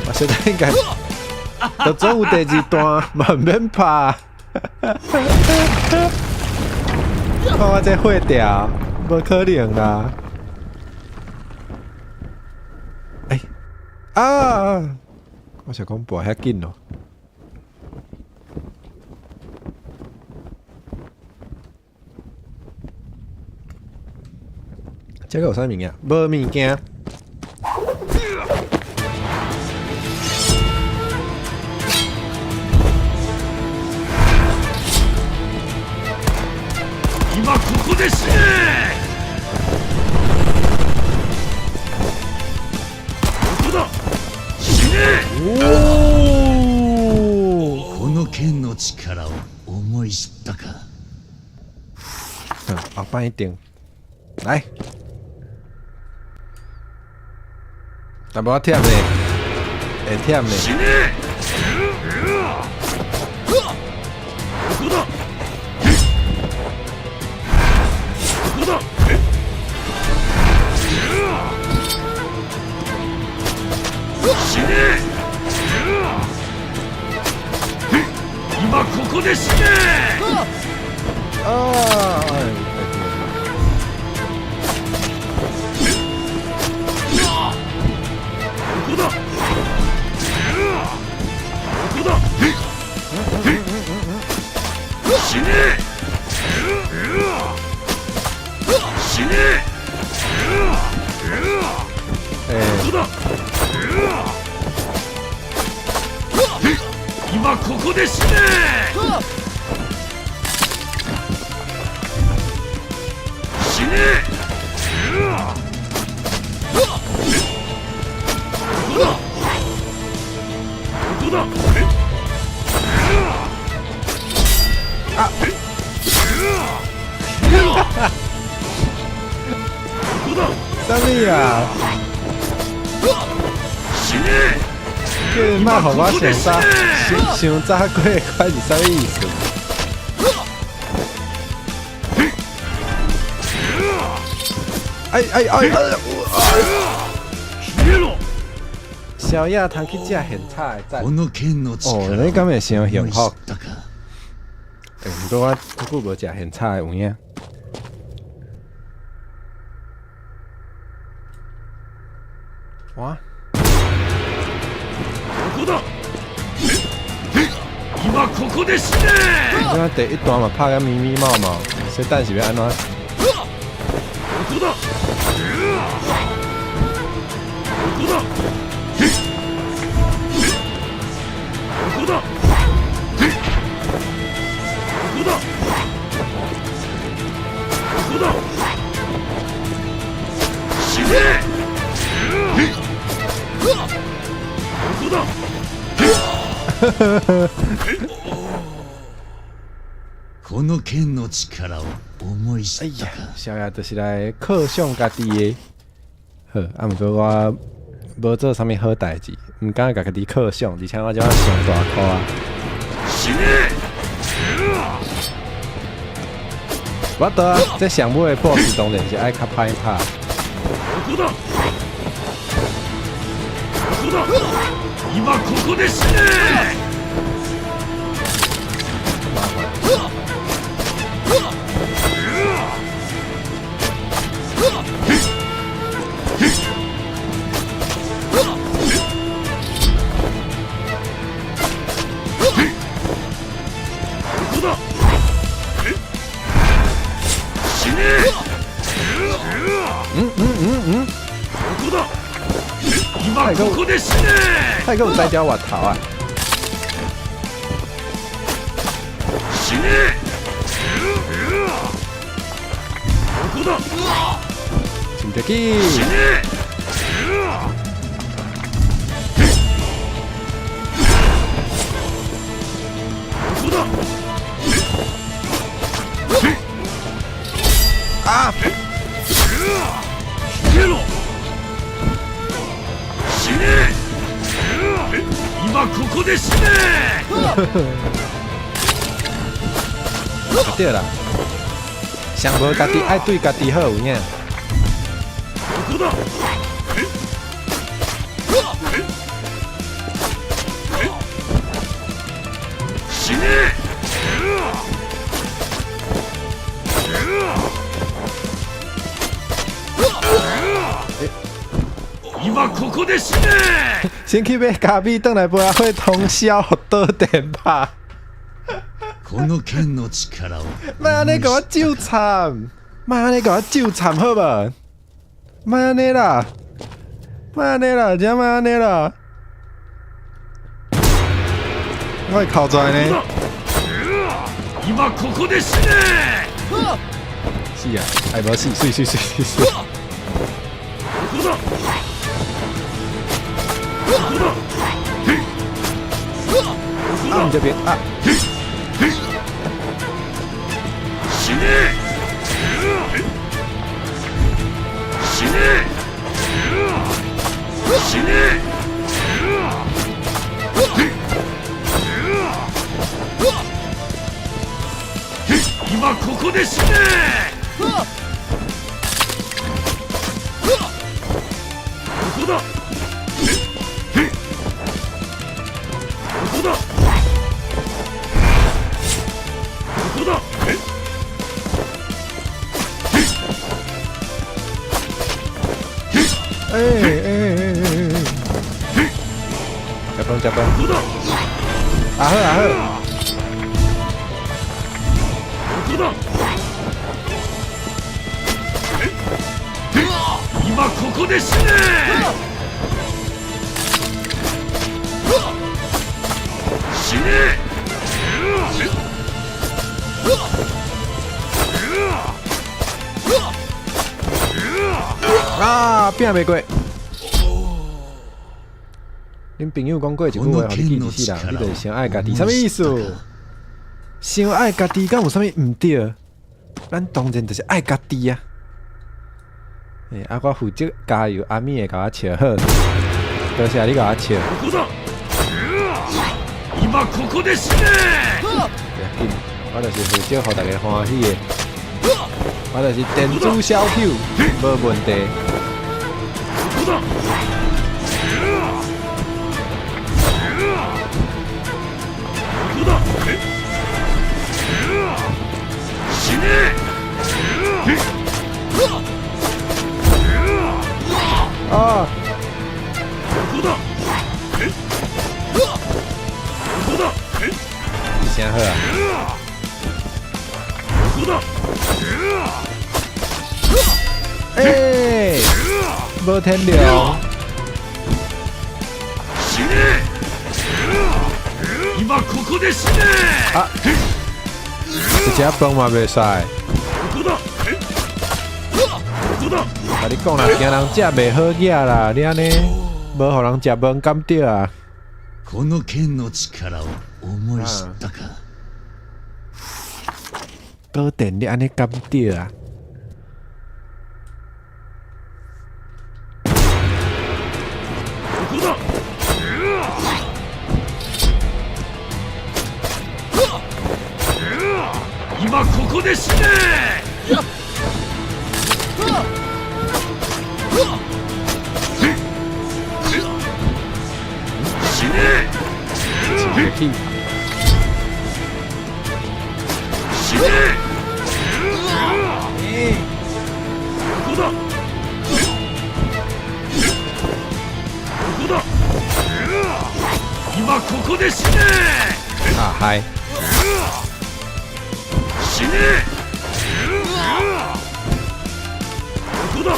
我實在應該，就總有第二段，嘛毋免拍。看我這血條，無可能啦！欸啊！我想講跋遐緊咯。這个有啥物件？無物件。今ここで死ね。ここだ。死ね。哦！この剣の力を思い知ったか。後擺一定來，淡薄仔忝咧，會忝咧。死ね。ここだ。ここだ。死ね。今ここで死ね。啊！ここだ。ここだ。死ね。死ね。欸ここだ。今ここで死ね。死ね。ここだ。ここだ。啊！ここだ。啥物啊？死ね。叫你莫予我想早，想想早過快是啥物意思？哎哎哎哎！消えろ。宵夜通去食現炒的讚。この剣の力哦，你敢會傷を幸思い知福？ったか。欸，毋過我足久無食現炒的有影。哇！ここだ。今ここで死ね。你看第一段嘛拍甲咪咪毛毛，這等是欲按怎？ここだ。ここだ。ここだ。ここだ。ここだ。死ね。ここだ。この剣の力を思い知哎呀ったか。，宵夜就是來犒賞家己的。好，啊，毋過我無做啥物好代誌，毋敢共家己犒賞，而且我這擺上大箍啊。死ね。我倒啊，這上尾的 BOSS 當然是愛較歹拍。ここだ。ここだ。今ここで死ね。麻煩。ここだ。死ね。嗯嗯嗯嗯，ここだ。今ここで死ね。泰閣有摘鸟外头啊！死ね。ここだ。穿著去。死ね。ここだ。啊！消えろ。死ね。今ここで死ね。對啦，上無家己愛對家己好有影。ここだ。死ね。今ここで死ね。先去買咖啡，轉來陪阿伙通宵，予倒電拍。この剣の力を莫按呢共我糾纏，莫按呢共我糾纏好無？莫按呢啦，莫按呢啦，真莫按呢啦。我會哭出來呢。今ここで死ね。死啊！哎，無死，媠媠媠媠媠。ここだ。ここだ。啊，毋這邊啊。死ね。死ね。死ね。今ここで死ね。ここだ。ここだ。ここだ。欸欸欸欸欸！食飯食飯。ここだ。啊好啊好。ここだ。今ここで死ね。死ね。啊，拼袂過。恁朋友講過一句話，予你記一世人，你就是傷愛家己，啥物意思？傷愛家己，敢有啥物毋對？咱當然就是愛家己啊！欸，啊，我負責加油，阿咪會共我笑好，多謝你共我笑。ここだ。今ここで死ね。不要緊，我就是負責予大家歡喜的，我就是電子小丑，無問題。ここだ。ここだ。死ね。啊！ここだ。ここだ。這聲好啊！ここだ。欸，無天良。死ね。今ここで死ね。啊！一食飯嘛袂使。ここだ。ここだ。共你講啦，驚人食袂好額啦，你按呢無予人食飯敢對啊？この剣の力を思い知ったか。導電你按呢敢對啊？ここだ。今ここで死ね。去。死ね。ここだ。ここだ。今ここで死ね。啊嗨！死ね。ここだ。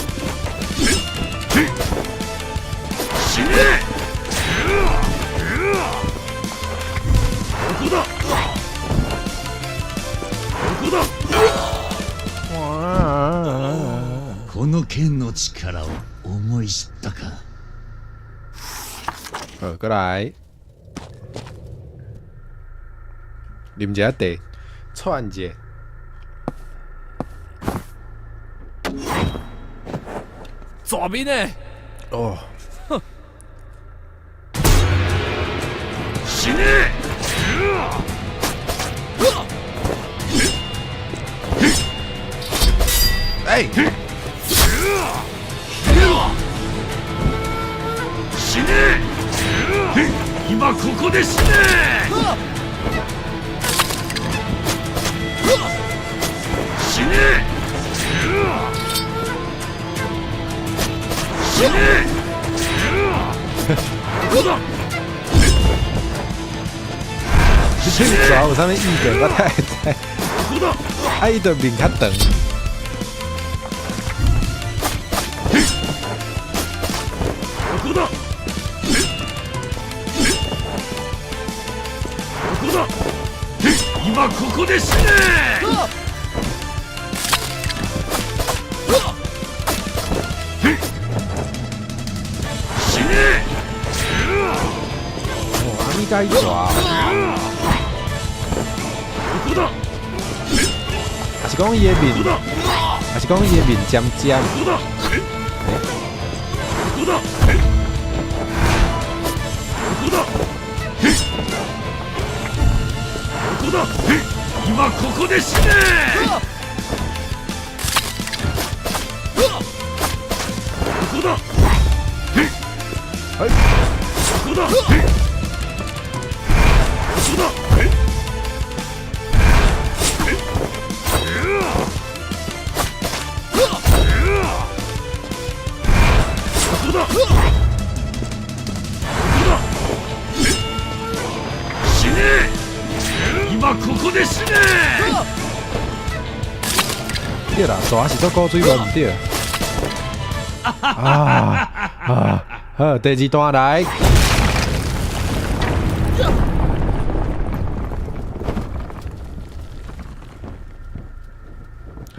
死ね。ここだ。ここだ。この剣の力を思い知ったか。好，過來，啉一下茶，喘一下。左邊的。哦。死ね。哎！死ね。今ここで死ね。死ね。死ね。ここだ。這蛇有啥物意見？我太知。ここだ。啊，伊就面較長。ここだ。ここだ。今ここで死ね。死ね。哦，阿米蓋蛇。ここだ。還是講伊的面，ここだ。還是講伊的面尖尖。ここだ。ここだ。ここだ。ここだ。今ここで死ね。ここだ。はい。ここだ。ここだ。ここだ。ここだ。死ね。今ここで死ね。對啦，蛇是做古水無毋對。啊啊！好，第二段來。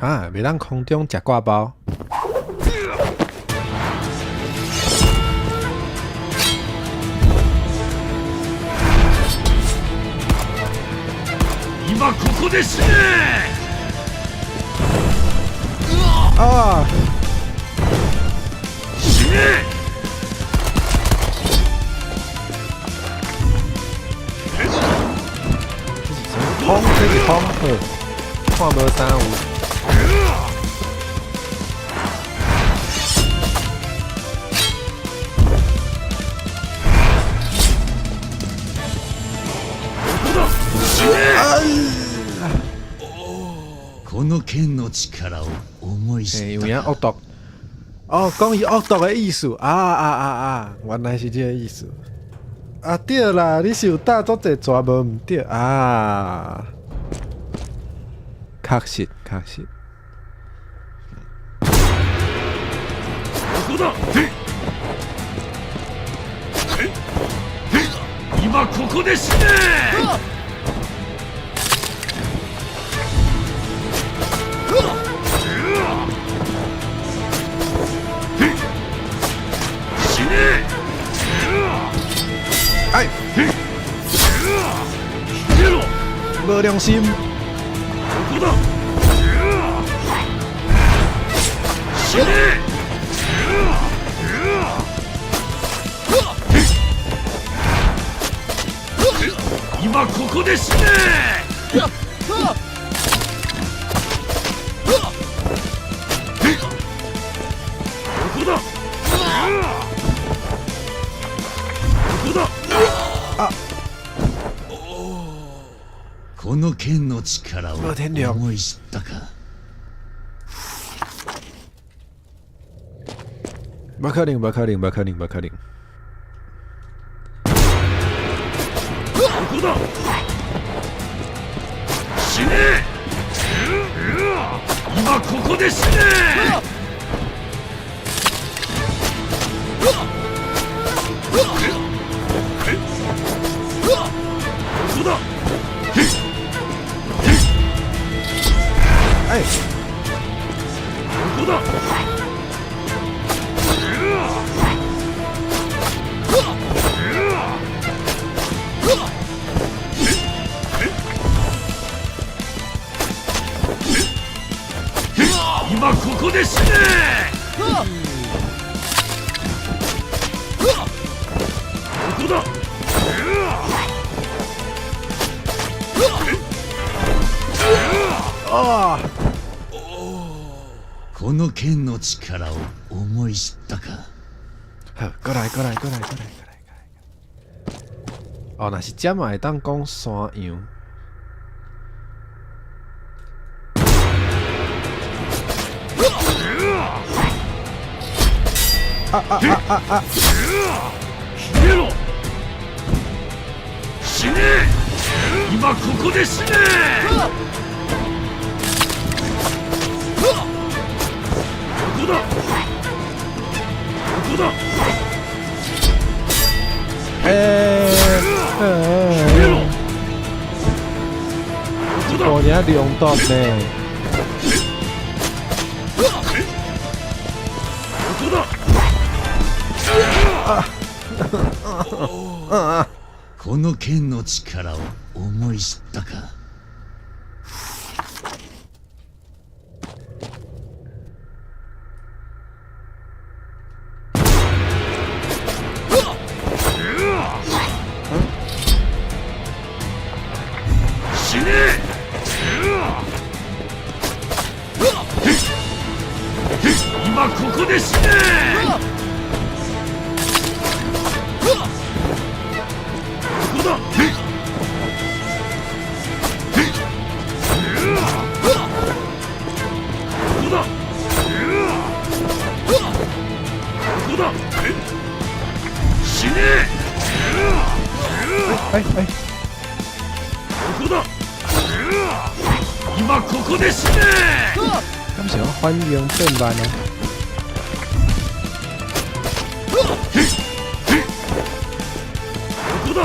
啊，袂當空中食掛包。今ここで死ね。啊！死ね。這是啥物？風，這是風，好，看無啥有。ここだ。死ね。この剣の力を思い知欸，った有影惡毒。哦，講伊惡毒的意思。啊啊啊啊！原來是這個意思。啊對啦，你是有打足濟蛇無毋對啊？確實確實。ここだ。今ここで死ね。死ね。哎，消えろ。無良心。ここだ。死ね。今ここで死ね。ここだ。ここだ。この剣の力を無天良思い知ったか。無可能，無可能，無可能，無可能。ここだ。死ね。今ここで死ね。ここだ。哎，ここだ。今ここで死ね。ここだ。哦，この剣の力を思い知ったか。好，過來，過來，過來，過來，過來，過來。哦，若是這嘛會當講山羊。消えろ。死ね。今ここで死ね。ここだ。ここだ。欸，消えろ。ここだ。哦，爾中毒呢？ここだ。この剣の力を思い知ったか。死ね。今ここで死ね。ここだ。ここだ。ここだ。死ね。哎哎，ここだ。今ここで死ね。敢是我反應變慢啊？ここだ。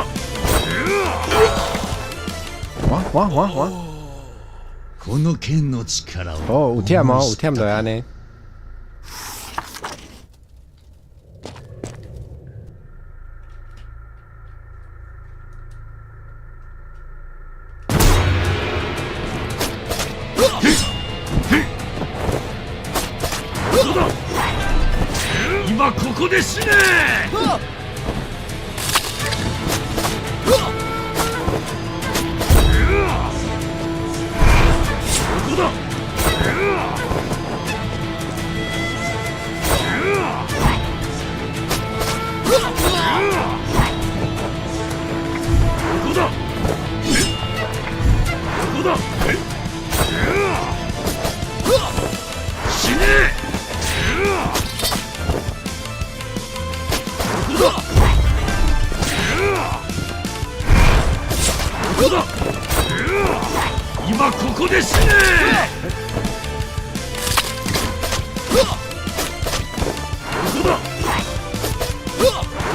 哇哇哇哇！この剣の力を哦，有忝哦，有思い知忝ったか就按呢。ここだ。今ここで死ね。ここだ。ここだ。ここだ。死ね。ここだ。ここだ。今ここで死ね。ここだ。こ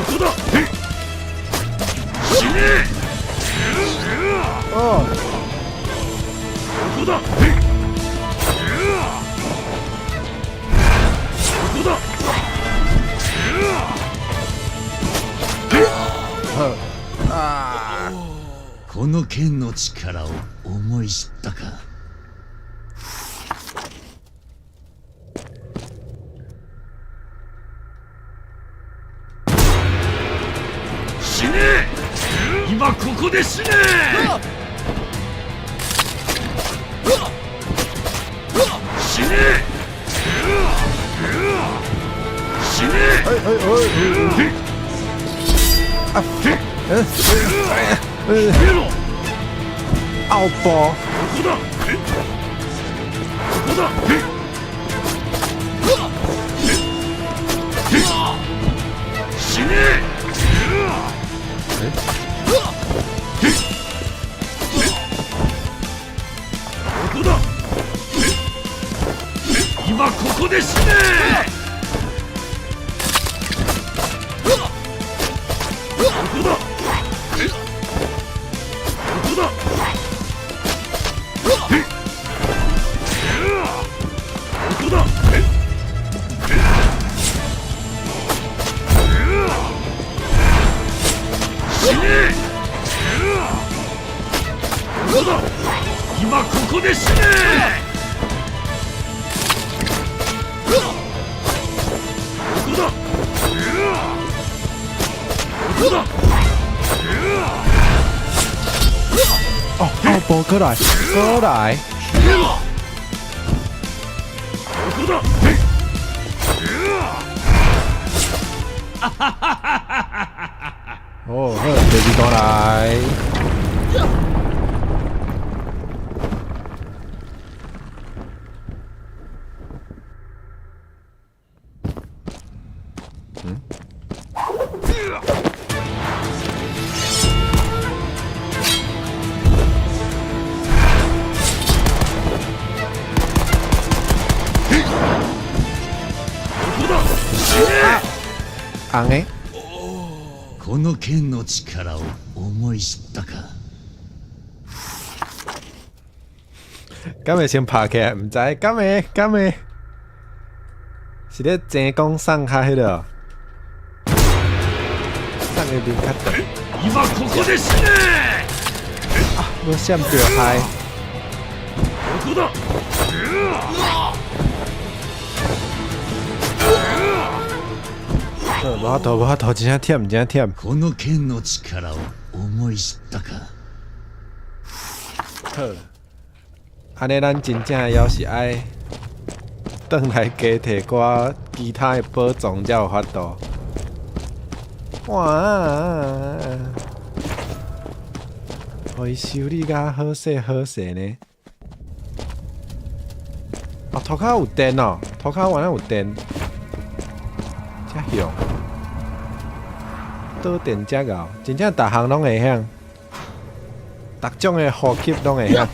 こだ。死ね。哦，ここだ。ここだ。好啊，この剣の力を思い知ったか。死ね。今ここで死ね。死ね。死ね。哎哎哎，啊，嗯，消えろ。啊，奧步。ここだ。ここだ。死ね。ここだ。今ここで死ね。ここだ。ここだ。ここだ。死ね。ここだ。今ここで死ね。ここだ。ここだ。哦，奧步過來，過來。ここだ。哦，好，第二個來。嗯？ここだ。死ね。紅的。この剣の力を思い知ったか。敢會先拍起來？毋知，敢會？敢會？是咧鄭公送較彼个，送的面較長。今ここで死ね。啊，無閃著害。ここだ。無法度，無法度，真正忝，真正忝。この剣の力を思い知ったか。好，按呢咱真正猶是愛轉來加摕寡其他的寶藏，才有法度。哇！予伊修理甲好勢好勢呢。哦，塗跤有電哦，塗跤原來有電，遮凶。導電遮𠢕，真正逐項攏會曉，逐種的呼吸攏會曉。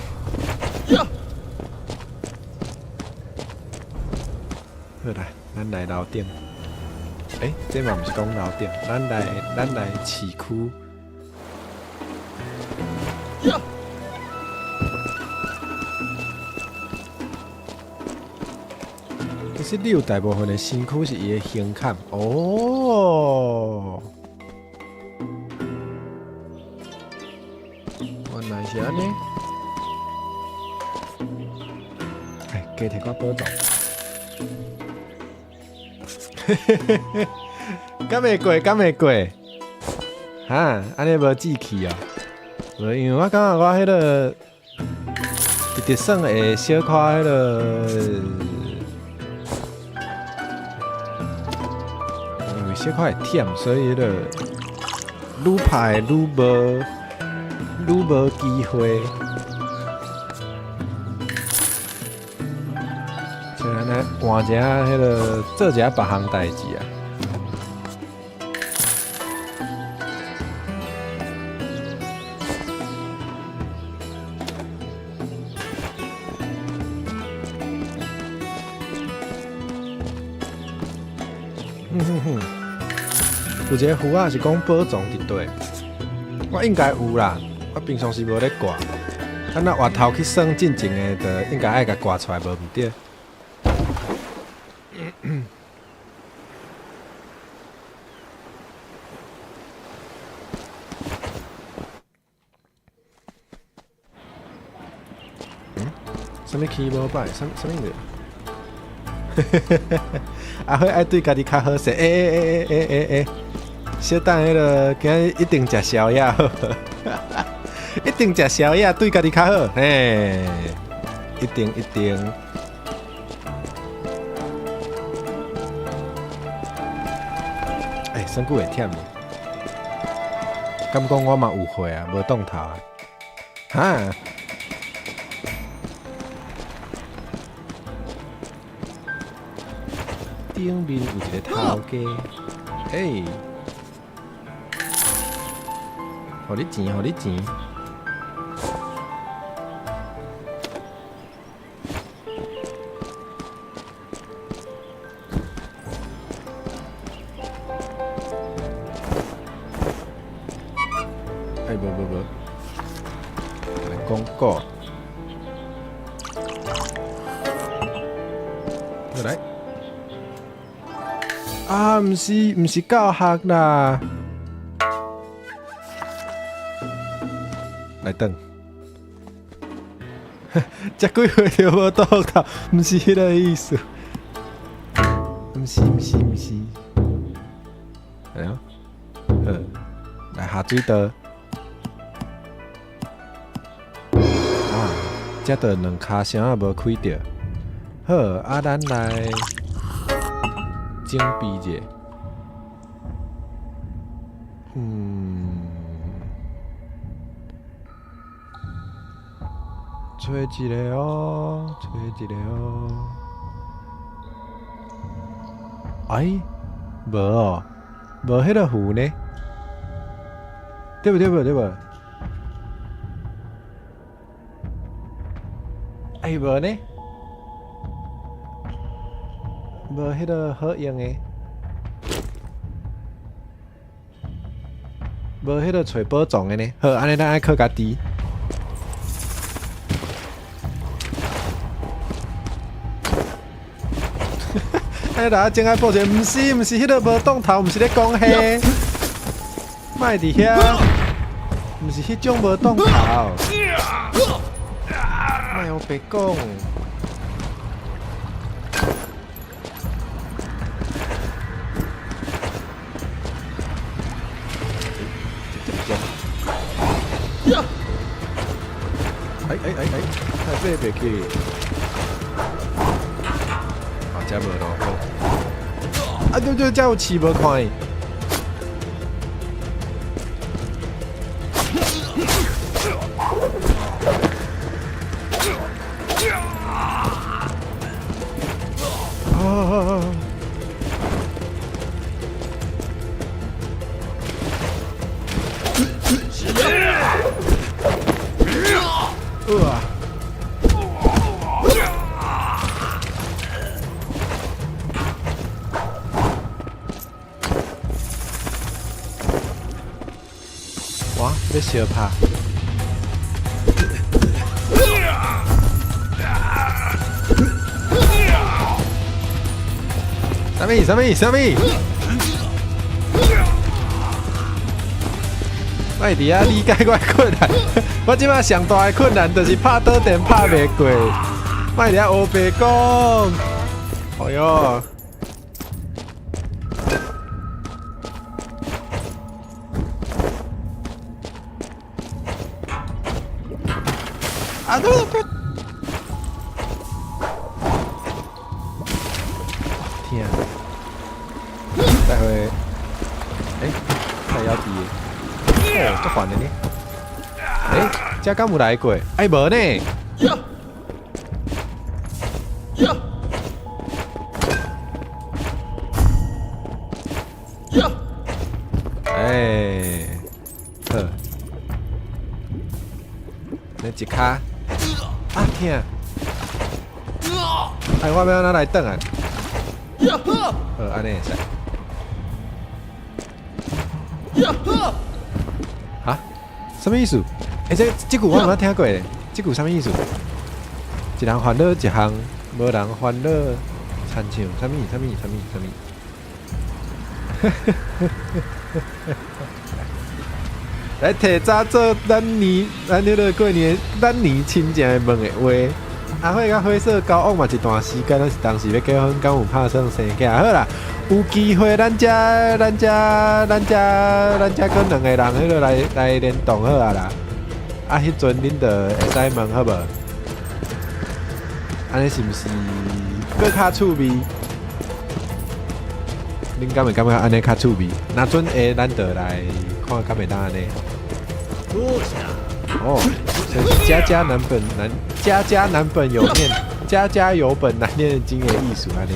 好來，咱來樓頂。欸，這嘛毋是講樓頂，咱來市區。其實你有大部分的身軀是伊的胸坎哦。原來是按呢。哎，加摕寡寶藏。嘿嘿嘿嘿，敢會過？敢會過？哈，按呢無志氣哦。無，因為我感覺我彼个直直耍會小可彼个，因為小可會忝，所以彼个愈拍愈無機會。所以咱來換一下彼个，做一下別項代誌啊。哼哼哼，有一个符仔是講寶藏佇底，我應該有啦。我平常時無咧掛，咱若活頭去耍進前的，就應該愛共掛出來，無毋對。嗯？啥物起無擺？啥啥物事？阿輝愛對家己較好勢，欸欸欸欸欸欸，小等彼个，今日一定食宵夜好，一定食宵夜對家己較好，嘿，一定一定。欸，耍久會忝呢？敢講我嘛有貨啊，無當頭啊？哈？頂面有一个頭家。欸，予你錢，予你錢。哎，無無無，來廣告。來。啊，毋是，毋是教學啦。來等。食幾歲就無倒頭，毋是彼个意思。毋是，毋是，毋是。來哦，好，來下水道。啊，這著兩跤箱仔無開著。好，啊，咱來準備者。揣一个哦，揣一个哦。哎，無哦，無彼个符呢？對無對無對無？哎，無呢？無彼个好用的，無彼个揣寶藏的呢？好，按呢咱愛靠家己。哎，大家真愛報一個，毋是毋是，彼个無擋頭，毋是咧講彼，莫佇遐，毋是彼種無擋頭，莫烏白講。哎哎哎哎，太爬袂去，啊，這無路好。啊對對，這有刺無看？啊！哇！哇！欲相拍！啥物？啥物？啥物？莫佇遐理解我的困難，我這擺上大的困難就是拍導電拍袂過，莫佇遐烏白講。哎喲！啊對對！天！待會，欸，太枵甜的，哦，足煩的呢。欸，這敢有來過？欸，無呢。欸，好，你一跤，啊疼！哎，我欲按怎來轉啊？好，按呢會使。哈？啥物意思？欸，這這句我毋捌聽過咧，這句啥物意思？一人煩惱一項，無人煩惱親像啥物啥物啥物啥物？來提早做咱年，咱彼个過年，咱年親情問的話。阿火佮火嫂交往嘛一段時間，咱是當時欲結婚，敢有拍算生囝？好啦，有機會咱遮、咱遮、咱遮、咱遮閣兩個人彼个來來聯動好啊啦。啊，彼陣恁就會使問好無？按呢是毋是閣較趣味？恁敢會感覺按呢較趣味？若準會，咱就來看敢會當按呢。哦，所以是家家難本難，家家難本有念，家家有本難念的經的意思按呢。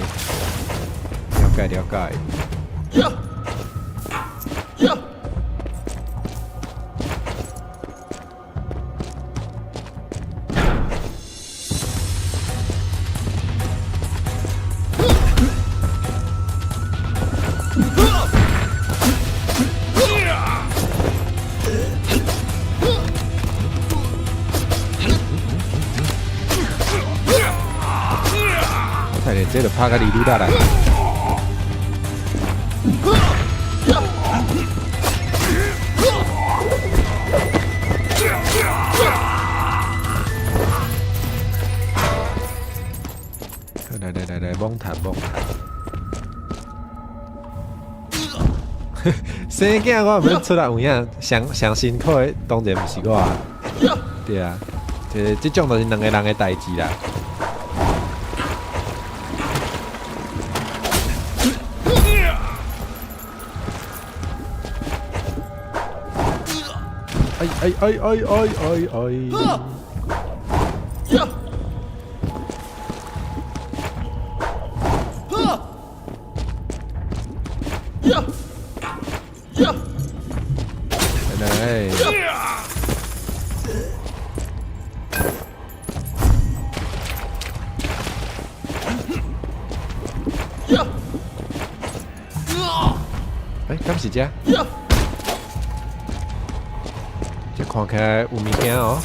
解了解。我睇嚟這就拍甲哩哩啦啦。來來來來，罔彈罔彈。生囝我毋免出來有影，上上辛苦的當然毋是我啊。對啊，這種就是兩個人的代誌啦。哎哎哎哎哎哎哎！來來。哎，敢是這？這看起來有物件哦。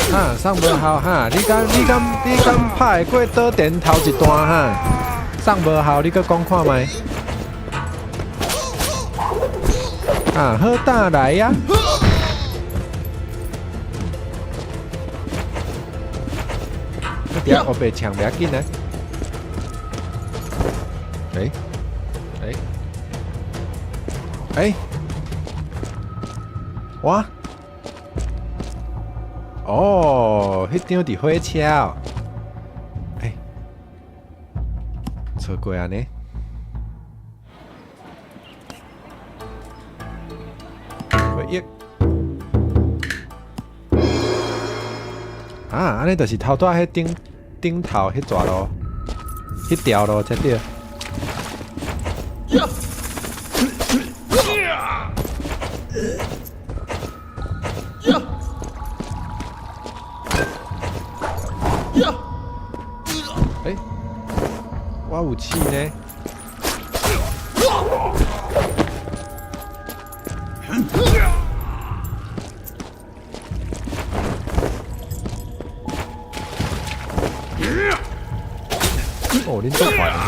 哈，送無效哈！你敢拍會過導電頭一段哈？送無效，你閣講看覓？啊，好膽來呀！你佇遐烏白搶袂要緊啊！欸欸欸！哇！哦，彼張佇火車哦。欸，錯過按呢。回憶。啊，按呢就是頭拄仔彼頂頂頭彼逝路，彼條路才對。欸，我有刺呢。哦，恁足快的呢。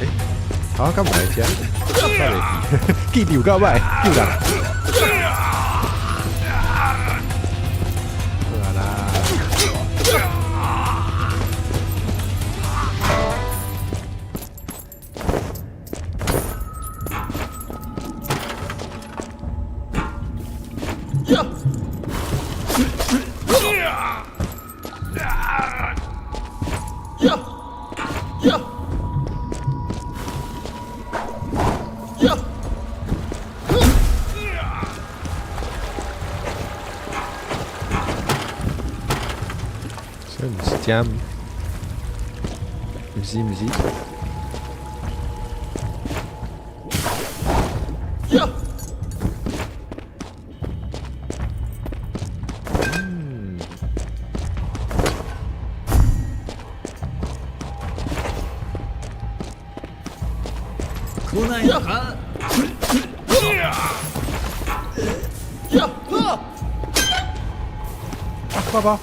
欸，啊，敢有來遮？我袂記，記有夠歹，救人。好啦。所以毋是這，毋是毋是。嗯。来ないのか？啊，掛包。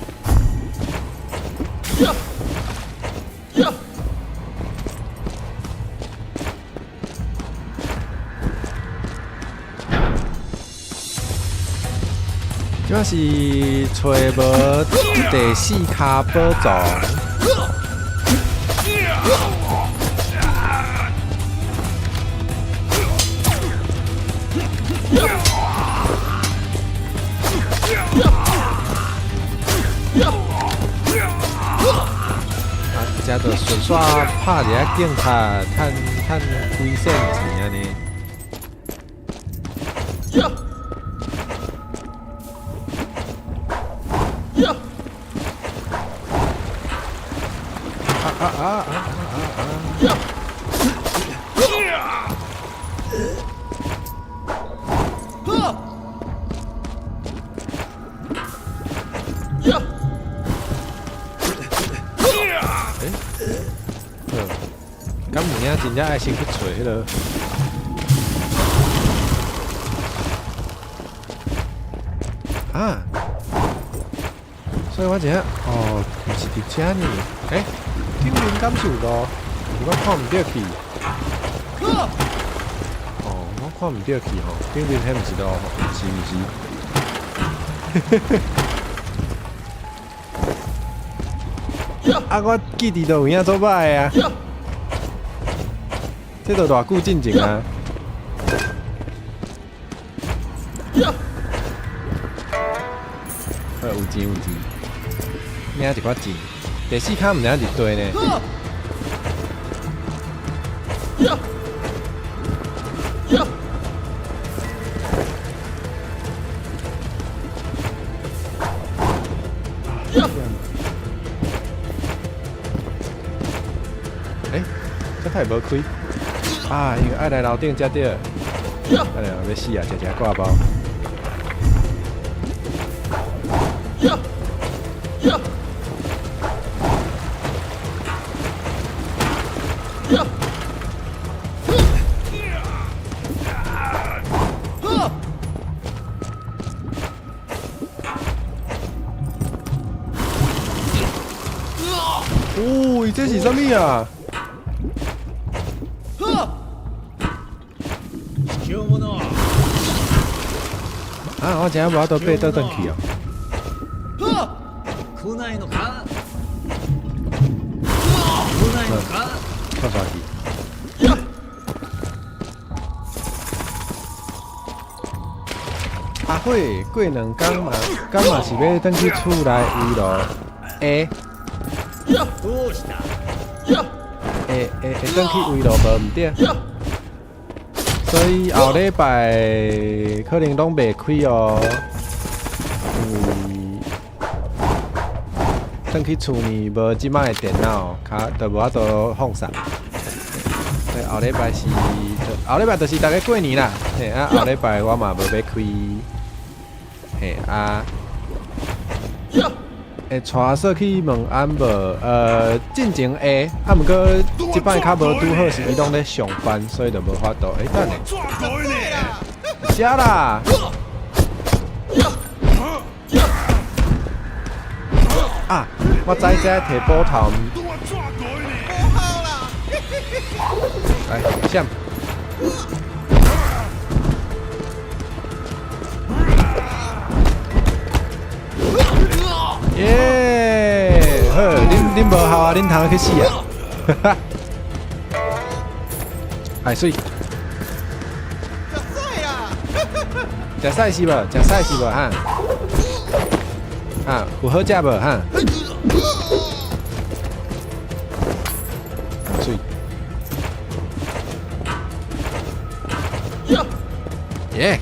這這是揣無第四跤寶藏。啊，這就順煞拍一下警察，趁趁幾仙錢按呢。啊啊啊啊啊！欸，好，敢有影真正愛先去揣彼个？啊！所以我真正哦，毋是佇遮呢。欸，頂面敢是有路？我看毋著去。哦，我看毋著去吼，頂面彼毋是路吼，是毋是？啊，我記佇都有影做歹啊！這都偌久進前啊？有錢有錢，領一寡錢。第四跤毋知影佇佗呢。欸，這太無開啊！因為愛來樓頂才對。哎呀，欲死啊！食食掛包。哦，這是啥物啊？啊！我真正無法度爬倒轉去哦。跳上去。阿慧過兩工嘛，敢嘛是欲轉去厝內圍爐？會。會會會轉去圍爐無毋對？所以後禮拜可能攏袂開哦，因為轉去厝呢無這擺的電腦，較就無法度放送。所以後禮拜是後禮拜就是逐家過年啦，嘿啊後禮拜我嘛無欲開，嘿啊。會帶阿嫂去問按無？進前會，啊，毋過這擺較無拄好是伊攏咧上班，所以就無法度。欸，等下，遮啦！啊，我知這提斧頭。來，閃！耶！好，恁無效啊，恁通去死啊！哈哈。哎，媠。食屎是無？食屎是無？哈？啊，有好食無？哈？媠。耶！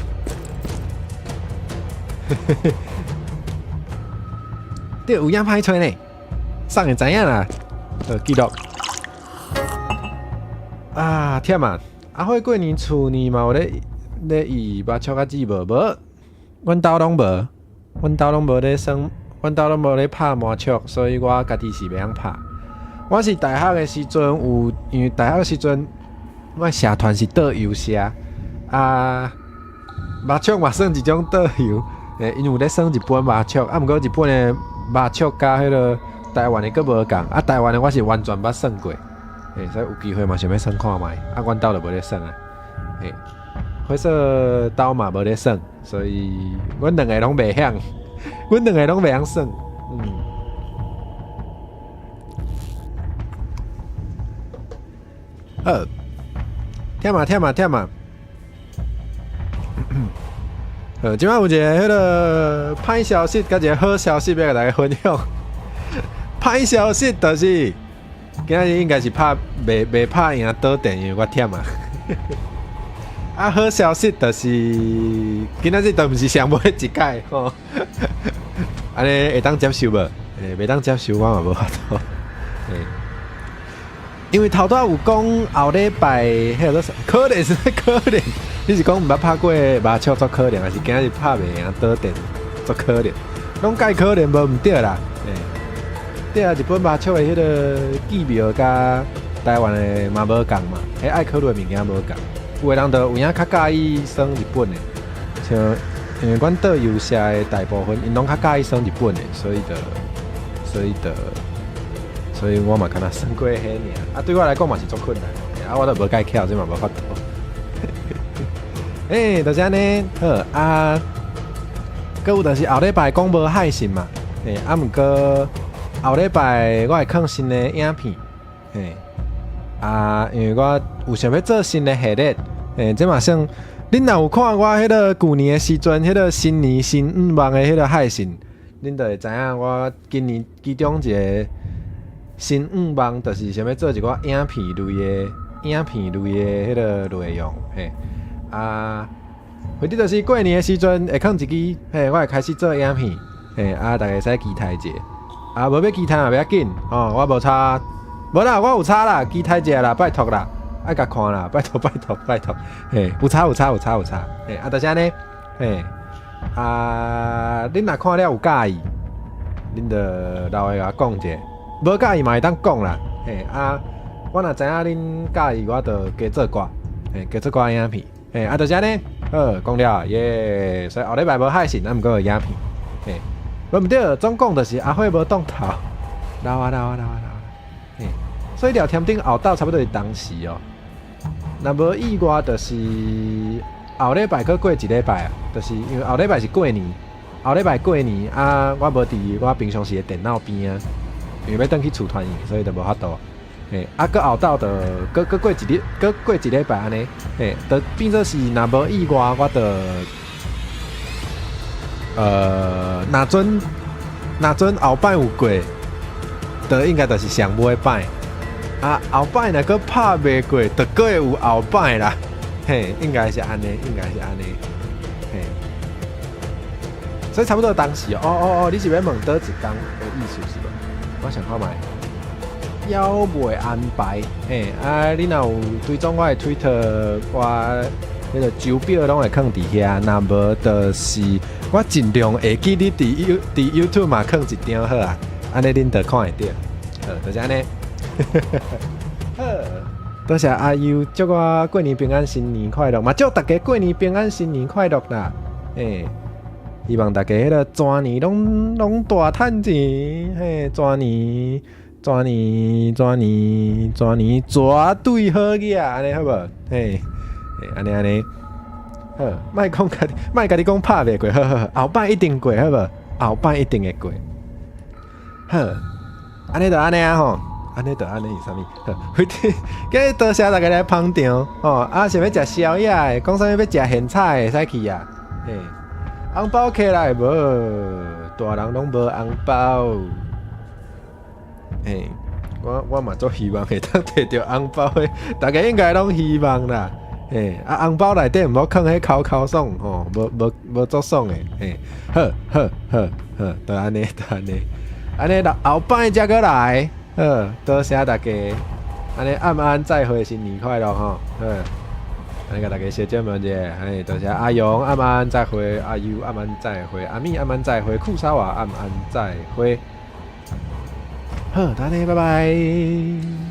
對，有影歹揣呢，送會知影啦。好，記錄。啊，忝啊！阿輝過年厝呢嘛有咧咧伊麻將仔子無？無，阮兜攏無，阮兜攏無咧耍，阮兜攏無咧拍麻將，所以我家己是袂曉拍。我是大學的時陣有，因為大學的時陣，我社團是桌遊社，啊，麻將嘛算一種桌遊，欸，𪜶有咧耍日本麻將，啊，毋過日本的麻將佮彼个台灣的閣無仝，啊，台灣的我是完全捌耍過，欸，所以有機會嘛想欲耍看覓，啊，阮兜就無咧耍啊，欸，火說兜嘛無咧耍，所以阮兩个攏袂曉。阮兩个攏袂曉耍。嗯。好，忝啊忝啊忝啊！好，這擺有一个彼个歹消息，佮一个好消息欲共大家分享。歹消息就是今仔日應該是拍袂袂拍贏導電，因為我忝啊。啊，好消息就是今仔日都毋是上尾一擺吼。按呢會當接受無？欸，袂當接受，我嘛無法度。欸，因為頭拄仔有講後禮拜彼個啥，可能是可能，你是講毋捌拍過麻將足可憐，還是今仔日拍袂贏導電足可憐？攏蓋可憐無毋對啦。欸，對啊，日本麻將的彼个技妙佮台灣的嘛無仝嘛，彼愛考慮的物件無仝。有的人就有影較佮意耍日本的，像因為阮桌遊社的大部分𪜶攏較佮意耍日本的，所以就所以就所以我嘛敢若耍過彼爾。啊，對我來講嘛是足困難，啊，我都無蓋巧，這嘛無法度。欸，就是按呢，好啊。閣有就是後禮拜講無海信嘛，欸，啊，毋過後禮拜我會放新的影片，欸，啊，因為我有想欲做新的系列，欸，這嘛算，恁若有看我彼个舊年的時陣，彼个新年新願望的彼个海信，恁就會知影我今年其中一个新願望，就是想欲做一寡影片類的、影片類的彼个內容，嘿，啊，或者就是過年的時陣會放一支，嘿，我會開始做影片，嘿，啊，大家會使期待者，啊，無欲期待嘛袂要緊，哦，我無差，無啦，我有差啦，期待者啦，拜託啦，愛共看啦，拜託拜託拜託，嘿，有差有差有差有差，嘿，啊，就是按呢，嘿，啊，恁若看了有佮意，恁就留言共我講者，無佮意嘛會當講啦，嘿，啊，我若知影恁佮意，我就加做寡，嘿，加做寡影片，嘿，啊，就是按呢，好，講了耶，所以後禮拜無海信，啊，毋過有影片，嘿，無毋對，總共就是阿火無當頭，留啊留啊留啊留啊，嘿，所以廖添丁後斗差不多是同時哦，若無意外就是後禮拜閣過一禮拜啊，就是因為後禮拜是過年，後禮拜過年啊，我無佇我平常時的電腦邊啊，因為欲轉去厝團圓，所以就無法度。嘿，啊，閣後斗就閣閣過一日，閣過一禮拜按呢，嘿，就變做是若無意外，我就若準若準後擺有過，就應該就是上尾擺。啊，後擺若閣拍袂過，就閣會有後擺啦。嘿，應該是按呢，應該是按呢。嘿，所以差不多當時哦哦哦，你是欲問佗一工的意思是無？我想看覓。猶未安排，嘿，啊，你若有追蹤我的 Twitter，我彼个周表攏會囥佇遐，若無就是我盡量會記你佇 You 佇 YouTube 嘛囥一張好啊，按呢恁就看會著。好，就是按呢。好，多謝阿優，祝我過年平安，新年快樂，嘛祝大家過年平安，新年快樂啦！嘿，希望大家彼个全年攏攏大趁錢，嘿，全年。全年全年全年絕對好額，按呢好無？嘿，按呢按呢，好，莫講家己，莫家己講拍袂過，好好好，後擺一定過，好無？後擺一定會過。好，按呢就按呢啊吼，按呢就按呢是啥物？好，今日多謝大家來捧場吼，啊，想欲食宵夜的，講啥物欲食現炒的，會使去啊？嘿，紅包揢來無？大人攏無紅包。嘿，我我嘛足希望會當摕著紅包的，大家應該攏希望啦。嘿，啊紅包內底毋好囥彼摳摳爽吼，無無無足爽的。嘿，好，好，好，好，就按呢，就按呢，按呢，後擺才閣來。好，多謝大家，按呢暗安再會，新年快樂吼。好，按呢共大家小姐問者，嘿，多謝阿勇暗安再會，阿優暗安再會，阿咪暗安再會，庫沙瓦暗安再會。好，按呢，拜拜。